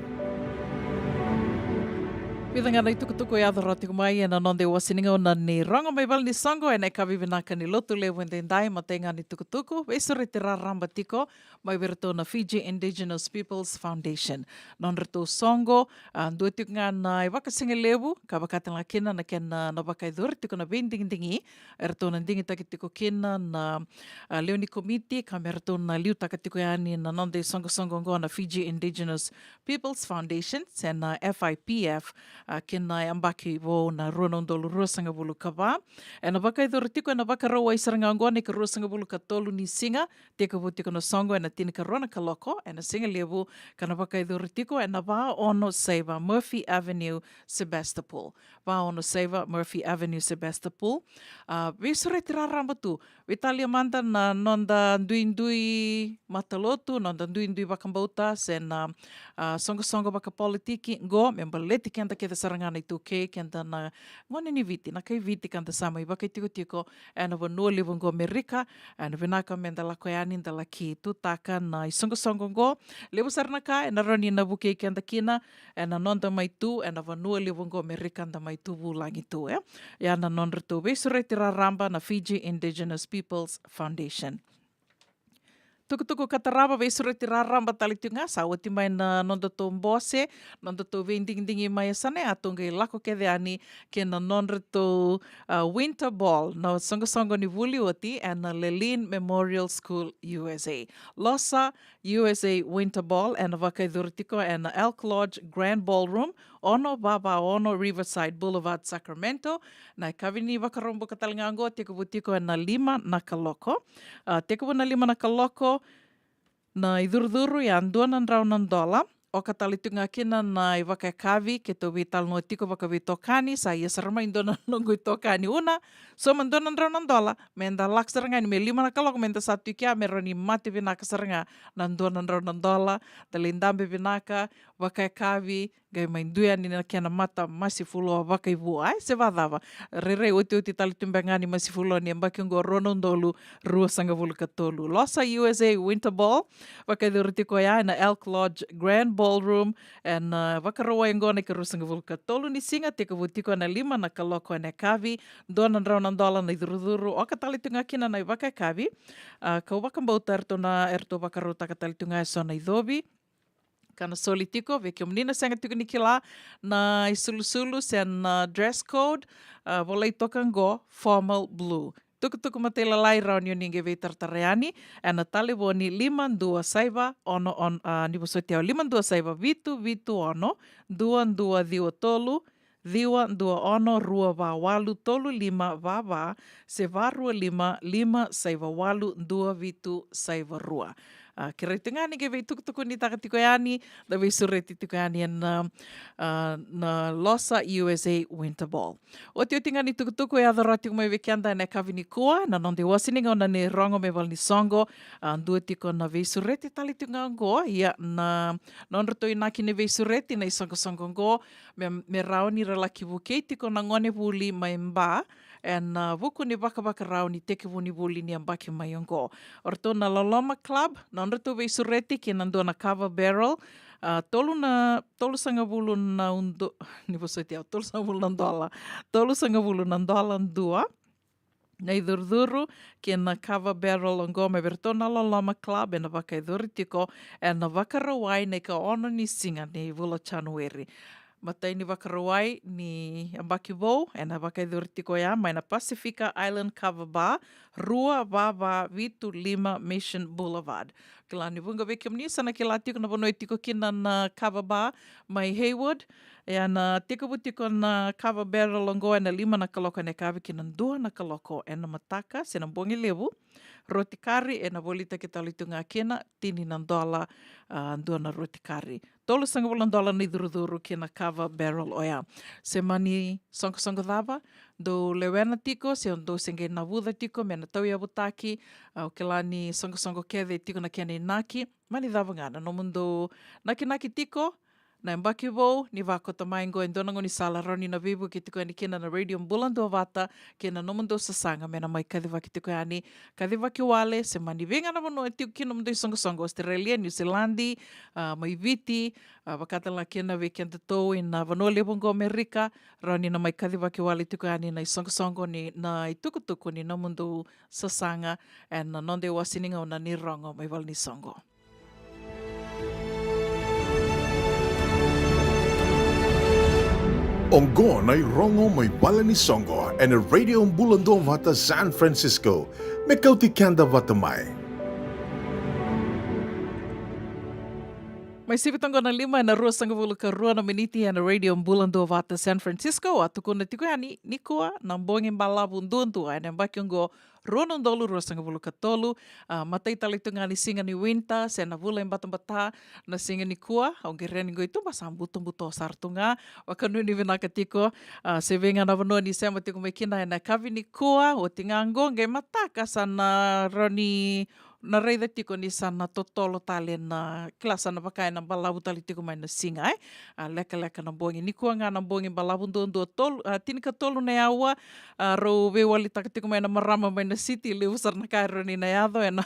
Vica ga na itukutuku e yaco rawa tiko mai ena noda iwasewase ni gauna ni rogo mai vale ni soqo ena yakavi vinaka ni Lotulevu edaidai. Matai ga ni tukutuku, veisureti raraba tiko mai vei iratou na Fiji Indigenous Peoples Foundation. Nodratou soqo, a, dua tiko ga na ivakasigalevu ka vaka tale ga kina na kena, na vakayacori tiko na veidigidigi eratou na digitaki tiko kina na, a, lewe ni komiti ka me ratou na liutaka tiko yani na noda isoqosoqo oqo na Fiji Indigenous People's Foundation, se na F I P F, a, kina yabaki vou na rua na udolu ruasagavulu ka va. Ena vakayacori tiko ena Vakarauwai sara ga oqo na ikaruasagavulu ka tolu ni siga, tekivu tiko na soqo ena tinikarua na kaloko ena sigalevu, ka na vakayacori tiko ena va ono saiva Murphy Avenue, Sebastopol. Va ono saiva Murphy Avenue, Sebastopol. A, veisureti raraba tu. Veitalia mada na noda duidui matalotu, noda duidui vakabauta, se na, a, soqosoqo vakapolitiki, qo me baleti keda kece sara ga na iTaukei, keda na gone ni Viti, na kai Viti ka da sa mai vakaitikotiko ena vanua levu qo Amerika. Ena vinaka meda lako yani da laki tutaka na isoqosoqo qo. Levu sara na ka ena rawa ni na vukei keda kina ena noda mai tu ena vanua levu qo Amerika, da mai tu vulagi tu, e. Ia na nodratou veisureti raraba na Fiji Indigenous Peoples Foundation. Tukutuku ka tarava, veisureti raraba tale tiko ga, sa oti mai na nodatou bose, nodatou veidigidigi mai yasana ya, tou qai lako kece yani kei na nodratou, a, Winter Ball, na soqosoqo ni vuli oti ena Lelean Memorial School U S A. Losa U S A Winter Ball ena vakayacori tiko ena Elk Lodge Grand Ballroom, ono va va ono Riverside Boulevard, Sacramento. Na yakavi ni Vakaraubuka tale ga oqo, tekivu tiko ena lima na kaloko. A, tekivu na lima na kaloko, na icurucuru ya dua na drau na dola. oka tale tu ga kina na ivakayakavi, keitou veitalanoa tiko vakaveitokani, sa ia sara mai dua na noqu itokani. Una, sauma dua na drau na dola, meda lako sara ga yani me lima na kaloko, meda sa tu i kea, me rawa ni mate vinaka sara ga na dua na drau na dola, da lai dabe vinaka, vakayakavi, qai mai dua yani na kena mata masi fuloa vakaivua, e, se vacava. Rairai otioti tale tu beka ga ni masi fuloa ni yabaki oqo rua na udolu ruasagavulu ka tolu. Losa U S A Winter Ball, vakayacori tiko ya ena Elk Lodge Grand Ballroom, ena, e, Vakarauwai oqo na ikaruasagavulu ka tolu ni siga, tekivu tiko ena lima na kaloko ena yakavi, dua na drau na dola na icurucuru, oka tale tu ga kina na ivakayakavi, a, kau vakabauta eratou na, eratou vakarautaka tale tu ga eso na icovi, ka na soli tiko, vei kemuni na sega tiko ni kila na isulusulu se na dress code, a, volai toka qo, formal blue. Tukutuku matailalai rawa ni o ni qai veitaratara yani, ena talevoni lima dua saiva ono ono, a, ni vosoti au, lima dua saiva vitu vitu ono, dua dua ciwa tolu, ciwa dua ono rua va walu tolu lima va va, se va rua lima lima saiva walu dua vitu saiva rua. A, kerei tu ga ni qai veitukutukunitaka tiko yani, da veisureti tiko yani ena, a, na Losa U S A Winter Ball. Otioti ga ni tukutuku e yaco rawa tiko mai vei keda ena yakavi nikua, na noda iwasewase ni gauna ni rogo mai valenisoqo, a, dua tiko na veisureti tale tiko ga oqo, ia na nodratou inaki ni veisureti na isoqosoqo oqo, me, me rawa ni ra laki vukei tiko na gone vuli mai Ba, ena, a, vuku ni vakavakarau ni tekivu ni vuli ni yabaki mai oqo. O ratou na Loloma Club, na nodratou veisureti ki na dua na kava barrel, a, tolu na, tolusagavulu na udo-, ni vosoti au, tolusagavulu na dola, tolusagavulu na dola dua na icurucuru, ki na kava barrel oqo mai vei ratou na Loloma Club, ena vakayacori tiko ena Vakarauwai na ikaono ni siga ni vula o Janueri. Matai ni Vakarauwai ni yabaki vou, ena vakayacori tiko ya mai na Pacifica Island Kava Bar, rua va va vitu lima Mission Boulevard. Kila ni vuqa vei kemuni sa na kila tiko na vanua e tiko kina na kava bar mai Hayward. Ia na tekivu tiko na kava barrel oqo ena lima na kaloko ena yakavi ki na dua na kaloko ena mataka, se na bogi levu. Roti kari ena volitaki tale tu ga kina, tini na dola, a, dua na roti kari. Tolusagavulu na dola na icurucuru ki na kava barrel oya. Se mani soqosoqo cava dou lewena tiko, se dou se qai navuca tiko me na tauyavutaki, a, o kila ni soqosoqo kece e tiko na kena inaki, mani cava ga na nomudou nakinaki tiko, na yabaki vou ni vakoto mai oqo e dua na gaunisala rawa ni na veivuke tiko yani kina na Radio Bula Duavata kei na nomudou sasaga me na mai kacivaki tiko yani, kacivaki wale, se mani vei ga na vanua e tiko kina nomudou isoqosoqo, Australia, New Zealand, a, mai Viti, a, vaka tale ga kina vei kedatou ena vanua levu oqo Amerika, rawa ni na mai kacivaki wale tiko yani na isoqosoqo ni na itukutuku ni nomudou sasaga ena noda iwasewase ni gauna ni rogo mai valenisoqo. Oqo na irogo mai valenisoqo ena Radio Bula Duavata San Francisco. Me kauti keda vata mai. Mai sivi toqo na lima ena ruasagavulu ka rua na miniti ena Radio Bula Duavata San Francisco. A tukuna tiko yani nikua na bogi balavu duadua ena yabaki oqo rua na udolu ruasagavulu ka tolu. A, matai tale tu ga ni siga ni winter se na vula e batabata na siga nikua. Au qai raica ni qo e tu ba sa butobuto sara tu ga. Vakanuinui vinaka tiko, a, se vei ga na vanua ni sema tiko mai kina ena yakavi nikua. Oti ga qo qai mataka sa na rawa ni na raica tiko ni sa na totolo tale na, kila, sa na vaka ena balavu tale tiko mai na siga, e. A, lekaleka na bogi. Nikua ga na bogi balavu duadua, tolu, a, tinikatolu na aua, a, rau veiwalitaka tiko mai na marama mai na siti, levu sara na ka e rawa ni na yaco ena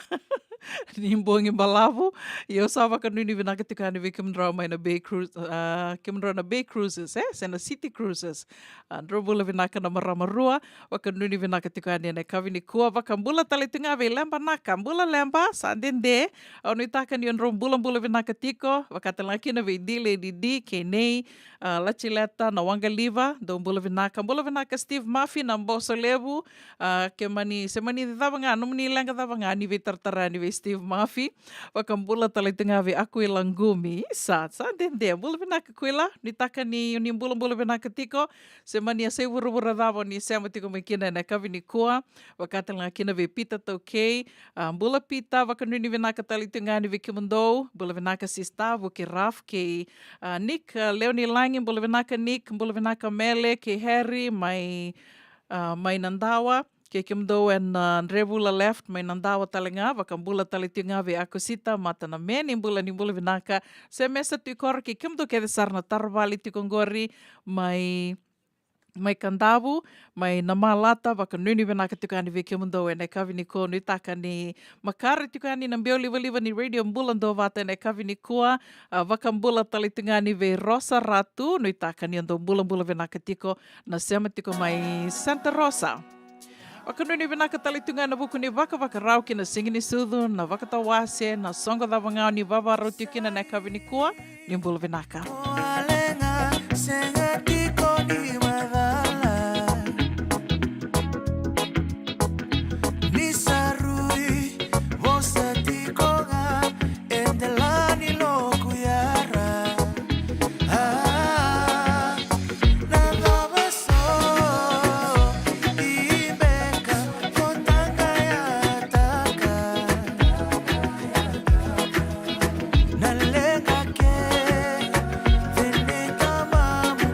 ni bogi balavu. Ia au sa vakanuinui vinaka tiko yani vei kemudrau mai na Bay Cruise, a, kemudrau na Bay Cruises, e, se na City Cruises. A, drau bula vinaka na marama rua. Vakanuinui vinaka tiko yani ena yakavi nikua. Vakabula tale tu ga vei Leba Naka. Bula Leba, sa dede. Au nuitaka ni o drau bulabula vinaka tiko. Vaka tale ga kina vei D Lady D, kei Nei, a, Latileta, na Waqaliva. Dou bula vinaka. Bula vinaka Steve Mafi, na Boso Levu. A, ke mani, se mani cava ga, nomuni leqa cava ga, ni veitaratara yani vei Steve Murphy. Vakabula tale tu ga vei Akuila Gumi. Sa, sa dede. Bula vinaka Kuila. Nuitaka ni, ni bulabula vinaka tiko. Se mani a sai vuravura cava ni sema tiko mai kina ena yakavi nikua. Vaka tale ga kina vei Pita Taukei. A, bula Pita, vakanuinui vinaka tale tu ga yani vei kemudou. Bula vinaka sista, Vuke Raf, kei, a, Nick, a, Leoni Lagi, bula vinaka Nick, bula vinaka Mele, kei Harry, mai, a, mai Nadawa. Kei kemudou ena, a, Drevula Left, mai Nadawa tale ga, vakabula tale tu ga vei Akosita, Mata na Meni, bula ni bula vinaka. Se mesa tu i koro kei kemudou kece sara na taravali tiko qori, mai mai Kadavu, mai Namalata, vakanuinui vinaka tiko yani vei kemudou ena yakavi nikua, nuitaka ni makare tiko yani na biau livaliva ni Radio Bula Duavata ena yakavi nikua, a, vakabula tale tiko yani vei Rosa Ratu, nuitaka ni o dou bulabula vinaka tiko na sema tiko mai Santa Rosa. Vakanuinui vinaka tale tu ga ena vuku ni vakavakarau kei na siga ni sucu, na vakatawase, na soqo cava ga o ni vavarau tiko kina ena yakavi nikua, ni bula vinaka. Walega sega tiko ni macala. Ni sa rui vosa tiko ga e dela ni loku yara. A, na cava so i beka ko taqayataka. Na leqa kece nei tamamu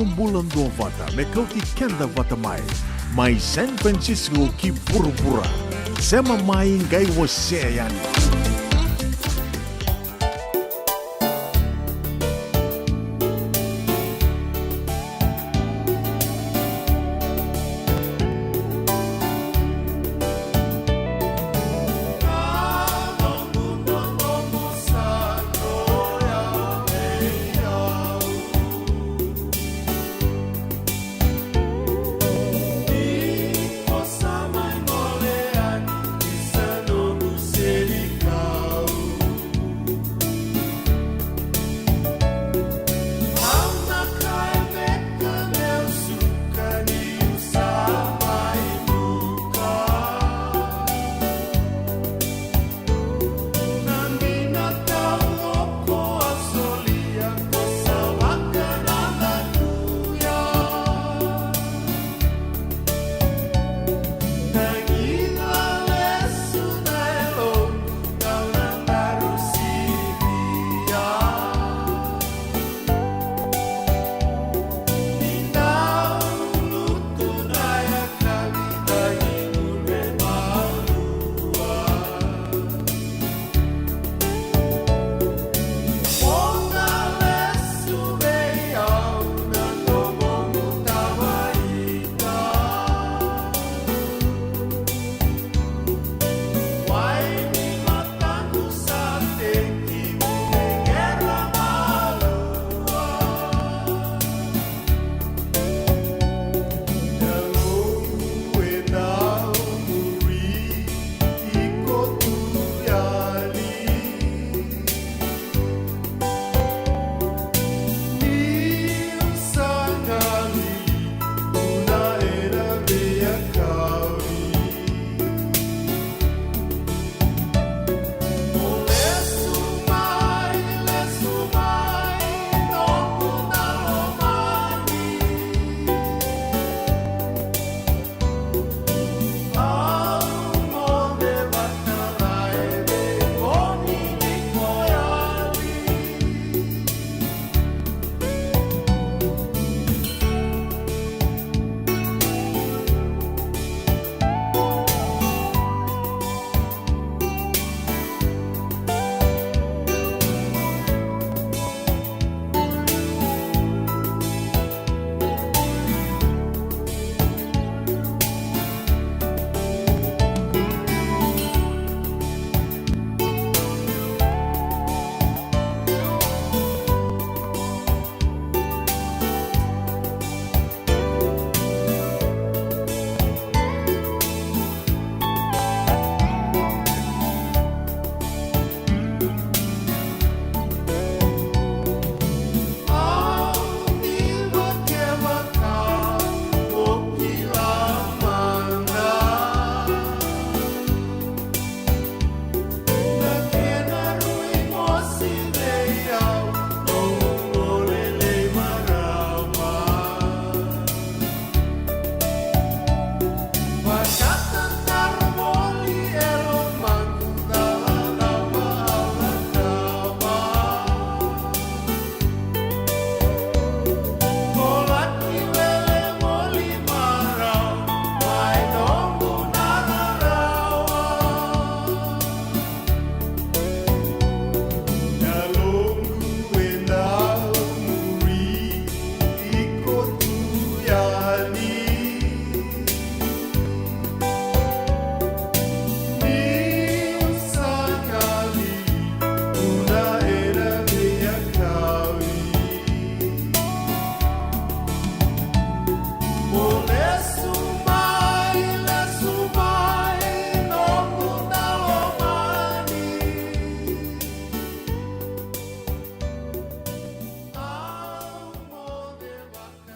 Bula duavata me kauti keda vata mai, mai San Francisco ki vuravura. Sema mai, qai wasea yani.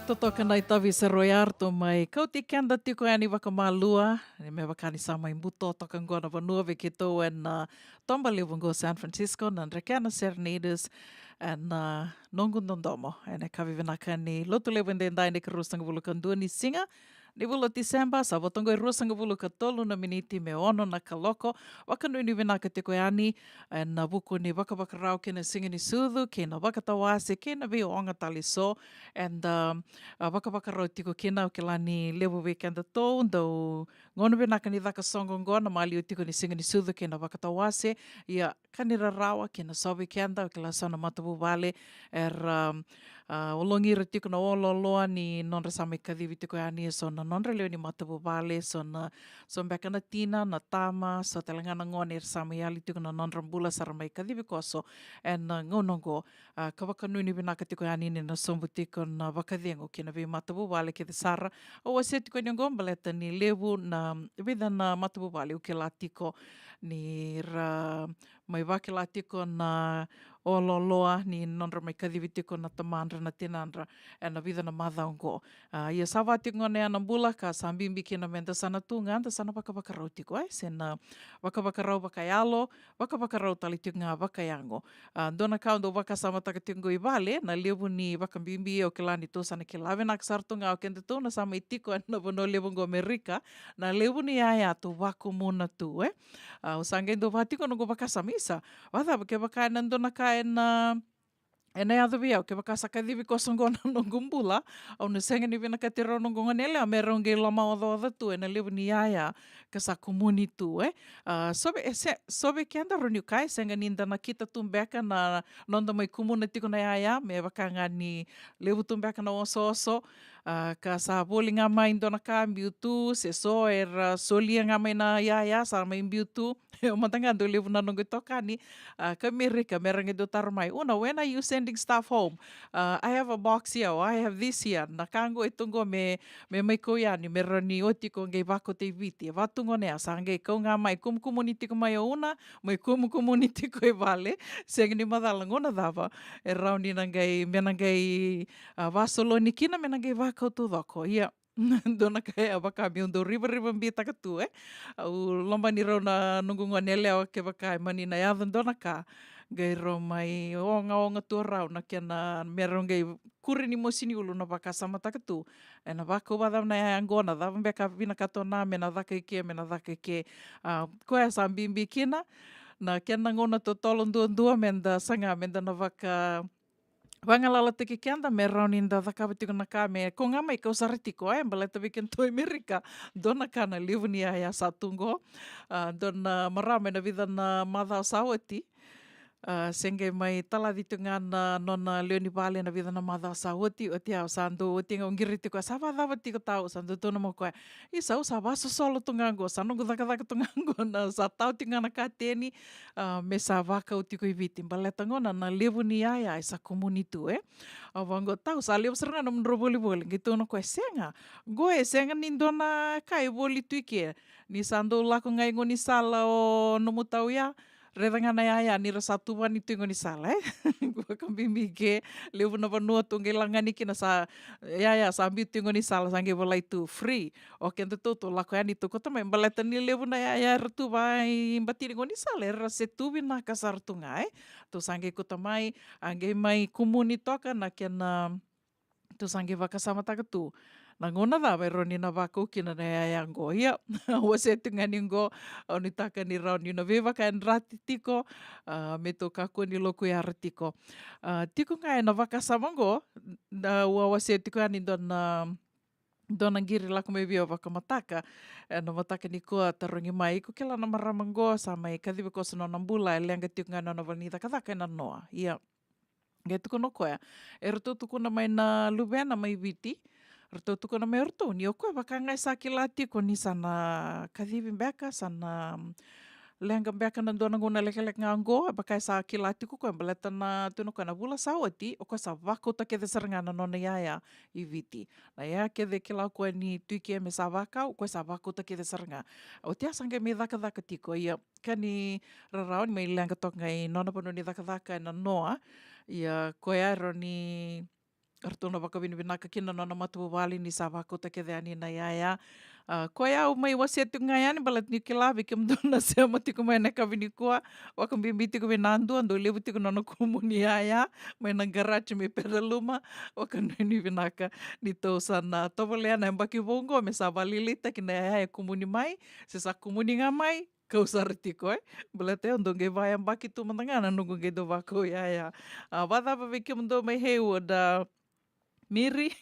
Totoka na itavi sa rui Arto mai kauti keda tiko yani vakamalua, ni me vaka ni sa mai buto toka qo na vanua vei keitou ena, ah, toba levu qo San Francisco, na Drekena Serenaders, ena, ah, noqu dodomo ena yakavi vinaka ni Lotulevu edaidai, na ikaruasagavulu ka dua ni siga. ni vula o Tiseba, sa vo toka e ruasagavulu ka tolu na miniti me ono na kaloko. Vakanuinui vinaka tiko yani ena vuku ni vakavakarau kei na siga ni sucu kei na vakatawase kei na veioga tale eso. Eda, um, a, vakavakarau tiko kina, au kila ni levu vei kedatou dau gauna vinaka ni caka soqo oqo na maliwa tiko ni siga ni sucu kei na vakatawase. Ia, ka ni rarawa kei na so vei keda, au kila so na matavuvale era, um, a, ologi ira tiko na oloaloa ni nodra sa mai kacivi tiko yani eso na nodra lewe ni matavuvale, so na, so beka na tina, na tama, so tale ga na gone era sa mai yali tiko na nodra bula sa ra mai kacivi koso ena gauna oqo. A, ka vakanuinui vinaka tiko yani ni na sobu tiko na vakacegu ki na veimatavuvale kece sara. Au wasea tiko yani oqo baleta ni levu na vica na matavuvale au kila tiko ni ra mai vakila tiko na oloaloa ni nodra mai kacivi tiko na tamadra, na tinadra, ena vica na macawa oqo. A, ia sa va tiko gona ya na bula ka sa bibi kina meda sa na tu ga, da sa na vakavakarau tiko, e, se na vakavakarau vakayalo, vakavakarau tale tiko ga vakayago. A, dua na ka au dau vakasamataka tiko oqo i vale, na levu ni vakabibi, au kila ni tou sa na kila vinaka sara tu ga o kedatou na sa mai tiko ena vanua levu oqo Amerika, na levu ni yaya tou vakumuna tu, e. A, au sa qai dau va tiko noqu vakasama, isa, vacava kevaka ena dua na ka ena, ena yaco vei au, kevaka sa kacivi koso oqo na noqu bula, au na sega ni vinakati rau noqu gone yalewa me rau qai lomaocaoca tu ena levu ni yaya ka sa kumuni tu, e. A, so vei, e se, so vei keda rau niu kaya, e sega ni da nakita tu beka na noda mai kumuna tiko na yaya, me vaka ga ni levu tu beka na osooso, a, ka sa voli ga mai dua na ka biu tu, se so era solia ga mai na yaya sa mai biu tu. Au mada ga dau levu na noqu itokani, a, ka Amerika, me ra qai dau taro mai, Una, when are you sending stuff home? A, I have a box here, or I have this here. Na ka oqo e tu oqo me, me mai kau yani, me rawa ni oti ko qai vakauta i Viti. E va tu gona ya, sa qai kau ga mai, kumukumuni tiko mai o Una, mai kumukumuni tiko i vale. Sega ni macala gauna cava e rawa ni na qai, me na qai, a, vasoloni kina, me na qai vakau taucoko. Ia, dua na ka ya vaka meu dau rivarivabitaka tu, e. Au lomani rau na noqu gone yalewa kevaka e mani na yaco dua na ka, qai rau mai ogaoga tu o rau na kena, me rau qai kuri ni mosi ni ulu na vakasamataka tu. Ena vakau vacava na yaya oqo, na cava beka vinakata o Na me na caka i ke, me na caka i ke. A, koya sa bibi kina na kena gauna totolo duadua meda saga, meda na vaka vagalalataki keda me rawa ni da cakava tiko na ka me kau ga mai kau sara tiko, e, baleta vei kedatou i Amerika, dua na ka na levu ni yaya sa tu qo. A, dua na marama ena vica na macawa sa oti, a, se qai mai talaci tiko ga na nona lewe ni vale ena vica na macawa sa oti, oti au sa dau oti ga au qiri tiko, sa vacava tiko tau, sa dau tukuna mai o koya, isa, au sa vasosolo tu ga qo, sa noqu cakacaka tu ga qo, na sa tau tiko ga na kateni, a, me sa vakau tiko i Viti. Baleta gona na levu ni yaya e sa kumuni tu, e. Au vaqo, tau, sa levu sara ga nomudrau volivoli. Qai tukuna o koya, sega. Qo e sega ni dua na ka e voli tu i ke. Ni sa dau lako ga i gaunisala o nomu tau ya, raica ga na yaya ni ra sa tuvani tu i gaunisala, e. Vakabibi ke, levu na vanua tou qai lagani kina sa, yaya sa biu tu i gaunisala, sa qai volai tu free. O kedatou tou lako yani tou kauta mai, baleta ni levu na yaya era tu vaibatini gaunisala, era se tu vinaka sara tu ga, e. Tou sa qai kauta mai, a qai mai kumuni toka na kena, tou sa qai vakasamataka tu na gauna cava e rawa ni na vakau kina na yaya qo. Ia, au wasea tu ga ni qo, au nuitaka ni rawa ni na veivakayadrati tiko, a, me tou kakua ni lokuyara tiko. A, tiko ga ena vakasama qo, na, au a wasea tiko yani dua na, dua na qiri lako mai vei au vakamataka, ena mataka nikua, tarogi mai, iko kila na marama qo sa mai kacivi koso nona bula, e leqa tiko ga nona vale ni cakacaka ena noa. Ia, qai tukuna o koya, eratou tukuna mai na luvena mai Viti, ratou tukuna mai o ratou ni o koya vaka ga e sa kila tiko ni sa na kacivi beka, sa na, mm, leqa beka na dua na gauna lekaleka ga qo, vaka e sa kila tiko o koya, baleta na, tukuna o koya na vula sa oti, o koya sa vakauta kece sara ga na nona yaya i Viti. Na yaya kece e kila o koya ni tu i ke me sa vakau, o koya sa vakauta kece sara ga. Oti ya sa qai mai cakacaka tiko, ia ka ni rarawa ni mai leqa toka ga i nona vanua ni cakacaka ena noa. Ia koya e rawa ni ratou na vakavinavinaka kina na nona matavuvale ni sa vakauta kece yani na yaya. A, koya au mai wasea tiko ga yani, baleta niu kila vei kemudou na sema tiko mai ena yakavi nikua, vakabibi tiko vei Nadua, dau levu tiko nona kumuni yaya mai na garaji mai Pedaluma. Vakanuinui vinaka ni tou sa na tovolea na yabaki vou oqo me sa vakalailaitaki na yaya e kumuni mai, se sa kumuni ga mai, kau sara tiko, e. Baleta au dau qai vakayabaki tu mada ga na noqu qai dau vakau yaya. A, vakacava vei kemudou mai Hayward, a, Miri?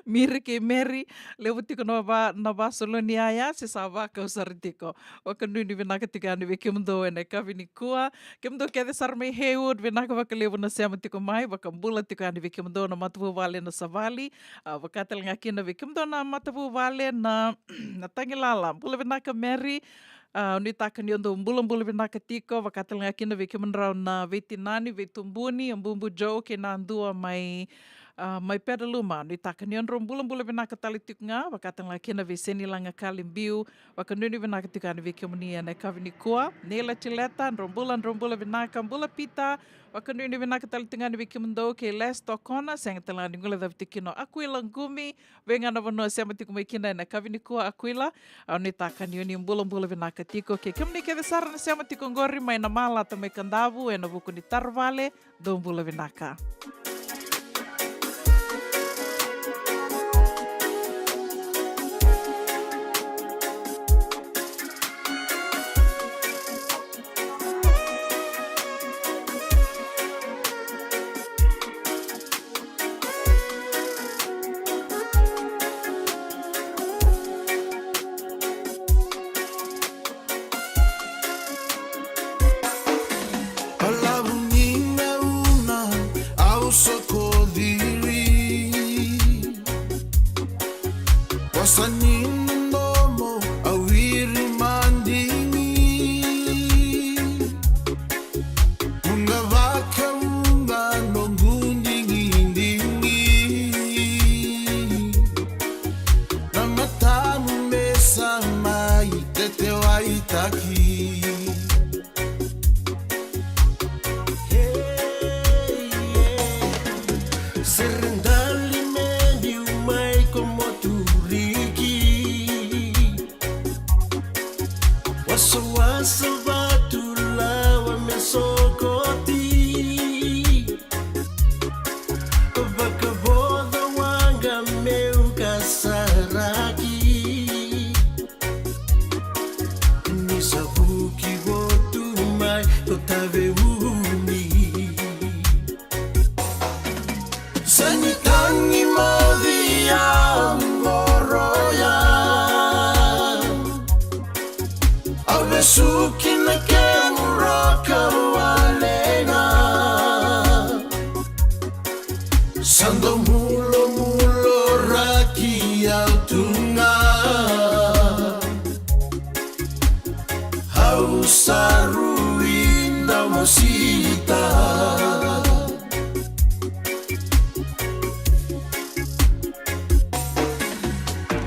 Miri kei Mary, levu tiko na va, na vasolo ni yaya, se sa vakau sara tiko. Vakanuinui vinaka tiko yani vei kemudou ena yakavi nikua. Kemudou kece sara mai Hayward, vinaka vakalevu na sema tiko mai, vakabula tiko yani vei kemudou na matavuvale na Savali. A, vaka tale ga kina vei kemudou na matavuvale na, na Tagilala. Bula vinaka Mary. A, nuitaka ni o dou bulabula vinaka tiko, vaka tale ga kina vei kemudrau na veitinani, veitubuni, o Bubu Joe kei Nadua mai, a, mai Pedaluma. Nuitaka ni o drau bulabula vinaka tale tiko ga, vaka tale ga kina vei Senilaga Kalibiu, vakanuinui vinaka tiko yani vei kemuni ena yakavi nikua. Neila Tileta, drau bula, drau bula vinaka, bula Pita, vakanuinui vinaka tale tiko ga yani vei kemudou kei Les Tokona, sega tale ga ni guilecavi tiko kina o Akuila Qumi, vei ga na vanua sema tiko mai kina ena yakavi nikua Akuila, au nuitaka ni o ni bulabula vinaka tiko. Kei kemuni kece sara na sema tiko oqori mai Namalata mai Kadavu ena vuku ni taro vale, dou bula vinaka. Balavu ni gauna au soko ciri, vosa ni domo au wiri madigi. Vuqa vakavuqa noqu digidigi, na matamu me sa mai tetewaitaki. Hey, yeah. Sere dali me liu mai ko Moturiki. Wasawasa vatu lawa me sokoti. Vakavoca waqa meu kasaraki. Ni sa vuki votu mai ko Taveuni. Sa ni tagi moci au qoroya. Au vesuki na kemu roka walega. Sa dau mulomulo raki au tu ga. Au sa rui dau mosita.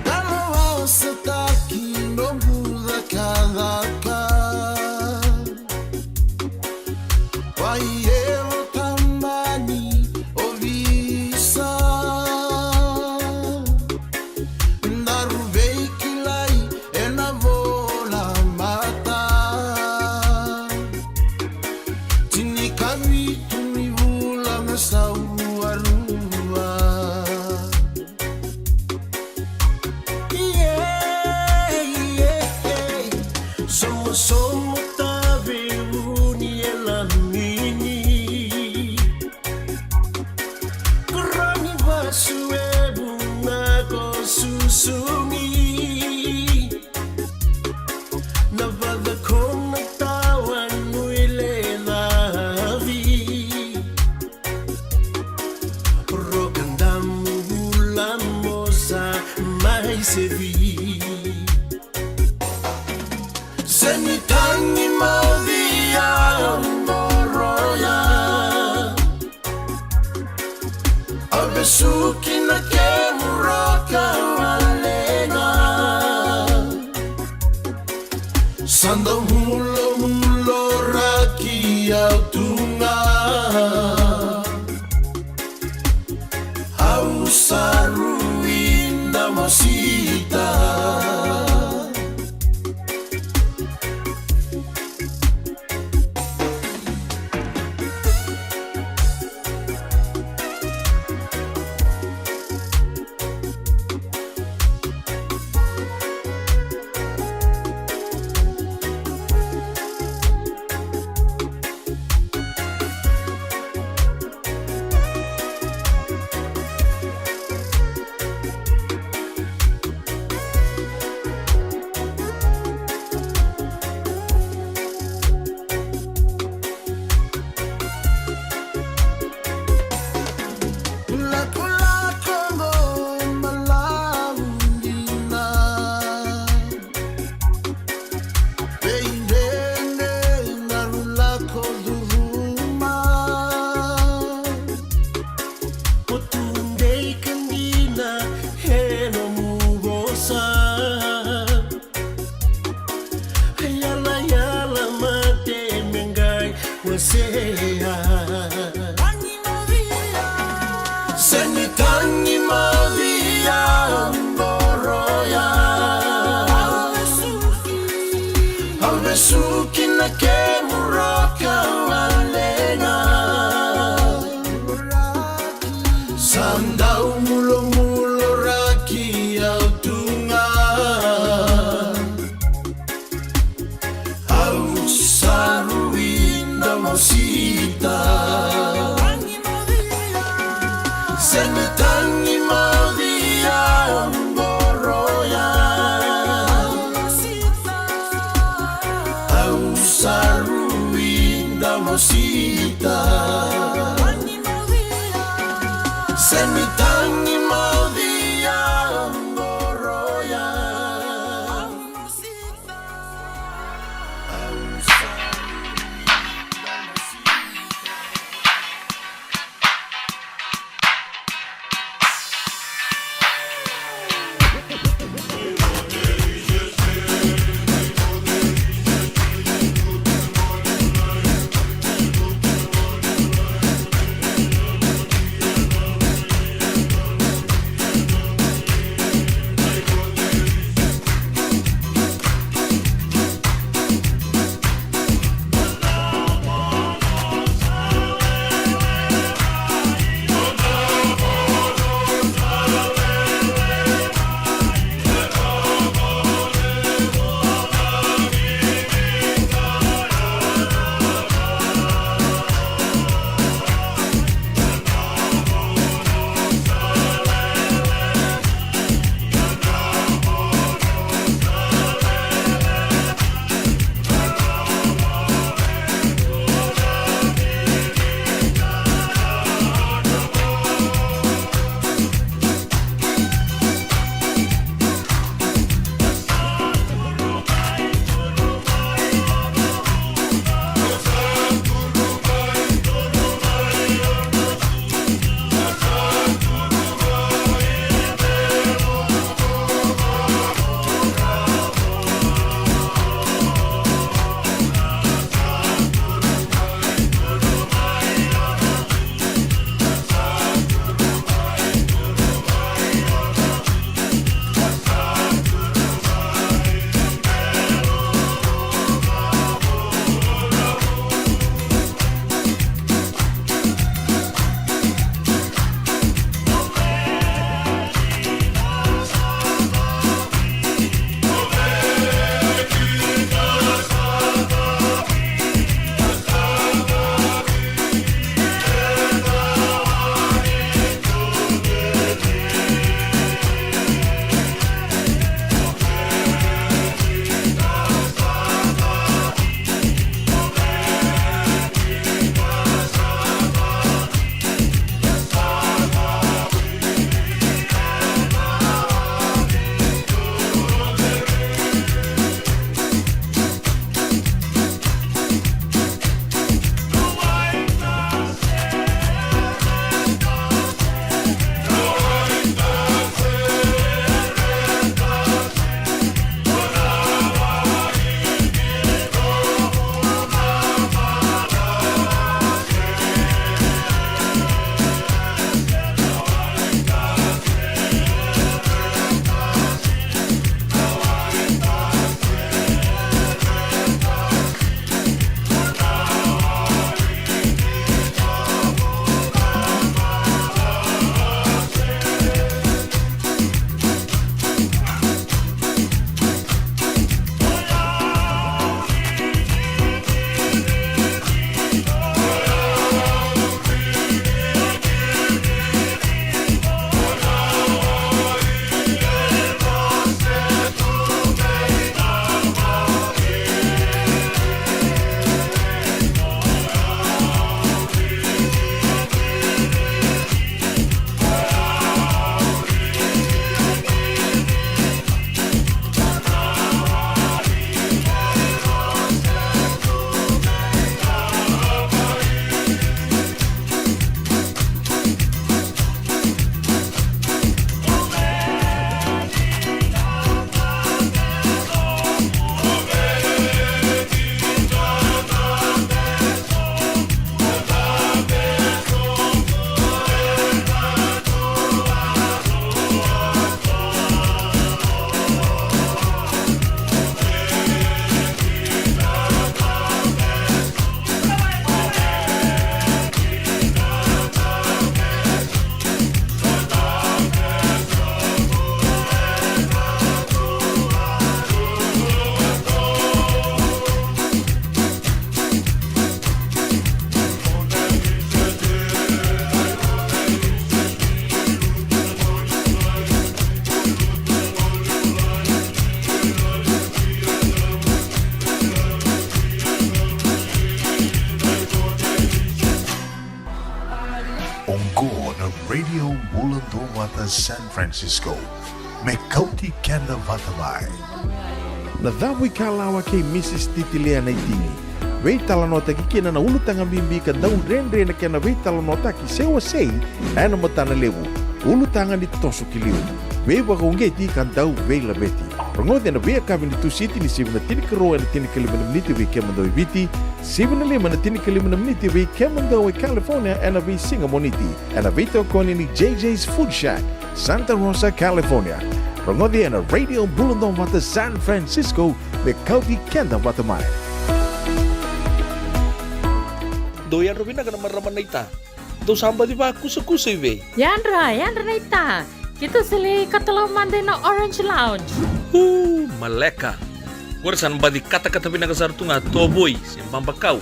Dalo au sa taki noqu cakacaka. Wai evo tamani ovisa. Daru veikilai ena vola mata. Tinikavitu Sea. Se ni tagi macia qoroya. Au vesuki na kemu roka valega. Sa dau mulomulo raki au tu ga. Au sa rui da mosita. Se ni tagi macia qoroya. Au sa rui da mosita. Se ni tagi macia qoroya. Duavata San Francisco. Me kauti keda vata mai. Na Cavuikalawa kei Mrs Titilia Naitini. Veitalanoataki kina na ulutaga bibi ka dau dredre na kena veitalanoataki se wasei ena matana levu. Ulutaga ni toso ki liu. Veivakauqeti ka dau veilaveti. Rogoci ena veiyakavi ni Tusiti ni sivi na tinikarua ena tinikalima na miniti vei kemudou e Viti, sivi na lima na tinikalima na miniti vei kemudou e California ena veisiga Moniti. Ena veitokoni ni J J's Food Shack, Santa Rosa, California. Rogoci ena Radio Bula Duavata San Francisco, me kauti keda vata mai. Dou yadra vinaka na marama naita. Dou sa baci vakusakusa i vei? Yadra, yadra naita. Keitou sa lai katalau mada ina Orange Lounge. Uu, maleka. Qori sa na baci katakata vinaka sara tu ga tovoi se babakau.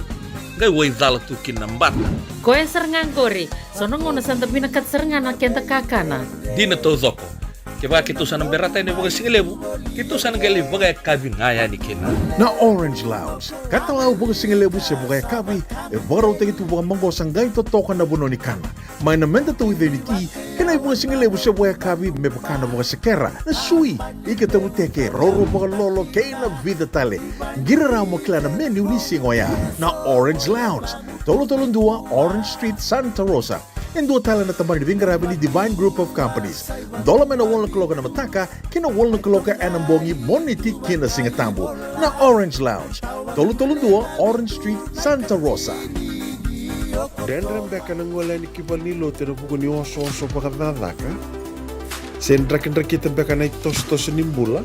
Qai waicala tu kina na bata. Koya sara ga qori. So na gauna sa da vinakata sara ga na keda kakana. Dina taucoko. Kevaka keitou sa na berata yani vakasigalevu, keitou sa na qai lai vakayakavi ga yani kina. Na Orange Lounge. Katalau vakasigalevu se vakayakavi, e vakarautaki tu vakamaqosa qai totoka na vanua ni kana. Mai na meda tauica ni ti, kei na ivakasigalevu se vakayakavi me vaka na vakasekera, na sui, ika tavuteke, raurau vakalolo, kei na vica tale. Qiri rawa mo kila na menu ni siga oya. Na Orange Lounge, tolu tolu dua Orange Street, Santa Rosa. E dua tale na tabana ni veiqaravi ni Divine Group of Companies. Dola mai na walu na kaloko ena mataka, kei na walu na kaloko ena bogi, Moniti ki na Sigatabu. Na Orange Lounge, tolu tolu dua Orange Street, Santa Rosa. Dredre beka na gole yani ki valenilotu ena vuku ni osooso vakacakacaka? Se drakidrakita beka na itosotoso ni bula?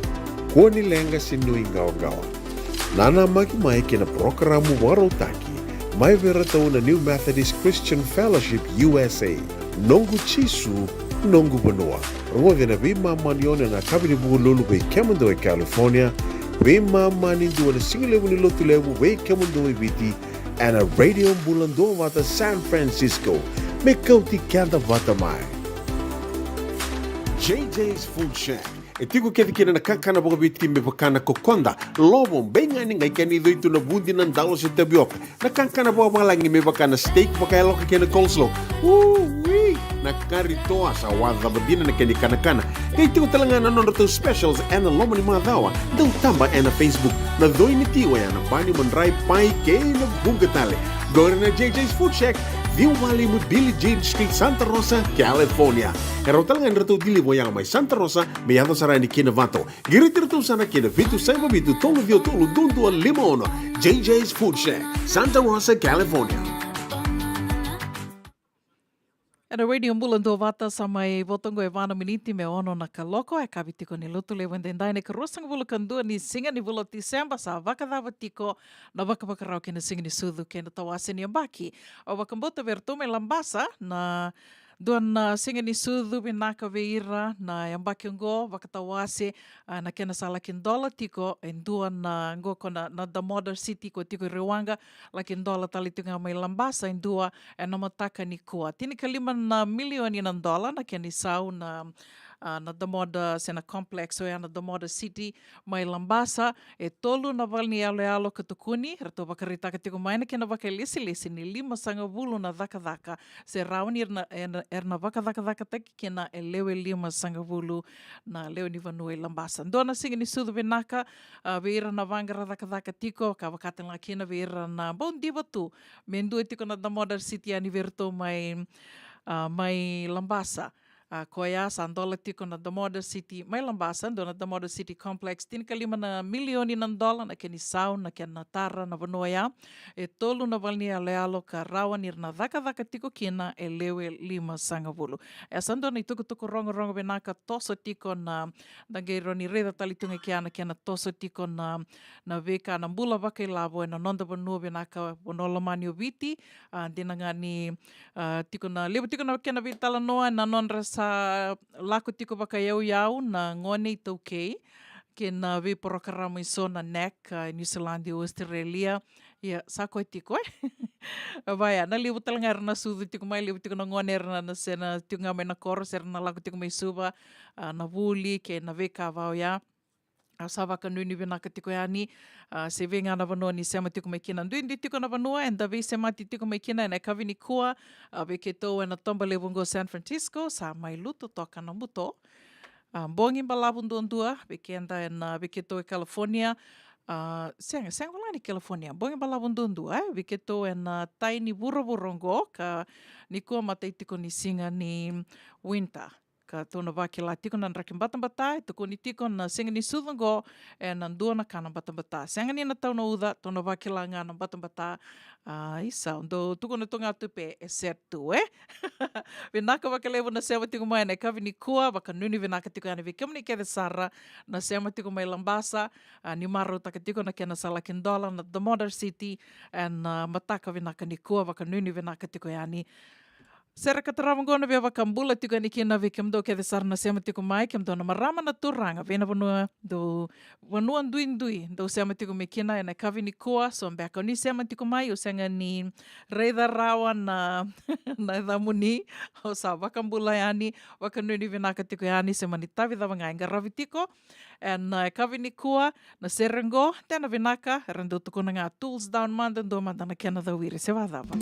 Kua ni leqa se nuiqawaqawa. Nanamaki mai kei na parokaramu vakarautaki mai vei iratou na New Methodist Christian Fellowship U S A. Noqu Jisu, noqu vanua. Rogoci ena veimama ni ono ena yakavi ni Vukelulu vei kemudou e California, veimama ni dua ena sigalevu ni Lotulevu vei kemudou e Viti, ena Radio Bula Duavata San Francisco. Me kauti keda vata mai. J J's Food Shack. E tiko kece kina na kakana vakaviti me vaka na kokoda, lovo, beigani, qai kena icoi tu na vudi, na dalo se tavioka. Na kakana vakavalagi me vaka na steak vakayaloka kei na coleslaw. Ui, na kari toa sa wacava dina na kena ikanakana. Qai tiko tale ga na nodratou specials ena loma ni macawa. Dau taba ena Facebook. Na coi ni ti oya na bani, madrai, pai kei na vuqa tale. Qori na J J's Food Shack, ciwa walu lima Billie Jean Street, Santa Rosa, California. E rawa tale ga ni ratou deliver oya mai Santa Rosa me yaco sara yani ki Novato. Qiriti iratou sara ki na vitu saiva vitu tolu ciwa tolu dua dua lima ono. J J's Food Shack, Santa Rosa, California. Ena Radio Bula Duavata sa mai vo toka e va na miniti me ono na kaloko, e yakavi tiko ni Lotulevu edaidai, na ikaruasagavulu ka dua ni siga ni vula o Tiseba. Sa vakacava tiko na vakavakarau kei na siga ni sucu kei na tawase ni yabaki? Au vakabauta vei iratou mai Labasa na dua na siga ni sucu vinaka vei ira na yabaki oqo, vakatawase, a, na kena sa laki dola tiko e dua na, oqo ko na, na The Model City ko tiko i Rewaqa, laki dola tale tiko ga mai Labasa e dua ena mataka nikua. Tinikalima na milioni na dola na kena isau na, a, na The Model, se na complex oya na The Model City mai Labasa. E tolu na vale ni yaloyalo ka tukuni, ratou vakaraitaka tiko mai na kena vakailesilesi ni limasagavulu na cakacaka se rawa ni era na, era na, era na vakacakacakataki kina e lewe limasagavulu na lewe ni vanua i Labasa. Dua na siga ni sucu vinaka, a, vei ira na vaqara cakacaka tiko, ka vaka tale ga kina vei ira na bau diva tu me dua tiko na The Model City yani vei iratou mai, a, mai Labasa. A, koya sa dola tiko na The Model City mai Labasa, dua na The Model City Complex, tinikalima na milioni na dola na kena isau, na kena tara na vanua oya. E tolu na vale ni yaloyalo ka rawa ni ra na cakacaka tiko kina e lewe limasagavulu. E sa dua na itukutuku rogorogo vinaka toso tiko na, da qai rawa ni raica tale tu ga kea na kena toso tiko na, na veika, na bula vakailavo ena noda vanua vinaka, vanua lomani o Viti. A, dina ga ni, a, tiko na, levu tiko na kena veitalanoa na nodra sa lako tiko vakayauyau na gone iTaukei kei na veiporokaramu eso na NAC, a, Niusiladi, Australia. Ia, sa koya tiko, e? Vaya, na levu tale ga era na sucu tiko mai, levu tiko na gone era na, na se na tiko ga mai na koro, se ra na lako tiko mai Suva, a, na vuli kei na veika vaya. Au sa vakanuinui vinaka tiko yani, a, se vei ga na vanua ni sema tiko mai kina. Duidui tiko na vanua eda veisemati tiko mai kina ena yakavi nikua, a, vei keitou ena toba levu oqo San Francisco, sa mai lutu toka na buto. A, bogi balavu duadua vei keda ena, vei keitou e California. A, sega, sega wale ga ni California. Bogi balavu duadua, e, vei keitou ena tai ni vuravura oqo, ka nikua matai tiko ni siga ni winter. Ka tou na vakila tiko na draki batabata, e tukuni tiko na siga ni sucu oqo, ena dua na ka na batabata. Sega ni na tau na uca, tou na vakila ga na batabata. A, isa, dou tukuna tu ga tu pe e set tu, e? Vinaka vakalevu na sema tiko mai ena yakavi nikua, vakanuinui vinaka tiko yani vei kemuni kece sara na sema tiko mai Labasa, a, ni marautaka tiko na kena sa laki dola na The Modern City, ena, a, mataka vinaka nikua, vakanuinui vinaka tiko yani. Sere ka tarava oqo na via vakabula tiko yani kina vei kemudou kece sara na sema tiko mai, kemudou na marama na turaga, vei na vanua dou, vanua duidui dou sema tiko mai kina ena yakavi nikua, so beka o ni sema tiko mai, o sega ni raica rawa na, na yacamuni, au sa vakabula yani, vakanuinui vinaka tiko yani, se mani tavi cava ga e qaravi tiko ena, e, yakavi nikua, na sere oqo, tena vinaka, era dau tukuna ga tools down mada, dua mada na kena cawiri, se vacava.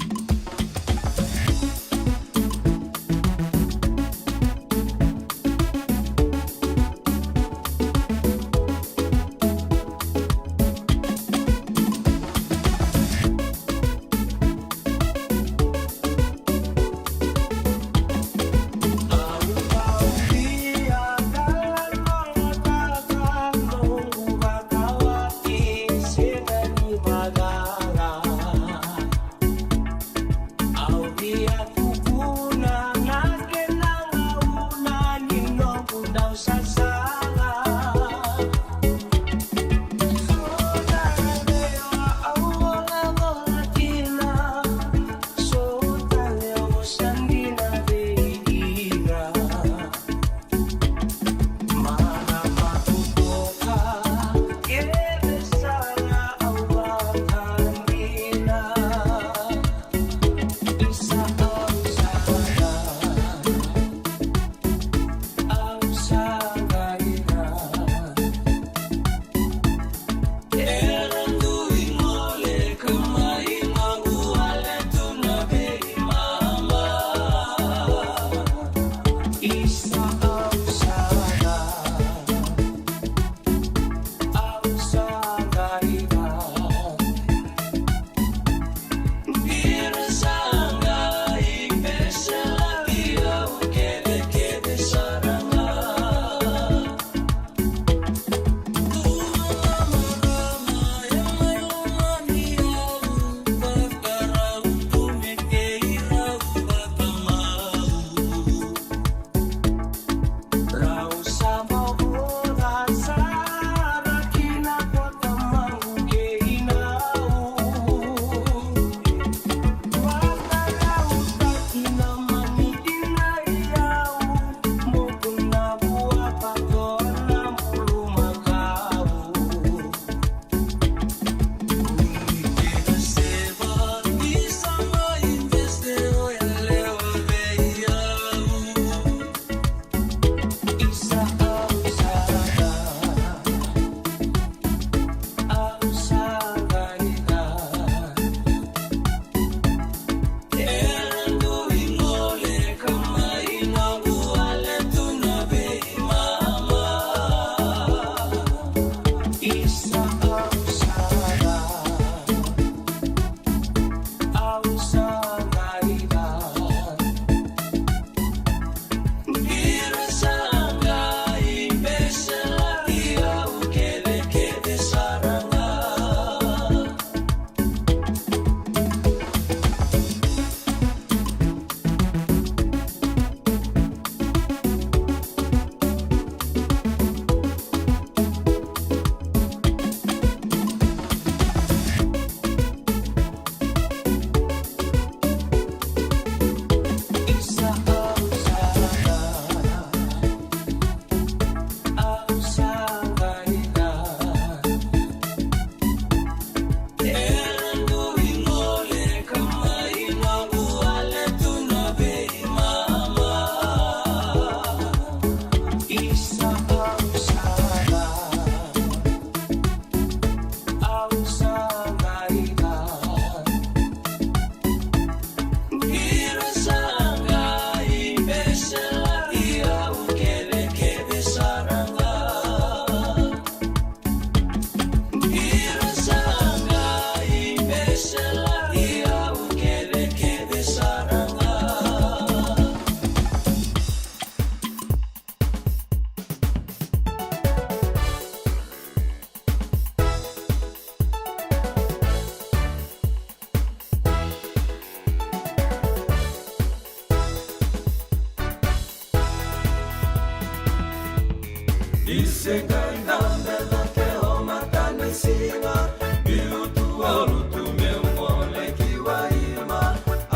Qai dabe cake o matanisiga, biu tu a lutu me gole ki Waima.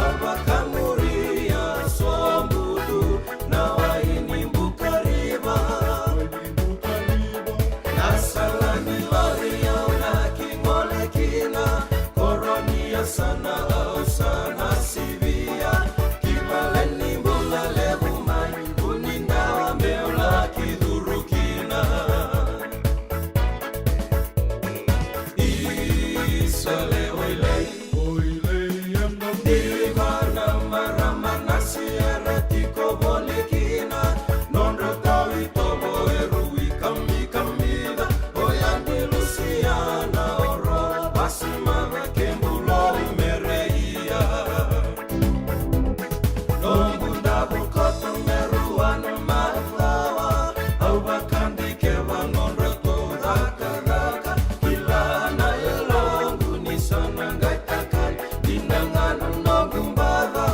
Au vakamuria Sobutu na wai ni Bukariva. Na sala ni lori au laki gole kina, koro ni yasana au sa na sivia. Ki vale ni bula levu mai, vuni dawa meu laki curu kina. Isa le oilei, oilei ena diva na marama na siere tiko voli kina. Nodra tau itovo e rui kamikamica, o Yadi Lusiana, o Roba Simava, kei Bulou Mereia. Noqu davo koto me rua na macawa, au vakadikeva nodratou cakacaka. Kila na yaloqu ni sa na qai takali, dina ga na noqu baca.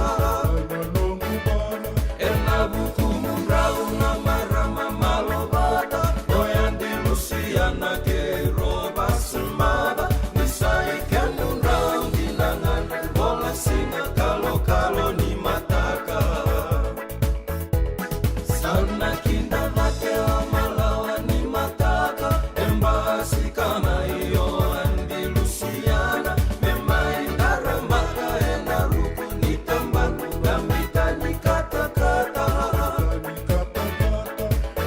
Ena vukumudrau na marama malovata, o Yadi Lusiana kei Roba Simava, ni sa i kemudrau dina ga na vola siga kalokalo ni mataka. Sa na kida cake o malawa ni mataka, e basika mai o Yadi Lusiana, me mai daramaka ena ruku ni tabana, da biuta ni katakata.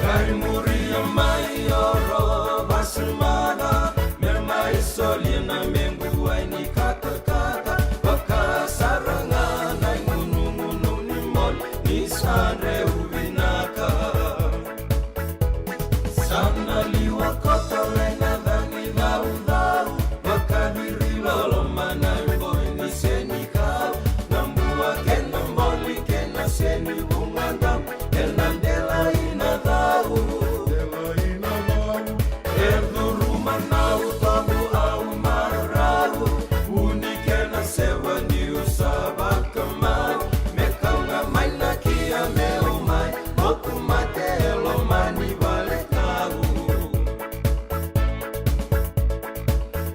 Qai muria mai o Roba Simava, me mai solia na mequ wai ni katakata. Vaka sara ga na igunugunu ni moli, ni sa dreu vinaka. Sa na liwa koto le na cagi caucau, vakaciri loloma na iboi ni senikau. Na bua kei na boli kei na seni vuqa dau, ena delai na cau. E curuma na utobu au marau, vuni kei na sewa niu sa vakamau. Me kau ga mai na kia meu mai, moku mate e loma ni vale kau.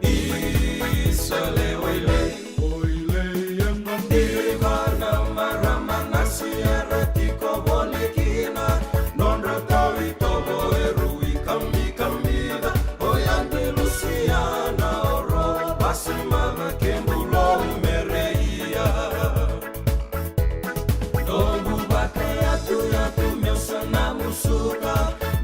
Isa le oilei, oilei ena diva na marama na siere tiko voli kina. Nodra tau itovo e rui kamikamica, o Yadi Lusiana, o Roba Simava, kei Bulou Mereia. Noqu vakayatuyatu meu sa na musuka,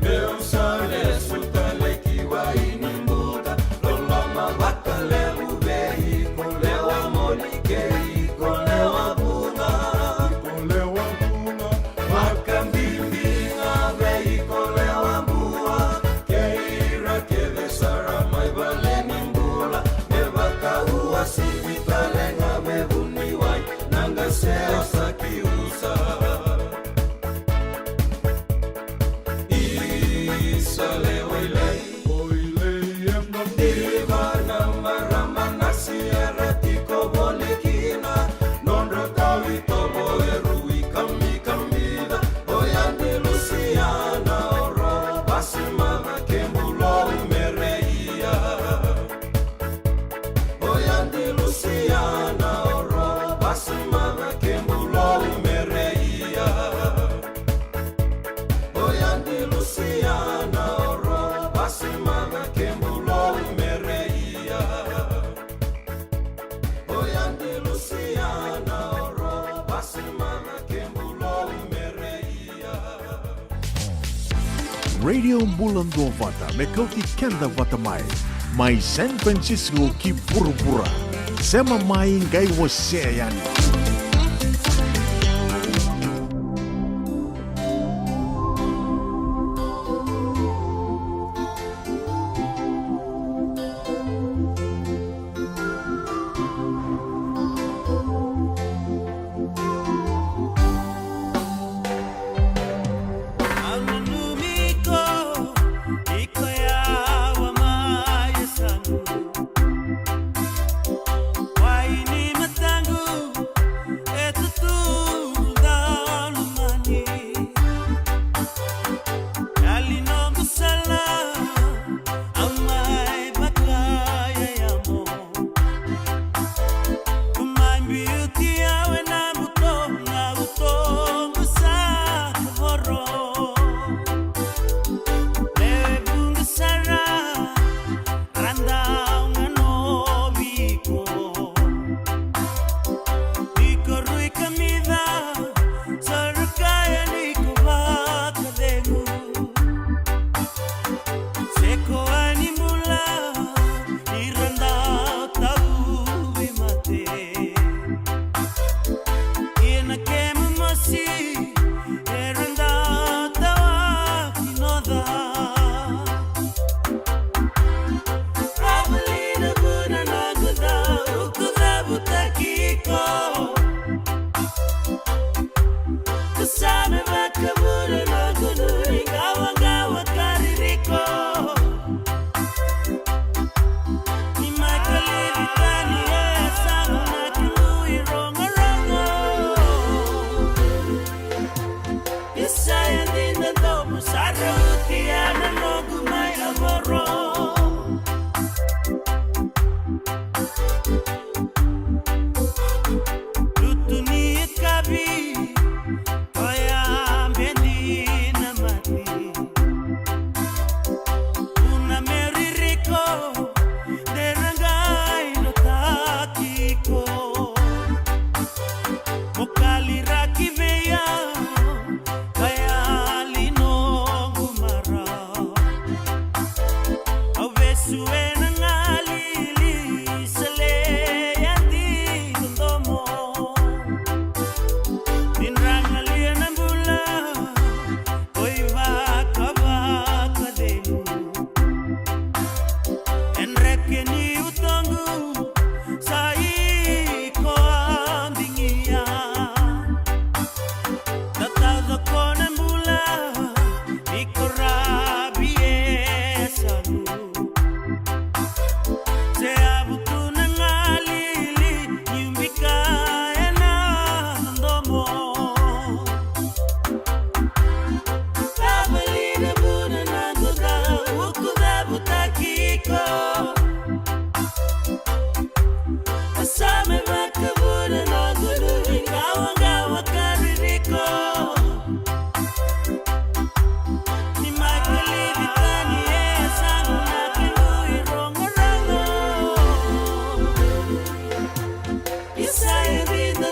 meu sa lesu tale ki Wainibuka. Loloma vakalevu vei iko lewa moli kei iko lewa vuqa. Iko lewa vuqa. Vakabibi ga vei iko lewa bua, kei ira kece sara mai vale ni bula. Me vakauasivi tale ga me vuniwai, na qase o Sakiusa. Isa le oilei, oilei ena diva na marama na siere tiko voli kina. Nodra tau itovo e rui kamikamica, o Yadi Lusiana, o Roba Simava, kei Bulou Mereia. O Yadi Lusiana, o Roba Simava, kei Bulou Mereia. O Yadi Lusiana, o Roba Simava, kei Bulou Mereia. O Yadi Lusiana, o Roba Simava, kei Bulou Mereia. Radio Bula Duavata, me kauti keda vata mai. Mai San Francisco ki vuravura. Sema mai qai wasea yani. Au nanumi iko, iko yawa mai yasana. Wai ni mataqu,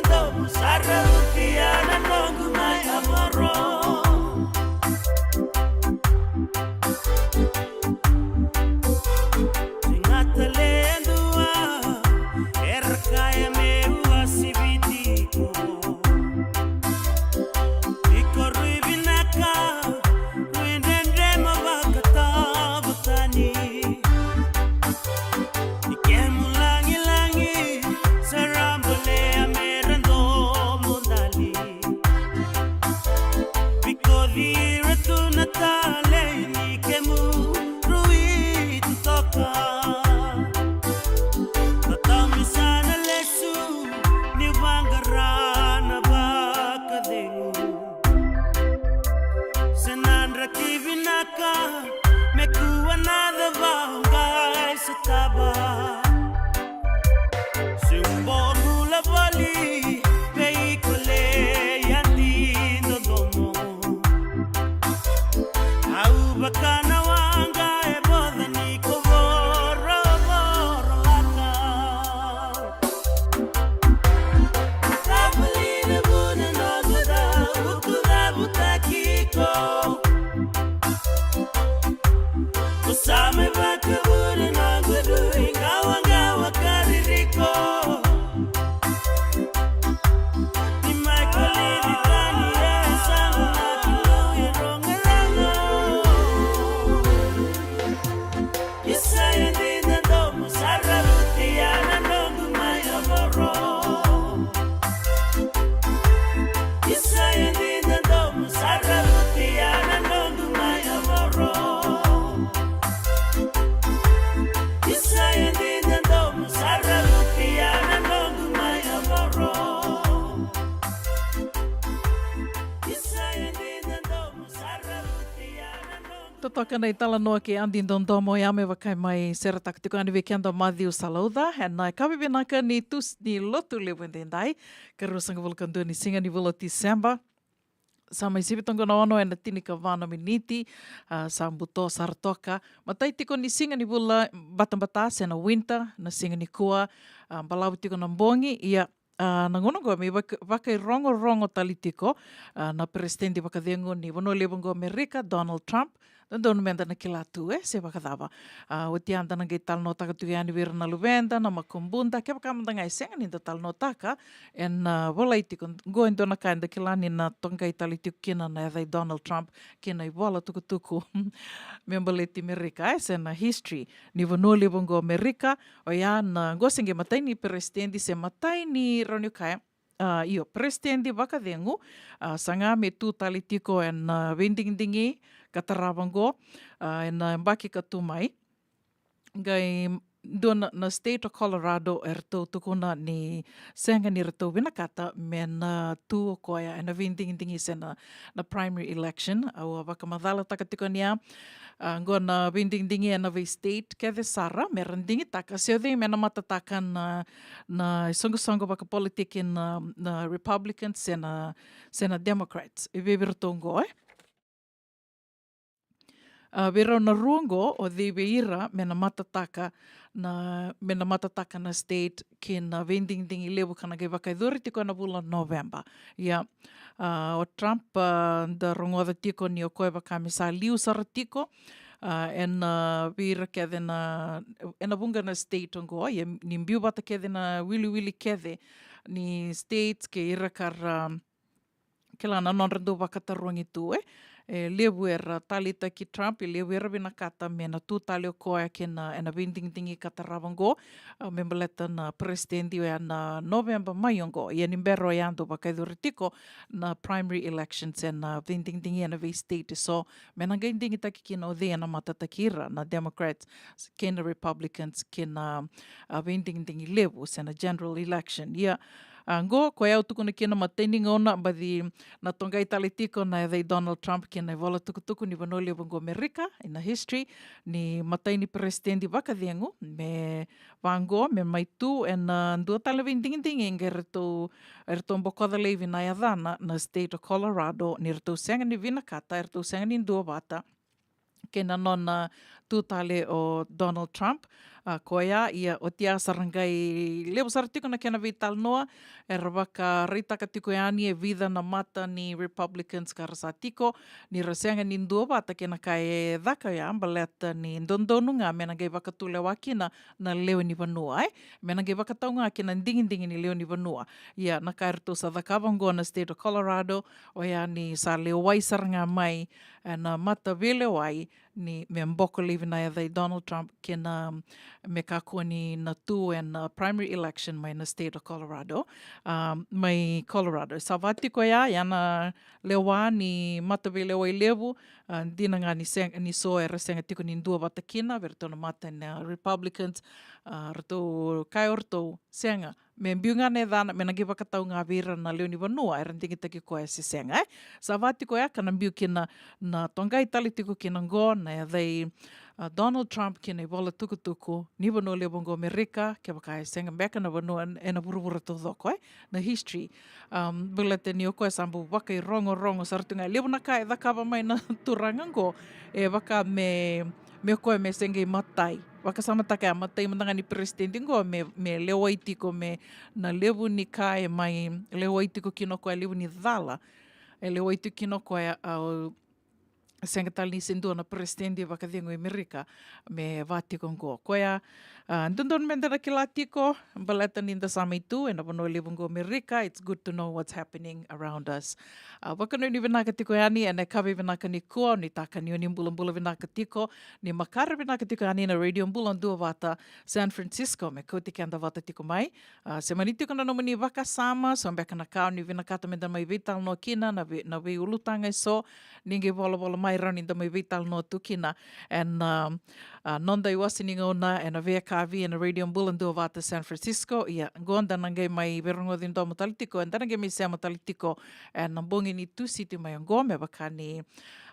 Domu sa rautia na noqu mai avoro. Ni gata le dua era kaya meu a siviti iko. Iko rui vinaka, rui dredre ma vakatavutani. Ni kemu lagilagi sa ra bolea me ra domo dali. Vikoci ira tu na talei ni kemu rui tu toka. Na tami sa na lesu ni vaqara na vakacegu. Se na draki vinaka me kua na cava qai sotava. Se bau bula voli vei iko le yadi dodomo. Au vaka na waqa e voca ni ko vorovoro laka. Cavali na vuna noqu dau tu cavutaki iko. Ko sa mai vakavuna noqu dui qawaqawa ka ririko. Ni mai kolivi tani e sa na ki dui rogaraga. Isa ya dina domu sa rautia na noqu mai avoro. Isa ya dina domu sa rautia na noqu mai avoro. Isa ya dina domu sa rautia na noqu mai avoro. Isa ya dina domu sa rautia na noqu Totoka na italanoa kei Adi Dodomo ya me vaka e mai seretaka tiko yani vei keda o Matthew Salauca ena yakavi vinaka ni Tus-, ni Lotulevu edaidai, ka ruasagavulu ka dua ni siga ni vula o Tiseba. Sa mai sivi toka na ono ena tinikava na miniti, a, sa buto sara toka. Matai tiko ni siga ni vula batabata se na winter, na siga nikua, a, balavu tiko na bogi, ia a, na gauna oqo me vaka-, vakairogorogo tale tiko, a, na peresitedi vakacegu ni vanua levu oqo Amerika, Donald Trump. Dodonu meda na kila tu, e, se vakacava. A, oti ya da na qai talanoataka tu yani vei ira na luveda, na makubuda, kevaka mada ga e sega ni da talanoataka, ena, a, volai tiko oqo e dua na ka eda kila ni na toqai tale tiko kina na yaca i Donald Trump kei na ivola tukutuku me baleti Amerika, e, se na history ni vanua levu oqo Amerika, oya na, oqo se qai matai ni peresitedi se matai ni rawa ni kaya, a, io, peresitedi vakacegu, a, saga me tu tale tiko ena, a, veidigidigi ka tarava oqo, a, ena, a, yabaki ka tu mai. Qai dua na, na state o Colorado eratou tukuna ni sega ni ratou vinakata me na tu o koya ena veidigidigi se na, na primary election. Au a vakamacalataka tiko ni a, a, oqo na veidigidigi ena vei state kece sara me ra digitaka se o cei me na matataka na, na isoqosoqo vakapolitiki na, na Republicans se na, se na Democrats. E vei vei iratou oqo, e? A, vei rau na rua oqo, o cei vei ira me na matataka na, me na matataka na state ki na veidigidigi levu ka na qai vakayacori tiko ena vula o Noveba. Ia, a, o Trump, a, da rogoca tiko ni o koya vaka me sa liu sara tiko, a, ena, a, vei ira kece na, ena vuqa na state oqo, ia ni biu vata kece na wiliwili kece ni states kei ira ka ra, kila na nodra dau vakatarogi tu, e. E levu era taleitaki Trump, e levu era vinakata me na tu tale o koya kina ena veidigidigi ka tarava oqo, a, me baleta na peresitedi oya na Noveba mai oqo. Ia ni bera oya dau vakayacori tiko na primary elections ena veidigidigi ena vei state eso, me na qai digitaki kina o cei ena matataki ira, na Democrats kei na Republicans kina, a, veidigidigi levu se na general election. Ia, a, oqo koya au tukuna kina matai ni gauna, baci na toqai tale tiko na yaca i Donald Trump kina ivola tukutuku ni vanua levu oqo Amerika, ena history ni matai ni peresitedi vakacegu me vaqo, me mai tu ena, a, dua tale na veidigidigi qai ratou, eratou bokoca laivi na yacana na state o Colorado, ni ratou sega ni vinakata, eratou sega ni duavata kei na nona tu tale o Donald Trump, A, koya, ia, oti ya sa ra qai levu sara tiko na kena veitalanoa, era vakaraitaka tiko yani e vica na mata ni Republicans ka ra sa tiko, ni ra sega ni duavata kei na ka e caka ya, baleta ni dodonu ga me na qai vakatulewa kina na lewe ni vanua, e? Me na qai vakatau ga kina digidigi ni lewe ni vanua. Ia, na ka eratou sa cakava oqo na state of Colorado, oya ni sa lewai sara ga mai, e, na mata veilewai, ni me boko laivi na yaca i Donald Trump kei na me kakua ni na tu ena primary election mai na state of Colorado, um, mai Colorado. Sa vaka tiko ya, ya na lewa ni mata veilewai levu, a, dina ga ni sega, ni so era sega tiko ni duavata kina vei ratou na mata na Republicans, a, ratou kaya o ratou, sega, me biu ga na yacana, me na qai vakatau ga vei ira na lewe ni vanua era digitaki koya se sega, e? Sa vaka tiko ya ka na biu kina na toqai tale tiko kina oqo na yaca i, a, Donald Trump kei na ivola tukutuku ni vanua levu oqo Amerika, kevaka e sega beka na vanua ena vuravura taucoko, e? Na history. Um, baleta ni o koya sa bau vakairogorogo sara tu ga. Levu na ka e cakava mai na turaga oqo, e vaka me, me koya me se qai matai. Vakasamataka ya, matai mada ga ni peresitedi oqo me, me lewai tiko me na levu ni ka e mai lewai tiko kina o koya, levu ni cala e lewai tiko kina o koya, a, sega tale ni se dua na peresitedi vakacegu i Amerika me vaka tiko oqo. Koya, a, dodonu meda na kila tiko, baleta ni da sa mai tu ena vanua levu oqo Amerika, it's good to know what's happening around us. A, vakanuinui vinaka tiko yani ena yakavi vinaka nikua, nuitaka ni o ni bulabula vinaka tiko, ni makare vinaka tiko yani na Radio Bula Duavata San Francisco, me kauti keda vata tiko mai. A, se mani tiko na nomuni vakasama, so beka na ka o ni vinakata meda mai veitalanoa kina, na vei, na veiulutaga eso, ni qai volavola mai, rawa ni da mai veitalanoa tu kina. Ena, a, a, noda iwase ni gauna ena veiyakavi ena Radio Bula Duavata San Francisco, ia, oqo da na qai mai veirogoci domo tale tiko, eda na qai mai sema tale tiko ena bogi ni Tusiti mai oqo, me vaka ni,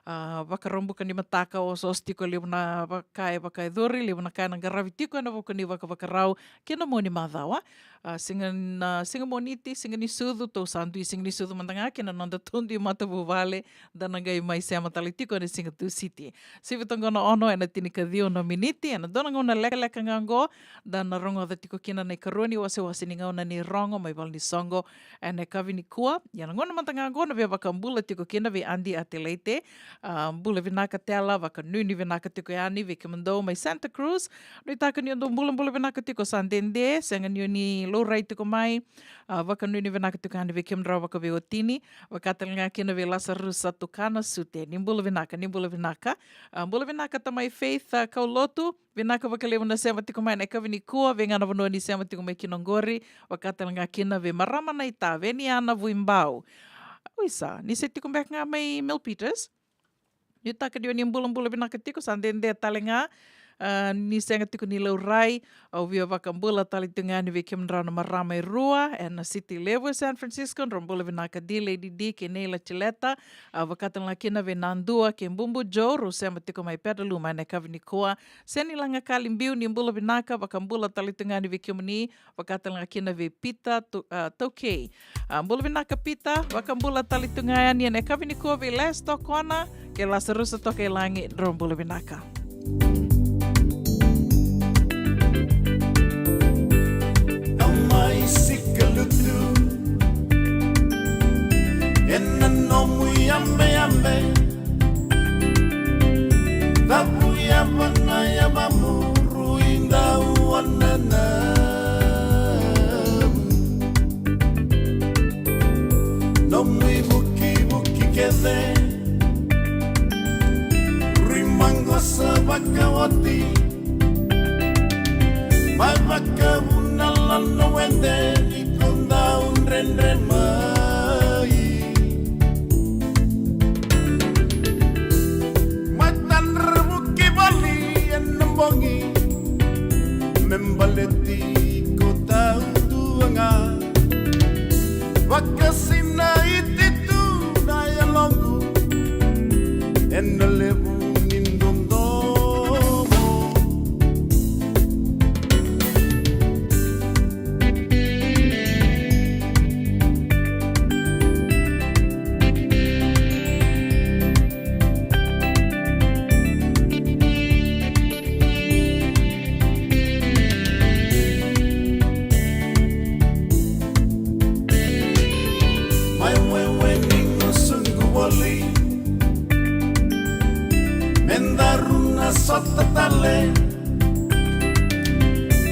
a, vakaraubuka ni mataka, osooso tiko, levu na ka e vakayacori, levu na ka ena qaravi tiko ena vuku ni vakavakarau kei na mua ni macawa. A, siga na, siga Moniti, siga ni sucu, tou sa dui siga ni sucu mada ga kei na noda tou dui matavuvale, da na qai mai sema tale tiko ena siga Tusiti. Sivi toqo na ono ena tinikaciwa na miniti, ena dua na gauna lekaleka ga oqo, da na rogoca tiko kina na ikarua ni wasewase ni gauna ni rogo mai valenisoqo ena yakavi nikua. Ia na gauna mada ga oqo na via vakabula tiko kina vei Adi Atelaite. A, bula vinaka Tela, vakanuinui vinaka tiko yani vei kemudou mai Santa Cruz. Nuitaka ni o dou bulabula vinaka tiko, sa dede, sega ni o ni laurai tiko mai. A, vakanuinui vinaka tiko yani vei kemudrau vakaveiwatini. Vaka tale ga kina vei Lasarusa Tukana Sute. Ni bula vinaka, ni bula vinaka. A, bula vinaka tamai Faith, a, Kaulotu. Vinaka vakalevu na sema tiko mai na yakavi nikua, vei ga na vanua ni sema tiko mai kina oqori, vaka tale ga kina vei marama na ita, vei ni Ana Vuibau. Uisa, ni se tiko beka ga mai Milpitas. Nuitaka ni o ni bulabula vinaka tiko, sa dede tale ga, a, ni sega tiko ni laurai, au via vakabula tale tiko ga yani vei kemudrau na marama e rua, ena siti levu e San Francisco, drau bula vinaka Di Lady D kei Neila Tileta, a, vaka tale ga kina vei Nadua kei Bubu Joe, rau sema tiko mai Petaluma ena yakavi nikua, Seni Lagakali Biu, ni bula vinaka, vakabula tale tu ga yani vei kemuni, vaka tale ga kina vei Pita Tu-, a, Taukei. A, bula vinaka Pita, vakabula tale tu ga yani ena yakavi nikua vei Les Tokona, kei Lasarusa Tokailagi, drau bula vinaka. Au mai sikalutu ena nomu yabeyabe. Cavu yava na yavamuru i dau wananamu. Nomu ivukivuki kece rui maqosa vakaoti. Mai vakavuna lano wede ni ko dau dredre mai. Matadra vuki voli ena bogi me baleti ko taudua ga. Vakasinaiti tu na yaloqu ena levu ni dodomo. Me daru na sota tale.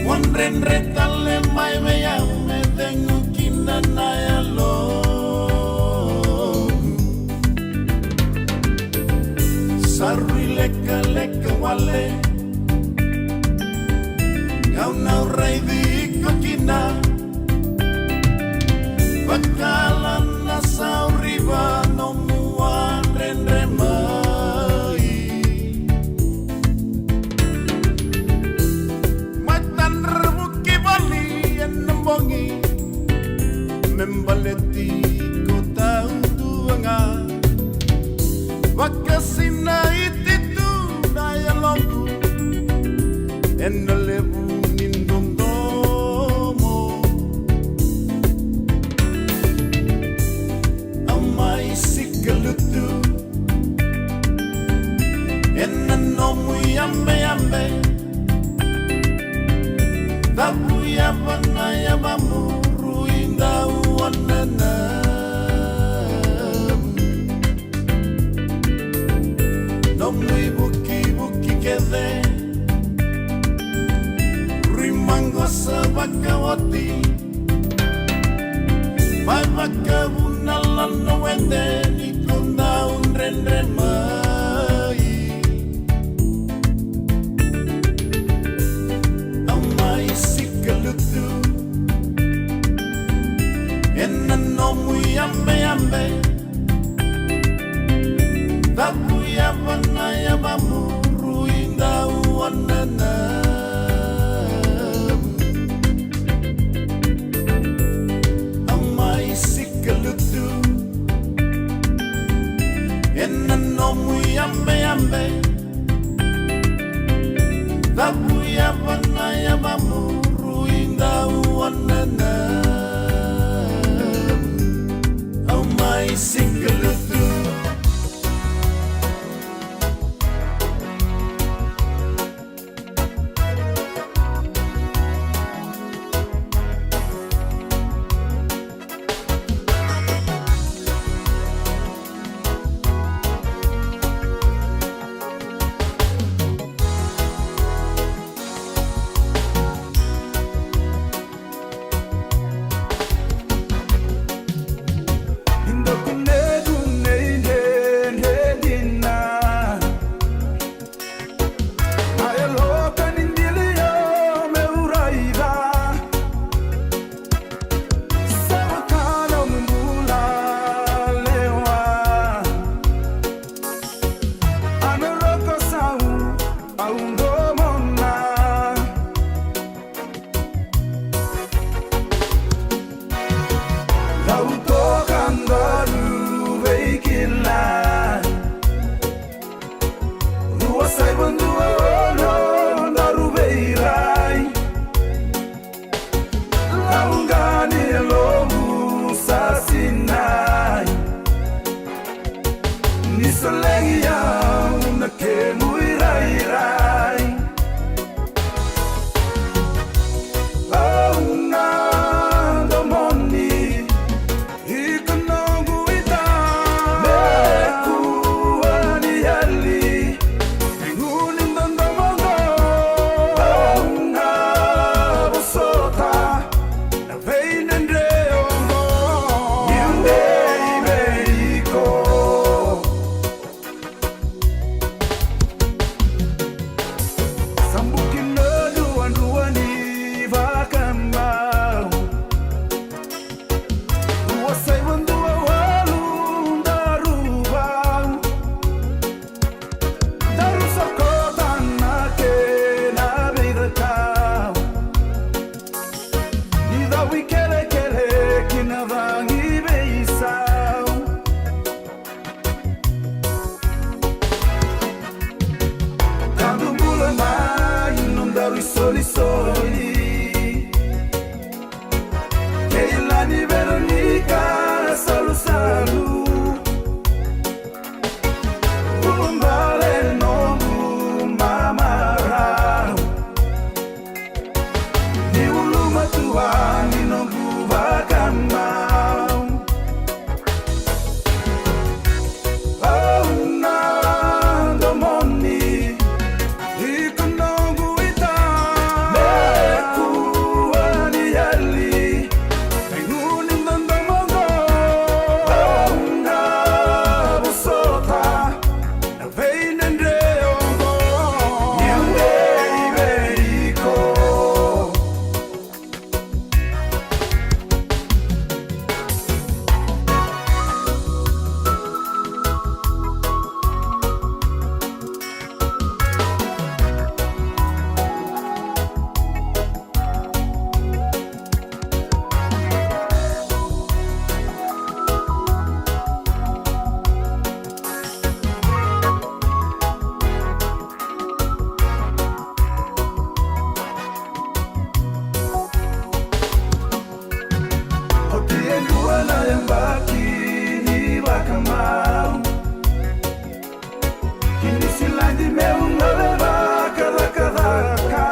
Mo dredre tale mai vei au me cegu kina na yalo. Sa rui lekaleka wale. Au na raici iko kina. Vakala na sauriva nomu a dredre mai. Matadra vuki voli ena bogi. Me baleti iko taudua ga. Vakasinaiti tu na yaloqu ena levu ni dodomo. Au mai sikalutu ena nomu yabeyabe. Cavu yava na yavamu, rui dau wanana. Nomu ivukivuki kece rui maqosa vakaoti. Mai vakavuna lano wede ni ko dau dredre mai. Au mai sikalutu ena nomu yabeyabe. Cavu yava na yavamu, rui dau wanana. Au mai sikalutu ena nomu yabeyabe. Cavu yava na yavamu, rui dau wanana. Au mai sikalutu. Rau toka daru veikilai. Rua saiva dua ono daru veirai. Rau qani e lovu sa sinai. Ni solegi au na kemu irairai. Au na domoni iko noqu ita. Me kua ni yali. Guni dodomoqo. Au na vosota. Na veidredre oqo. Niu dei vei iko. Sa buki na duadua ni vakamau. Rua saiva dua walu daru vau. Daru sokota na kena veicakau. Ni cau i kelekele ki na cagi veisau. Tadu bula mai nodaru isolisoli. Keilani Veronika Salusalu. Ulubale noqu mamarau. Ni ulumatua ni noqu vakamau. Na yabaki ni vakamau, kini siladi meu na vevakacakacaka.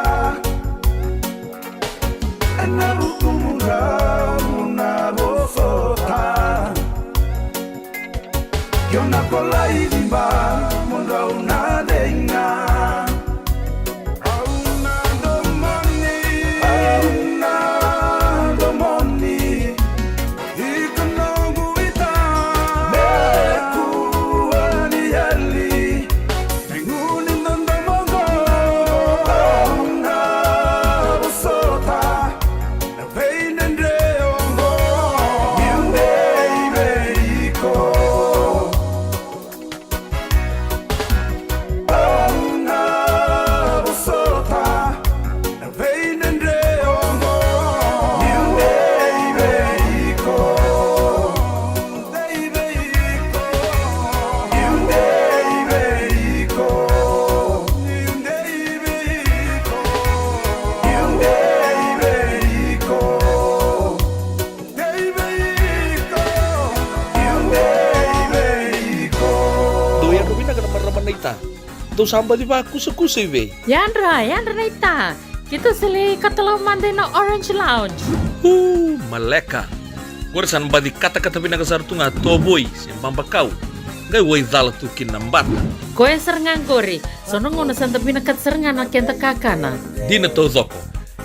Ena vuku mudrau na vosota. Ke o na kolai ni ba mudrau na dei ga. Au na domoni, au na domoni. Iko noqu ita. Me kua ni yali. Me gunu ni dodomo qo. Au na vosota. Na veidredre oqo. Niu dei vei iko. Au na vosota. Na veidredre oqo. Niu dei vei iko. Dei vei iko. Niu dei vei iko. Niu dei vei iko. Niu dei vei iko. Dou yadra vinaka na marama naita. Dou sa baci vakusakusa i vei? Yadra, yadra naita. Keitou sa lai katalau mada ina Orange Lounge. Uu, maleka. Qori sa na baci katakata vinaka sara tu ga tovoi se babakau. Qai waicala tu kina na bata. Koya sara ga qori. So na gauna sa da vinakata sara ga na keda kakana. Dina taucoko.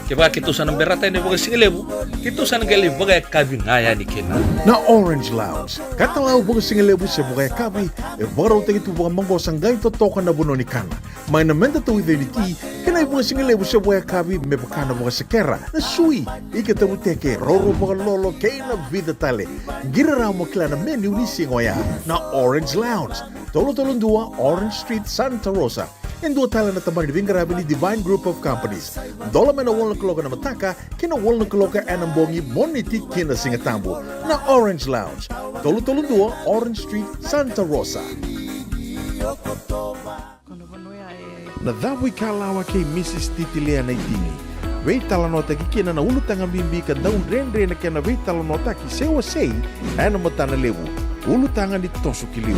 Kevaka keitou sa na berata yani vakasigalevu, keitou sa na qai lai vakayakavi ga yani kina. Na Orange Lounge, katalau vakasigalevu se vakayakavi, e vakarautaki tu vakamaqosa qai totoka na vanua ni kana. Mai na meda tauica ni ti, kei na ivakasigalevu se vakayakavi me vaka na vakasekera, na sui, ika tavuteke, roro vakalolo, kei na vica tale. Qiri rawa mo kila na menu ni siga oya. Na Orange Lounge, tolu tolu dua Orange Street, Santa Rosa. E dua tale na tabana ni veiqaravi ni Divine Group of Companies. Dola mai na walu na kaloko ena mataka kei na walu na kaloko ena bogi, Moniti ki na Sigatabu. Na Orange Lounge, tolu tolu dua Orange Street, Santa Rosa. Na cavu ikalawa kei Mrs Titilia Naitini. Veitalanoataki kina na ulutaga bibi ka dau dredre na kena veitalanoataki se wasei ena matana levu. Ulutaga ni toso ki liu,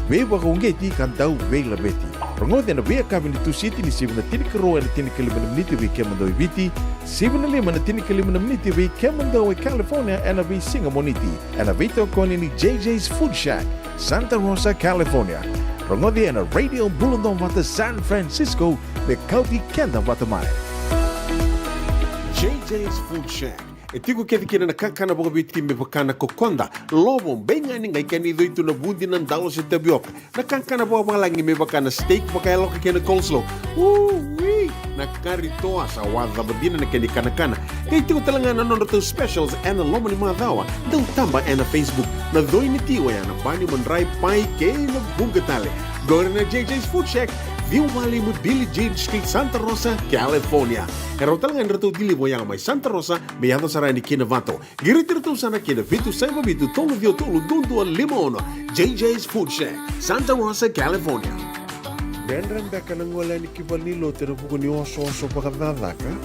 veivakauqeti ka dau veilaveti. Rogoci ena veiyakavi ni Tusiti ni sivi na tinikarua ena tinikalima na miniti vei kemudou e Viti, sivi na lima na tinikalima na miniti vei kemudou e California ena veisiga Moniti, ena veitokoni ni J J's Food Shack, Santa Rosa, California. Rogoci ena Radio Bula Duavata San Francisco, me kauti keda vata mai. J J's Food Shack. E tiko kece kina na kakana vakaviti me vaka na kokoda, lovo, beigani, qai kena icoi tu na vudi, na dalo se tavioka. Na kakana vakavalagi me vaka na steak vakayaloka kei na coleslaw. Ui, na kari toa sa waca vata dina na kena ikanakana. Qai tiko tale ga na nodratou specials ena loma ni macawa. Dau taba ena Facebook. Na coi ni ti oya na bani, madrai, pai kei na vuqa tale. Qori na J J's Food Shack, ciwa walu lima Billie Jean Street, Santa Rosa, California. E rawa tale ga ni ratou deliver oya mai Santa Rosa me yaco sara yani ki Novato. Qiriti iratou sara ki na vitu saiva vitu tolu ciwa tolu dua dua lima ono. J J's Food Shack, Santa Rosa, California. Dredre beka na gole yani ki valenilotu ena vuku ni osooso vakacakacaka?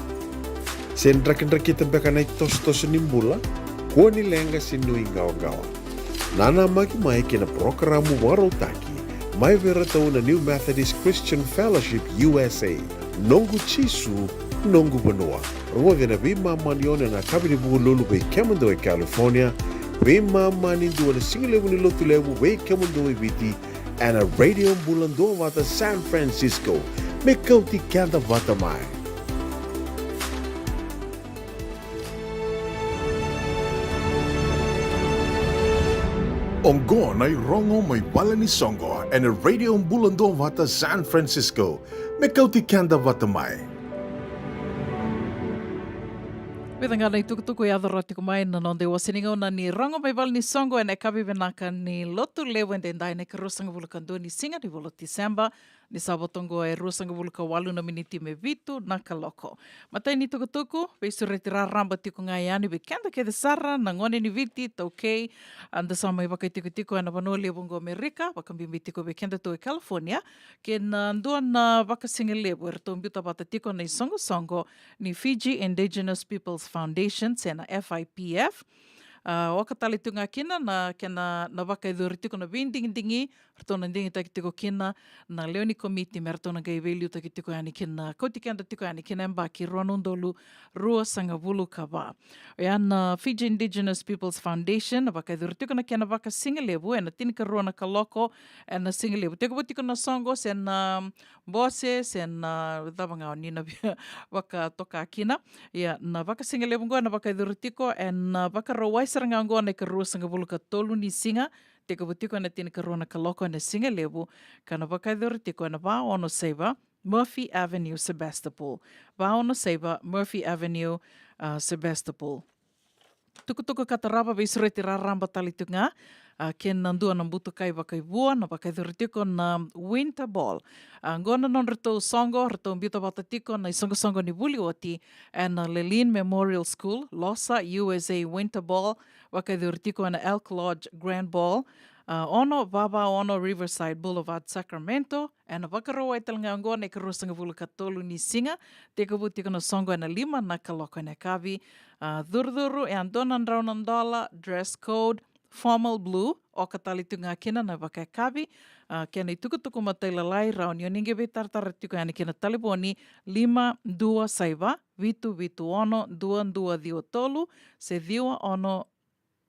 Se drakidrakita beka na itosotoso ni bula? Kua ni leqa se nuiqawaqawa. Nanamaki mai ki na parokaramu vakarautaki mai vei iratou na New Methodist Christian Fellowship U S A. Noqu Jisu, noqu vanua. Rogoci ena veimama ni ono ena yakavi ni Vukelulu vei kemudou e California, veimama ni dua na sigalevu ni Lotulevu vei kemudou e Viti, ena Radio Bula Duavata San Francisco. Me kauti keda vata mai. Oqo na irogo mai valenisoqo ena Radio Bula Duavata San Francisco. Me kauti keda vata mai. Vica ga na itukutuku e yaco rawa tiko mai na noda iwase ni gauna ni rogo mai valenisoqo ena yakavi vinaka ni Lotulevu edaidai, na ikaruasagavulu ka dua ni siga ni vula o Tiseba, ni sa vota oqo e ruasagavulu ka walu na miniti me vitu na kaloko. Matai ni tukutuku, veisureti raraba tiko ga yani vei keda kece sara na gone ni Viti, taukei, a, da sa mai vakaitikotiko ena vanua levu oqo Amerika, vakabibi tiko vei kedatou e California, kei na dua na vakasigalevu eratou biuta vata tiko na isoqosoqo ni Fiji Indigenous Peoples Foundation, se na F I P F. A, oka tale tu ga kina na kena na vakayacori tiko na veidigidigi ratou na digitaki tiko kina na lewe ni komiti me ratou na qai veiliutaki tiko yani kina, kauti keda tiko yani kina yabaki rua na udolu ruasagavulu ka va. Oya na Fiji Indigenous Peoples Foundation na vakayacori tiko na kena vakasigalevu ena tinikarua na kaloko ena sigalevu. Tekivu tiko na soqo se na bose se na cava ga o ni na via vakatoka kina. Ia na vakasigalevu oqo ena vakayacori tiko ena Vakarauwai sara ga oqo na ikaruasagavulu ka tolu ni siga. Tekivu tiko ena tinikarua na kaloko ena sigalevu ka na vakayacori tiko ena va ono saiva Murphy Avenue, Sebastopol. Va ono saiva Murphy Avenue, a, Sebastopol. Tukutuku ka tarava veisureti raraba tale tu ga, a, kei na dua na butukai vakaivua na vakayacori tiko na Winter Ball. A, oqo na nodratou soqo ratou biuta vata tiko na isoqosoqo ni vuli oti ena Lelean Memorial School, Losa, U S A, Winter Ball, vakayacori tiko ena Elk Lodge Grand Ball, a, ono va va ono Riverside Boulevard, Sacramento, ena Vakarauwai tale ga oqo na ikaruasagavulu ka tolu ni siga. Tekivu tiko na soqo ena lima na kaloko ena yakavi. A, curucuru e a dua na drau na dola, dress code formal blue, oka tale tu ga kina na vakayakavi. A, kena itukutuku matailalai rawa ni o ni qai veitaratara tiko yani kina talevoni lima dua saiva vitu vitu ono dua dua ciwa tolu se ciwa ono,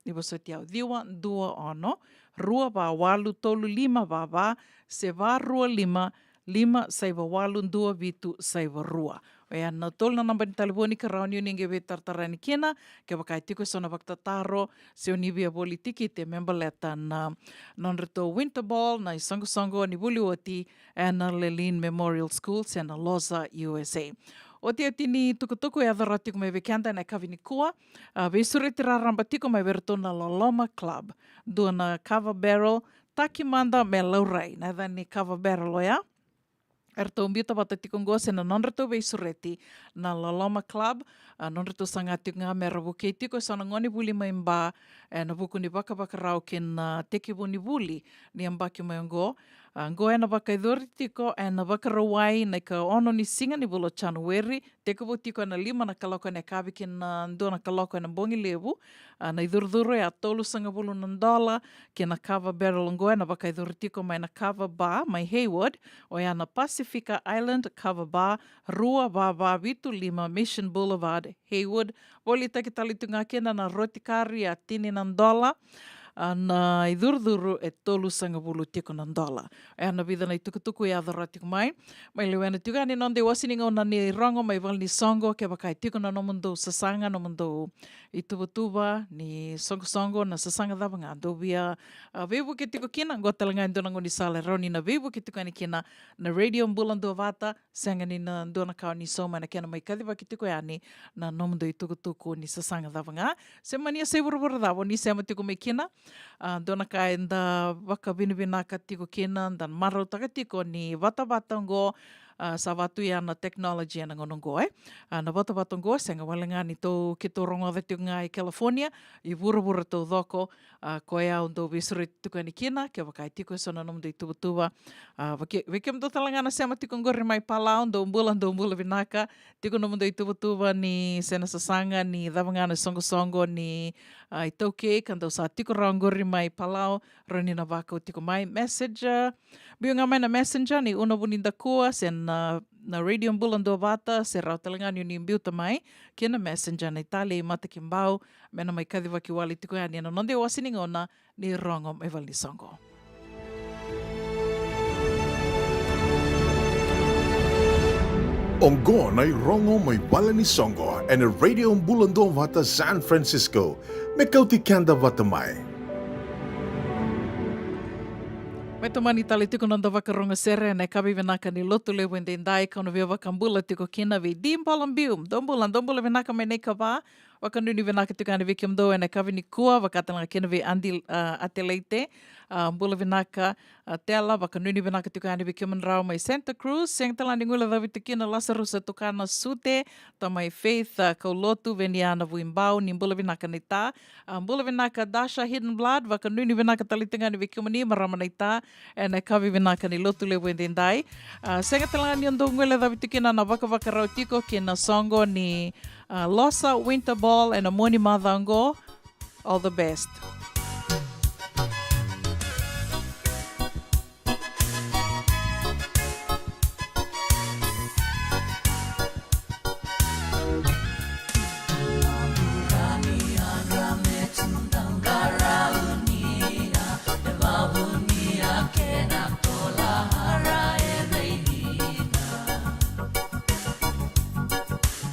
ni vosoti au, ciwa dua ono rua va walu tolu lima va va se va rua lima lima saiva walu dua vitu saiva rua. Oya na tolu na naba ni talevoni ka rawa ni o ni qai veitaratara yani kina kevaka e tiko eso na vakatataro se o ni via voli tikite me baleta na nodratou Winter Ball na isoqosoqo ni vuli oti ena Lelean Memorial School se na Losa, U S A. Otioti ni tukutuku e yaco rawa tiko mai vei keda ena yakavi nikua, a, veisureti raraba tiko mai vei iratou na Loloma Club. Dua na kava barrel, taki mada me laurai, na yaca ni kava barrel oya. Eratou biuta vata tiko oqo se na nodratou veisureti na Loloma Club, a, nodratou saga tiko ga me ra vukei tiko eso na gone vuli mai Ba ena vuku ni vakavakarau kei na tekivu ni vuli ni yabaki mai oqo. A, oqo ena vakayacori tiko ena Vakarauwai na ikaono ni siga ni vula o Janueri, tekivu tiko ena lima na kaloko ena yakavi kei na dua na kaloko ena bogi levu. A, na icurucuru e a tolusagavulu na dola kei na kava barrel oqo ena vakayacori tiko mai na kava bar mai Hayward, oya na Pacifica Island Kava Bar, rua va va vitu lima Mission Boulevard, Hayward. Volitaki tale tu ga kina na roti kari a tini na dola, a, na icurucuru e tolusagavulu tiko na dola. Oya na vica na itukutuku e yaco rawa tiko mai. Mai lewena tiko yani na noda iwasi ni gauna ni rogo mai vale ni soqo, kevaka e tiko na nomudou sasaga, nomudou ituvatuva ni soqosoqo, na sasaga cava ga dou via, a, veivuke tiko kina, oqo tale ga e dua na gaunisala e rawa ni na veivuke tiko yani kina na Radio Bula Duavata. Sega ni na dua na ka o ni sauma ena kena mai kacivaki tiko yani na nomudou itukutuku ni sasaga cava ga se mani yasai vuravura cava o ni sema tiko mai kina. A, dua na ka eda vakavinavinaka tiko kina, da marautaka tiko ni vatavata oqo, a, sa vatu ya na technology ena gauna oqo, e. A, na vatavata oqo sega wale ga ni tou keitou rogoca tiko ga i California, i vuravura taucoko. A, koya au dau veisureti tiko yani kina, kevaka e tiko eso na nomudou ituvatuva. A, vei ke-, vei kemudou tale ga na sema tiko oqori mai Palau, dou bula, dou bula vinaka. Tiko nomudou ituvatuva ni se na sasaga ni cava ga na soqosoqo ni, a, iTaukei ka dou sa tiko rawa oqori mai Palau, rawa ni na vakau tiko mai. Messenger, biu ga mai na Messenger ni Una Vunidakua se na, na Radio Bula Duavata, se rawa tale ga ni o ni biuta mai ki na Messenger na italei Matakibau, me na mai kacivaki wale tiko yani ena noda iwasi ni gauna ni rogo mai vale ni soqo. Oqo na irogo mai vale ni soqo ena Radio Bula Duavata San Francisco. Me kauti keda vata mai. Me tomani tale tiko na noda vakarogo sere ena yakavi vinaka ni Lotulevu edaidai, kau na via vakabula tiko kina vei Di Balabiu. Dou bula, dou bula vinaka mai na ikava. Vakanuinui vinaka tiko yani vei kemudou ena yakavi nikua, vaka tale ga kina vei Adi, a, Atelaite. A, bula vinaka, a, Tela, vakanuinui vinaka tiko yani vei kemudrau mai Santa Cruz. Sega tale ga ni guilecavi tiko kina Lasarusa Tukana Sute, tamai Faith, a, Kaulotu, Veniana Vuibau, ni bula vinaka naita. A, bula vinaka Dasha Hidden Blood, vakanuinui vinaka tale tiko yani vei kemuni marama naita ena yakavi vinaka ni Lotulevu edaidai. A, sega tale ga ni o dou guilecavi tiko kina na vakavakarau tiko kei na soqo ni, a, Losa Winter Ball ena Moniti macawa oqo. All the best.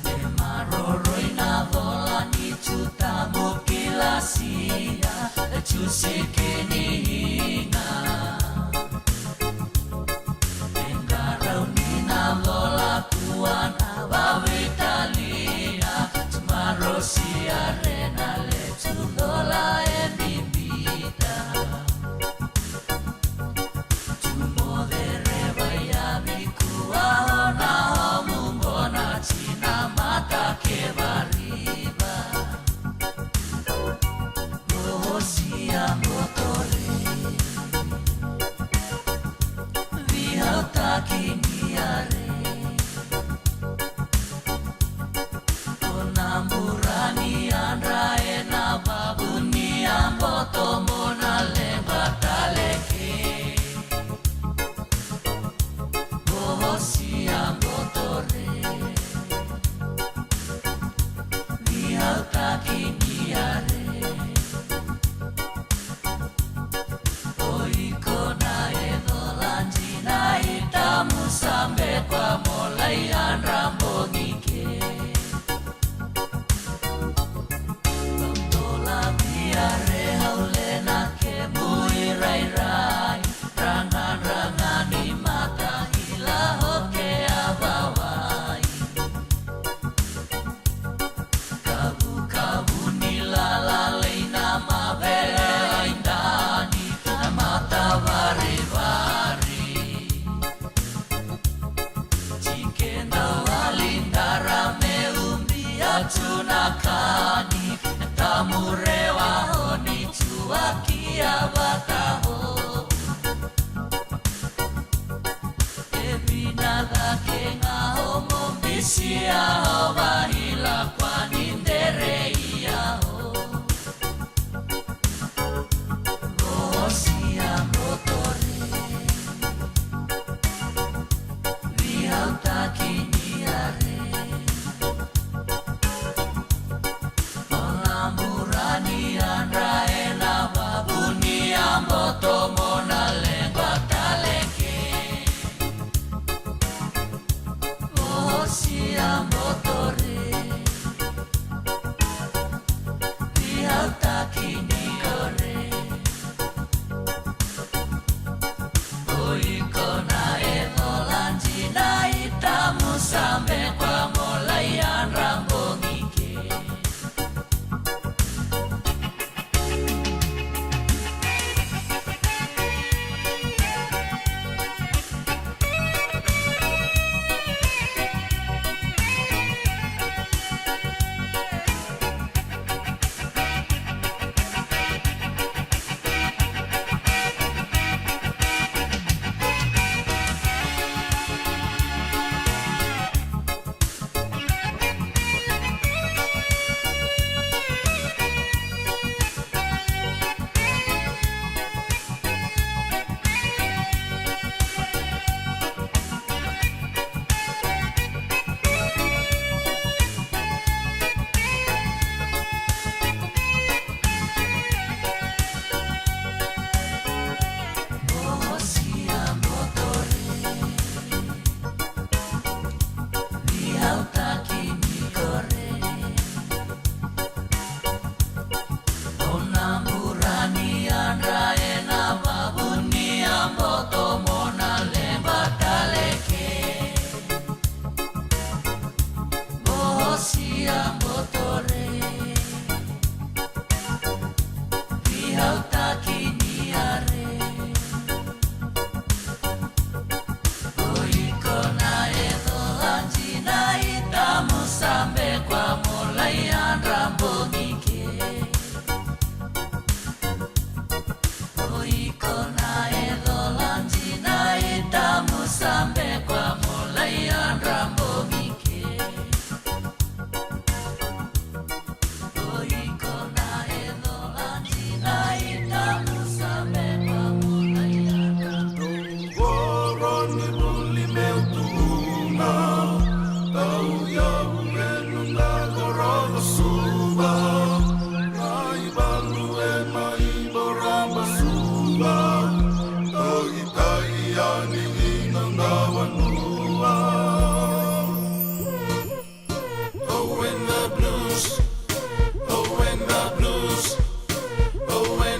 E maroroi na cola ni Juta mo kilasia, e jusi kiniga. E qarauni na cola kua na vaveitalia, jumarosia re na leju cola e bibita. Jumoce re vaiyavi kua o na homu qona jina mata ke variva. Rosia motore.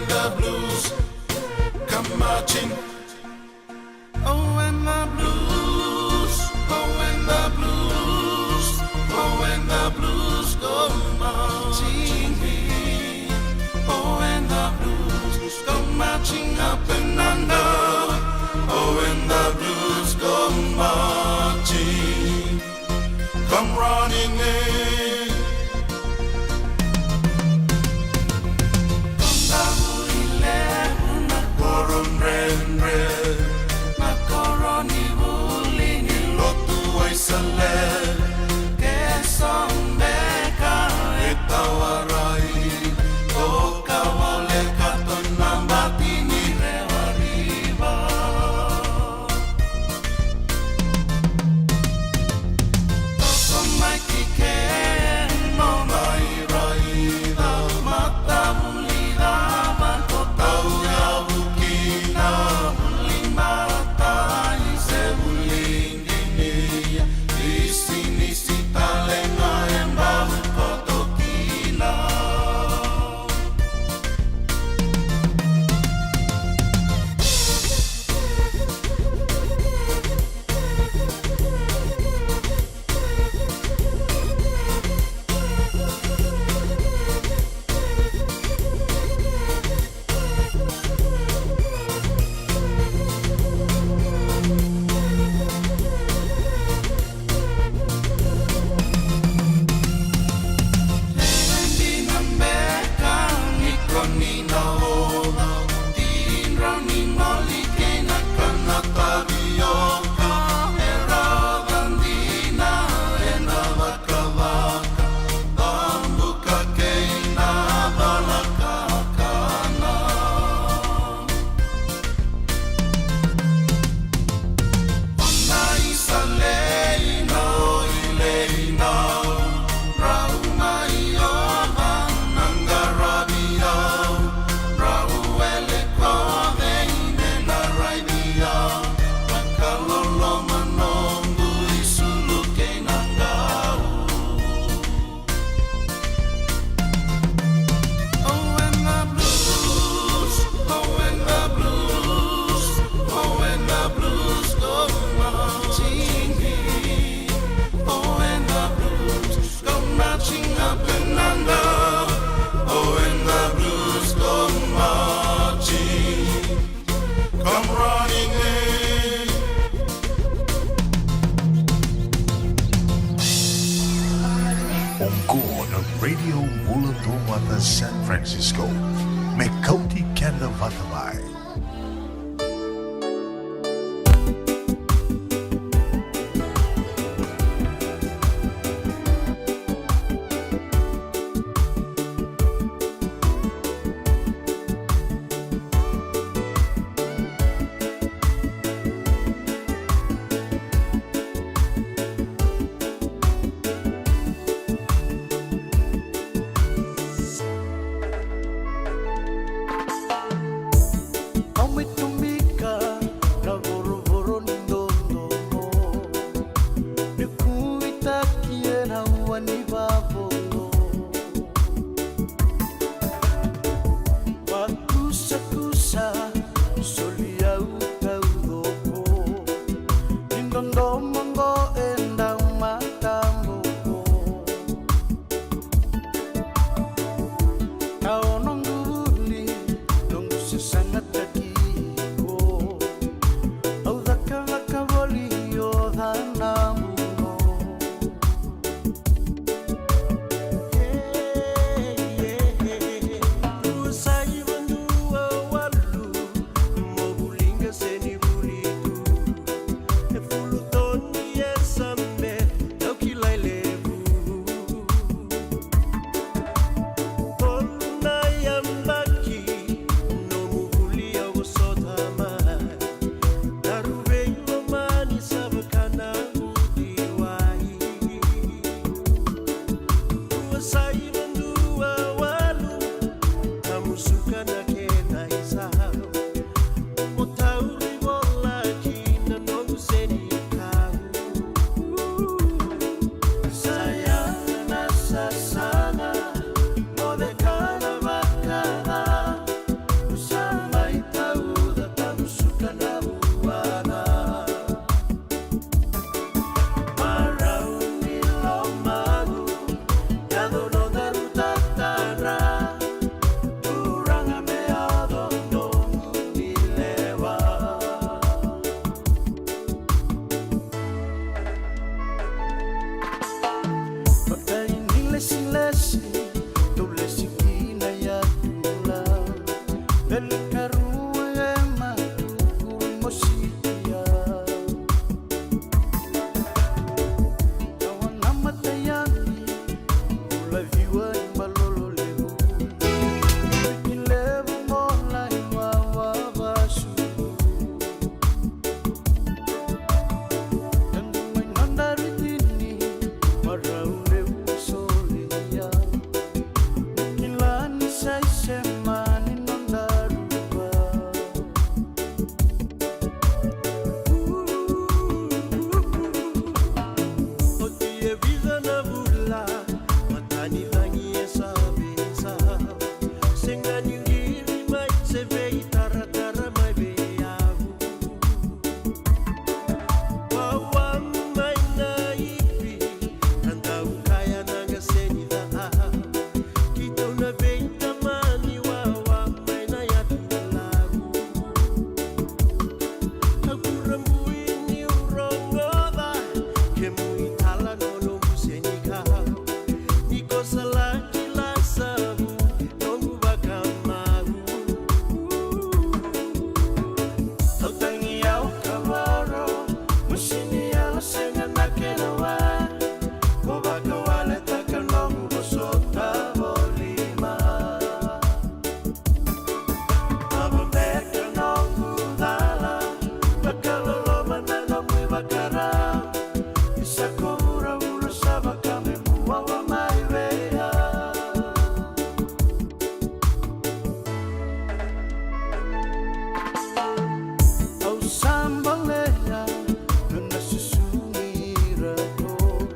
The blues come marching. Oh, when the blues, oh, when the blues, oh, when the blues go marching in. Oh, when the blues go marching up and under. Oh, when the blues go marching, come running in. Konda vuli levu na koro dredre, na koro ni vuli ni lotu Wesele. Ke so beka e tawarai, toka voleka tu na bati ni revariva. Come running in. Oqo na Radio Bula Taumada San Francisco, me kauti keda vata mai. Velekarua e matukuri mositia. Kawa na matayani, ulaviwa i malolo levu. Viti levu mola i wawa vasu. Tandu mai noda ritini, marau levu solia. Kila ni sa isema ni noda ruva. Oti e vica na vula, mata ni cagi e sa veisa. Sega ni qiri mai se veitaratara mai vei au. Wawa mai na ipi, ka dau kaya na qase ni ca. Keitou na veitamani wawa mai na yatu Lau. Au kurabui niu rogoca kemu italanoa, noqu senikau. Ni ko sa laki lasavu noqu vakamau. Au tagi, au kavoro, musi ni yalo sega na kena wa. Ko vakawaletaka noqu vosota volima. Ava beka noqu cala, vakaloloma na nomu ivakara. Isa ko vuravura sa vaka me muawa mai vei au. Au sa balea na susu ni iratou.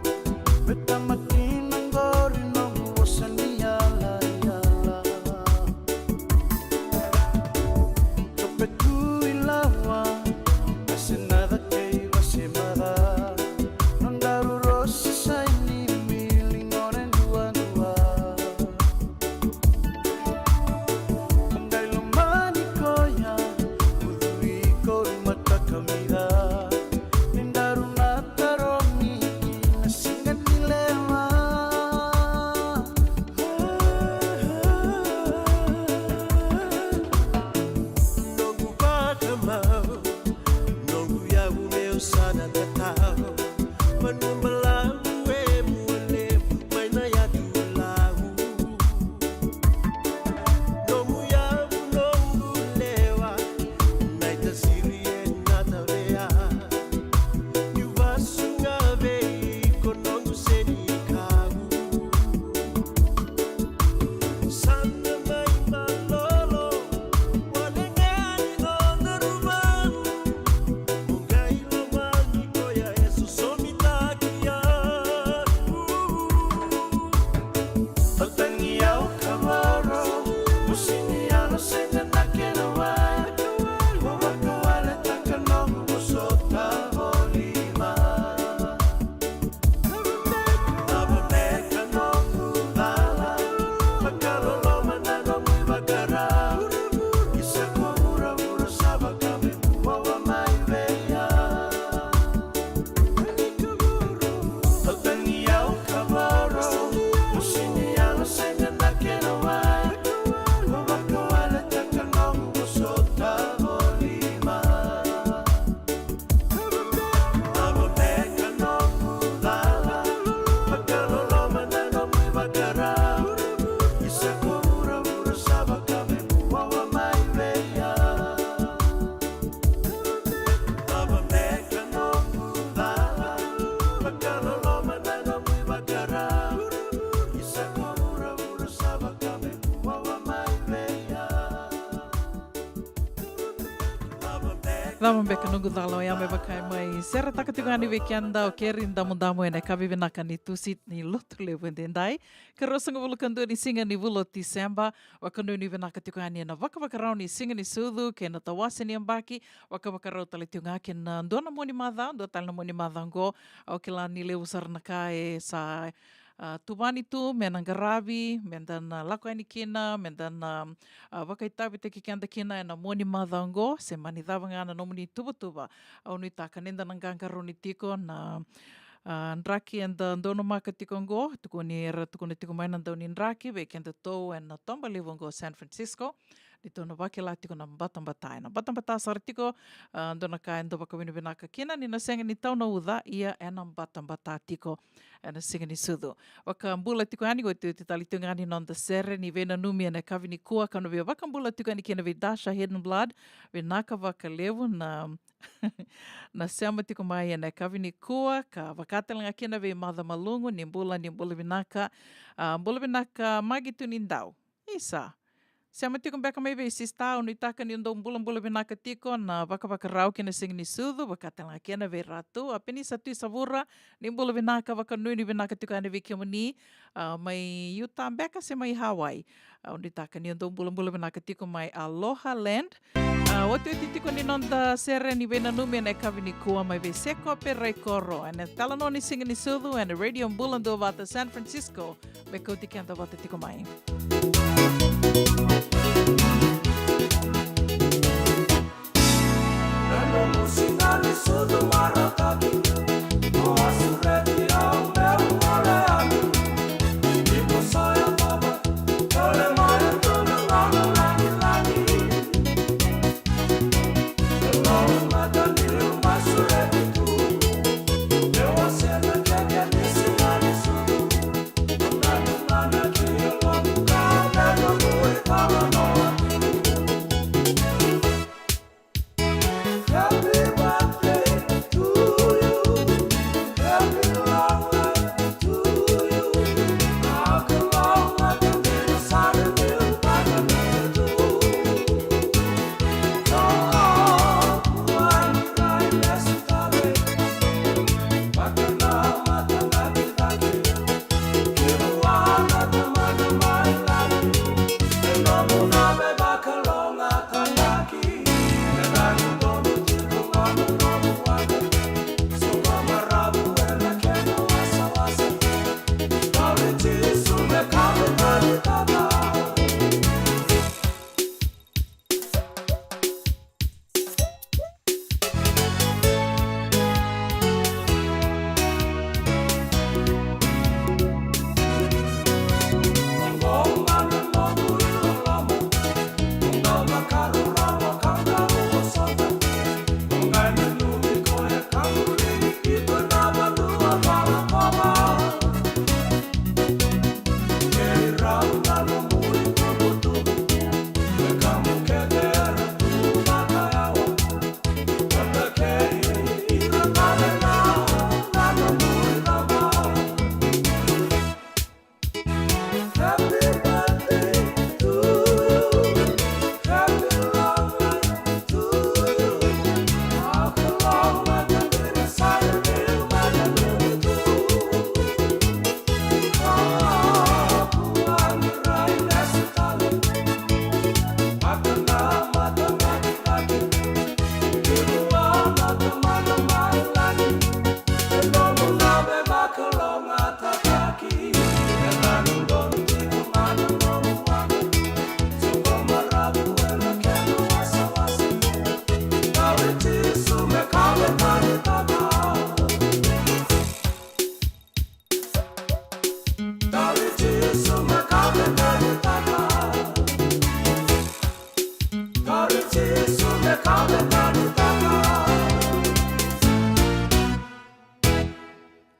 Me tamati na qori noqu vosa ni yalayala. Tope tu i lawa, vase na cakei vase maca. Nodaru rosi sa ini mili gone duadua. Qai lomani koya, ucui koru matakamica. Ni daru na tarogi kina siga ni lewa. Noqu vakamau, noqu yavu meu sa na tatau. Vanua balavu e Mualevu mai na yatu Lau. Nomu yavu nomu lewa, na itasiri ena tavea. Niu vasu ga vei iko noqu senikau. Sana mai malolo, wale ga ni nona ruva. Mo qai lomani koya e sosomitaki au. Au tagi, au kavoro, musi ni yalo sega na kena wa. Ko vakawaletaka noqu vosota volima. Cava beka noqu cala, oya me vaka e mai seretaka tiko yani vei keda o Keri Damudamu ena yakavi vinaka ni Tusiti ni Lotulevu edaidai. Ka ruasagavulu ka dua ni siga ni vula o Tiseba, vakanuinui vinaka tiko yani ena vakavakarau ni Siga ni Sucu kei na tawase ni yabaki, vakavakarau tale tiko ga kei na dua na mua ni macawa, dua tale na mua ni macawa oqo. Au kila ni levu sara na ka e sa a, tuvani tu me na qaravi, me da na lako yani kina, me da na, a, vakaitavitaki keda kina ena mua ni macawa oqo, se mani cava ga na nomuni tuvatuva. Au nuitaka ni da na qaqarauni tiko na, a, draki eda donumaka tiko oqo, tukuni era tukuna tiko mai na dau ni draki vei kedatou ena toba levu oqo San Francisco. Ni tou na vakila tiko na batabata, ena batabata sara tiko. A, dua na ka e dau vakavinavinaka kina ni na sega ni tau na uca, ia ena batabata tiko ena siga ni sucu. Vakabula tiko yani, otioti tale tiko ga ni noda sere ni veinanumi ena yakavi nikua, ka na via vakabula tiko yani kina vei Dasha Hidden Blood. Vinaka vakalevu na na sema tiko mai ena yakavi nikua, ka vaka tale ga kina vei Maca Malugu, ni bula, ni bula vinaka. A, bula vinaka Magi Tunidau. Isa. Sema tiko beka mai vei sista, au nuitaka ni dau bulabula vinaka tiko na vakavakarau kei na siga ni sucu, vaka tale ga kina vei Ratu. A Penisa Tuisavura, ni bula vinaka, vakanuinui vinaka tiko yani vei kemuni, a, mai Utah beka se mai Hawaii. Au nuitaka ni dau bulabula vinaka tiko mai Aloha Land. A, otioti tiko ni noda sere ni veinanumi ena yakavi nikua mai vei Sekope Raikoro, ena talanoa ni siga ni sucu, ena Radio Bula Duavata San Francisco, me kauti keda vata tiko mai.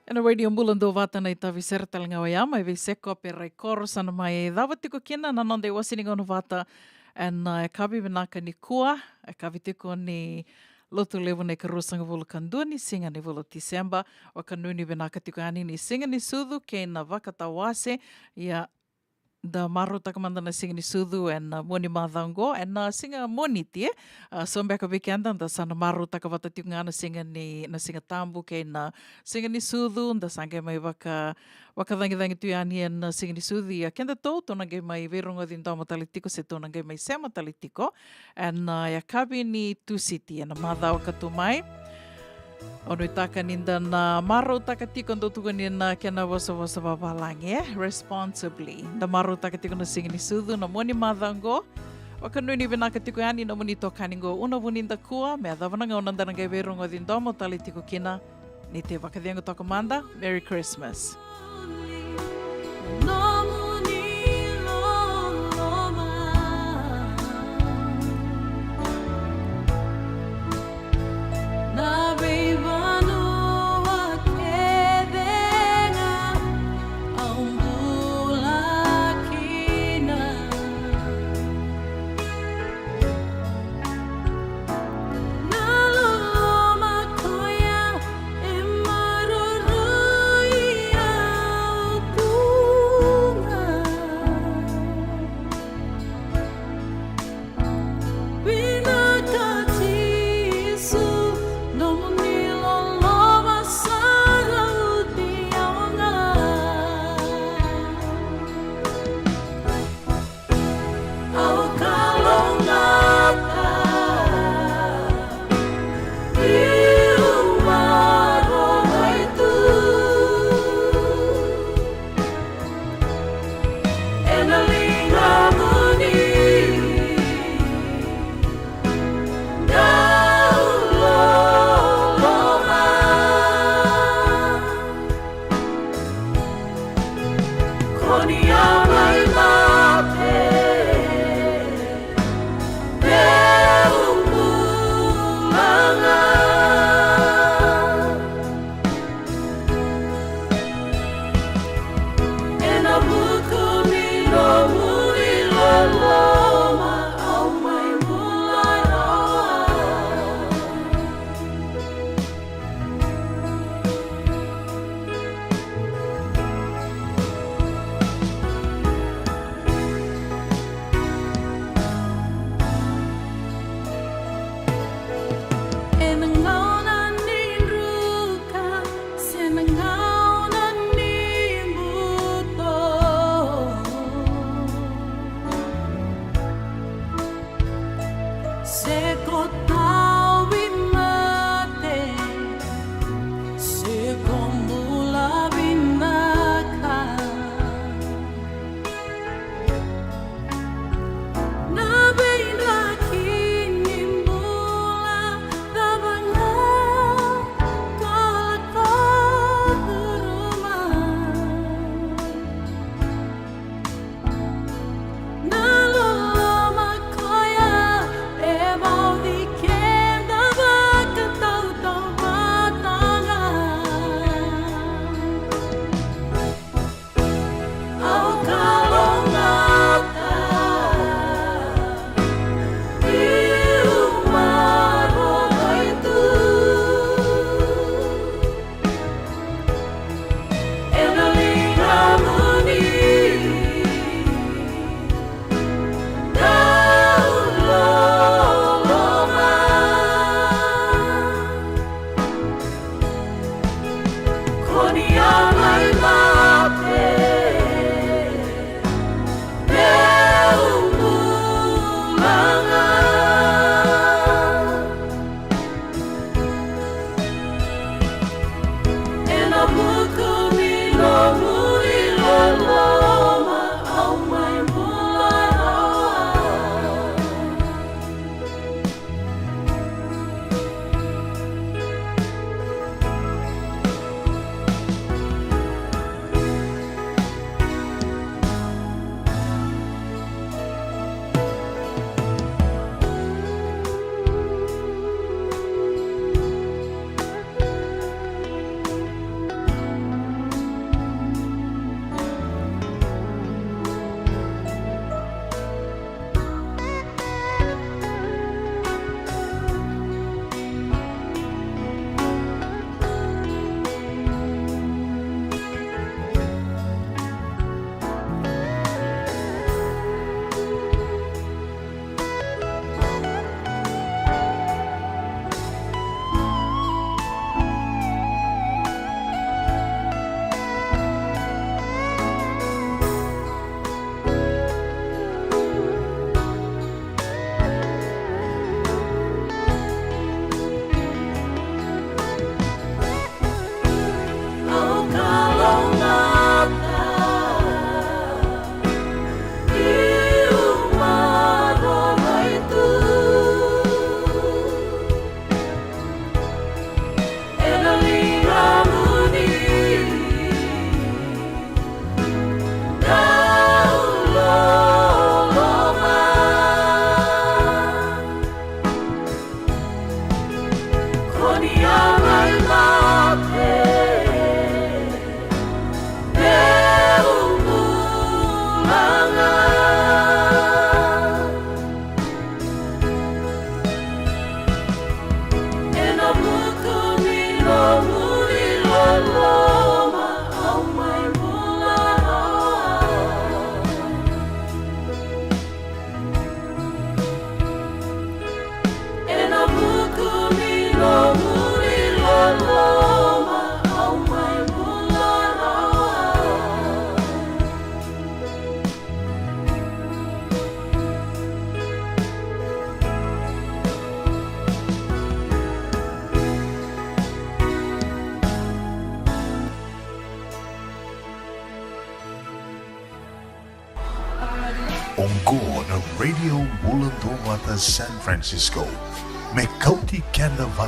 Ena Radio Bula Duavata na itavi sere tale ga oya mai vei Sekope Raikoro, sa na mai cava tiko kina na noda iwase ni gauna vata ena, e, yakavi vinaka nikua, e, yakavi tiko ni Lotulevu na ikaruasagavulu ka dua ni siga ni vula o Tiseba. Vakanuinui vinaka tiko yani ni siga ni sucu kei na vakatawase. Ia, da marautaka mada na siga ni sucu ena, a, mua ni macawa oqo, ena, a, siga Moniti, e. A, so beka vei keda da sa na marautaka vata tiko ga na siga ni, na Siga Tabu kei na siga ni sucu, da sa qai mai vaka, vakacagicagi tu yani ena siga ni sucu. Ia kedatou, tou na qai mai veirogoci domo tale tiko se tou na qai mai sema tale tiko ena, a, yakavi ni Tusiti ena macawa ka tu mai. Au nuitaka ni da na marautaka tiko, dau tukuni na kena vosavosa vavalagi, e, responsibly. Da marautaka tiko na siga ni sucu, na mua ni macawa oqo. Vakanuinui vinaka tiko yani nomuni itokani oqo, Una Vunidakua, me yacova na gauna da na qai veirogoci domo tale tiko kina. Ni tei vakacegu toka mada, Merry Christmas. Nomuni loloma. Se ko tauvimate, se ko bula vinaka. Na veidraki ni bula cava ga ko lako curuma. Na loloma koya e vauci keda vakatautauvata ga. Au kalougata, niu maroroi tu ena ligamuni. Dau loloma. Ko ni a mai mate, meu bula ga. Ena vuku ni nomu iloloma, au mai bula rawa. Ena vuku ni nomu iloloma, au mai bula rawa. Oqo na Radio Bula Duavata San Francisco. Me kauti keda vata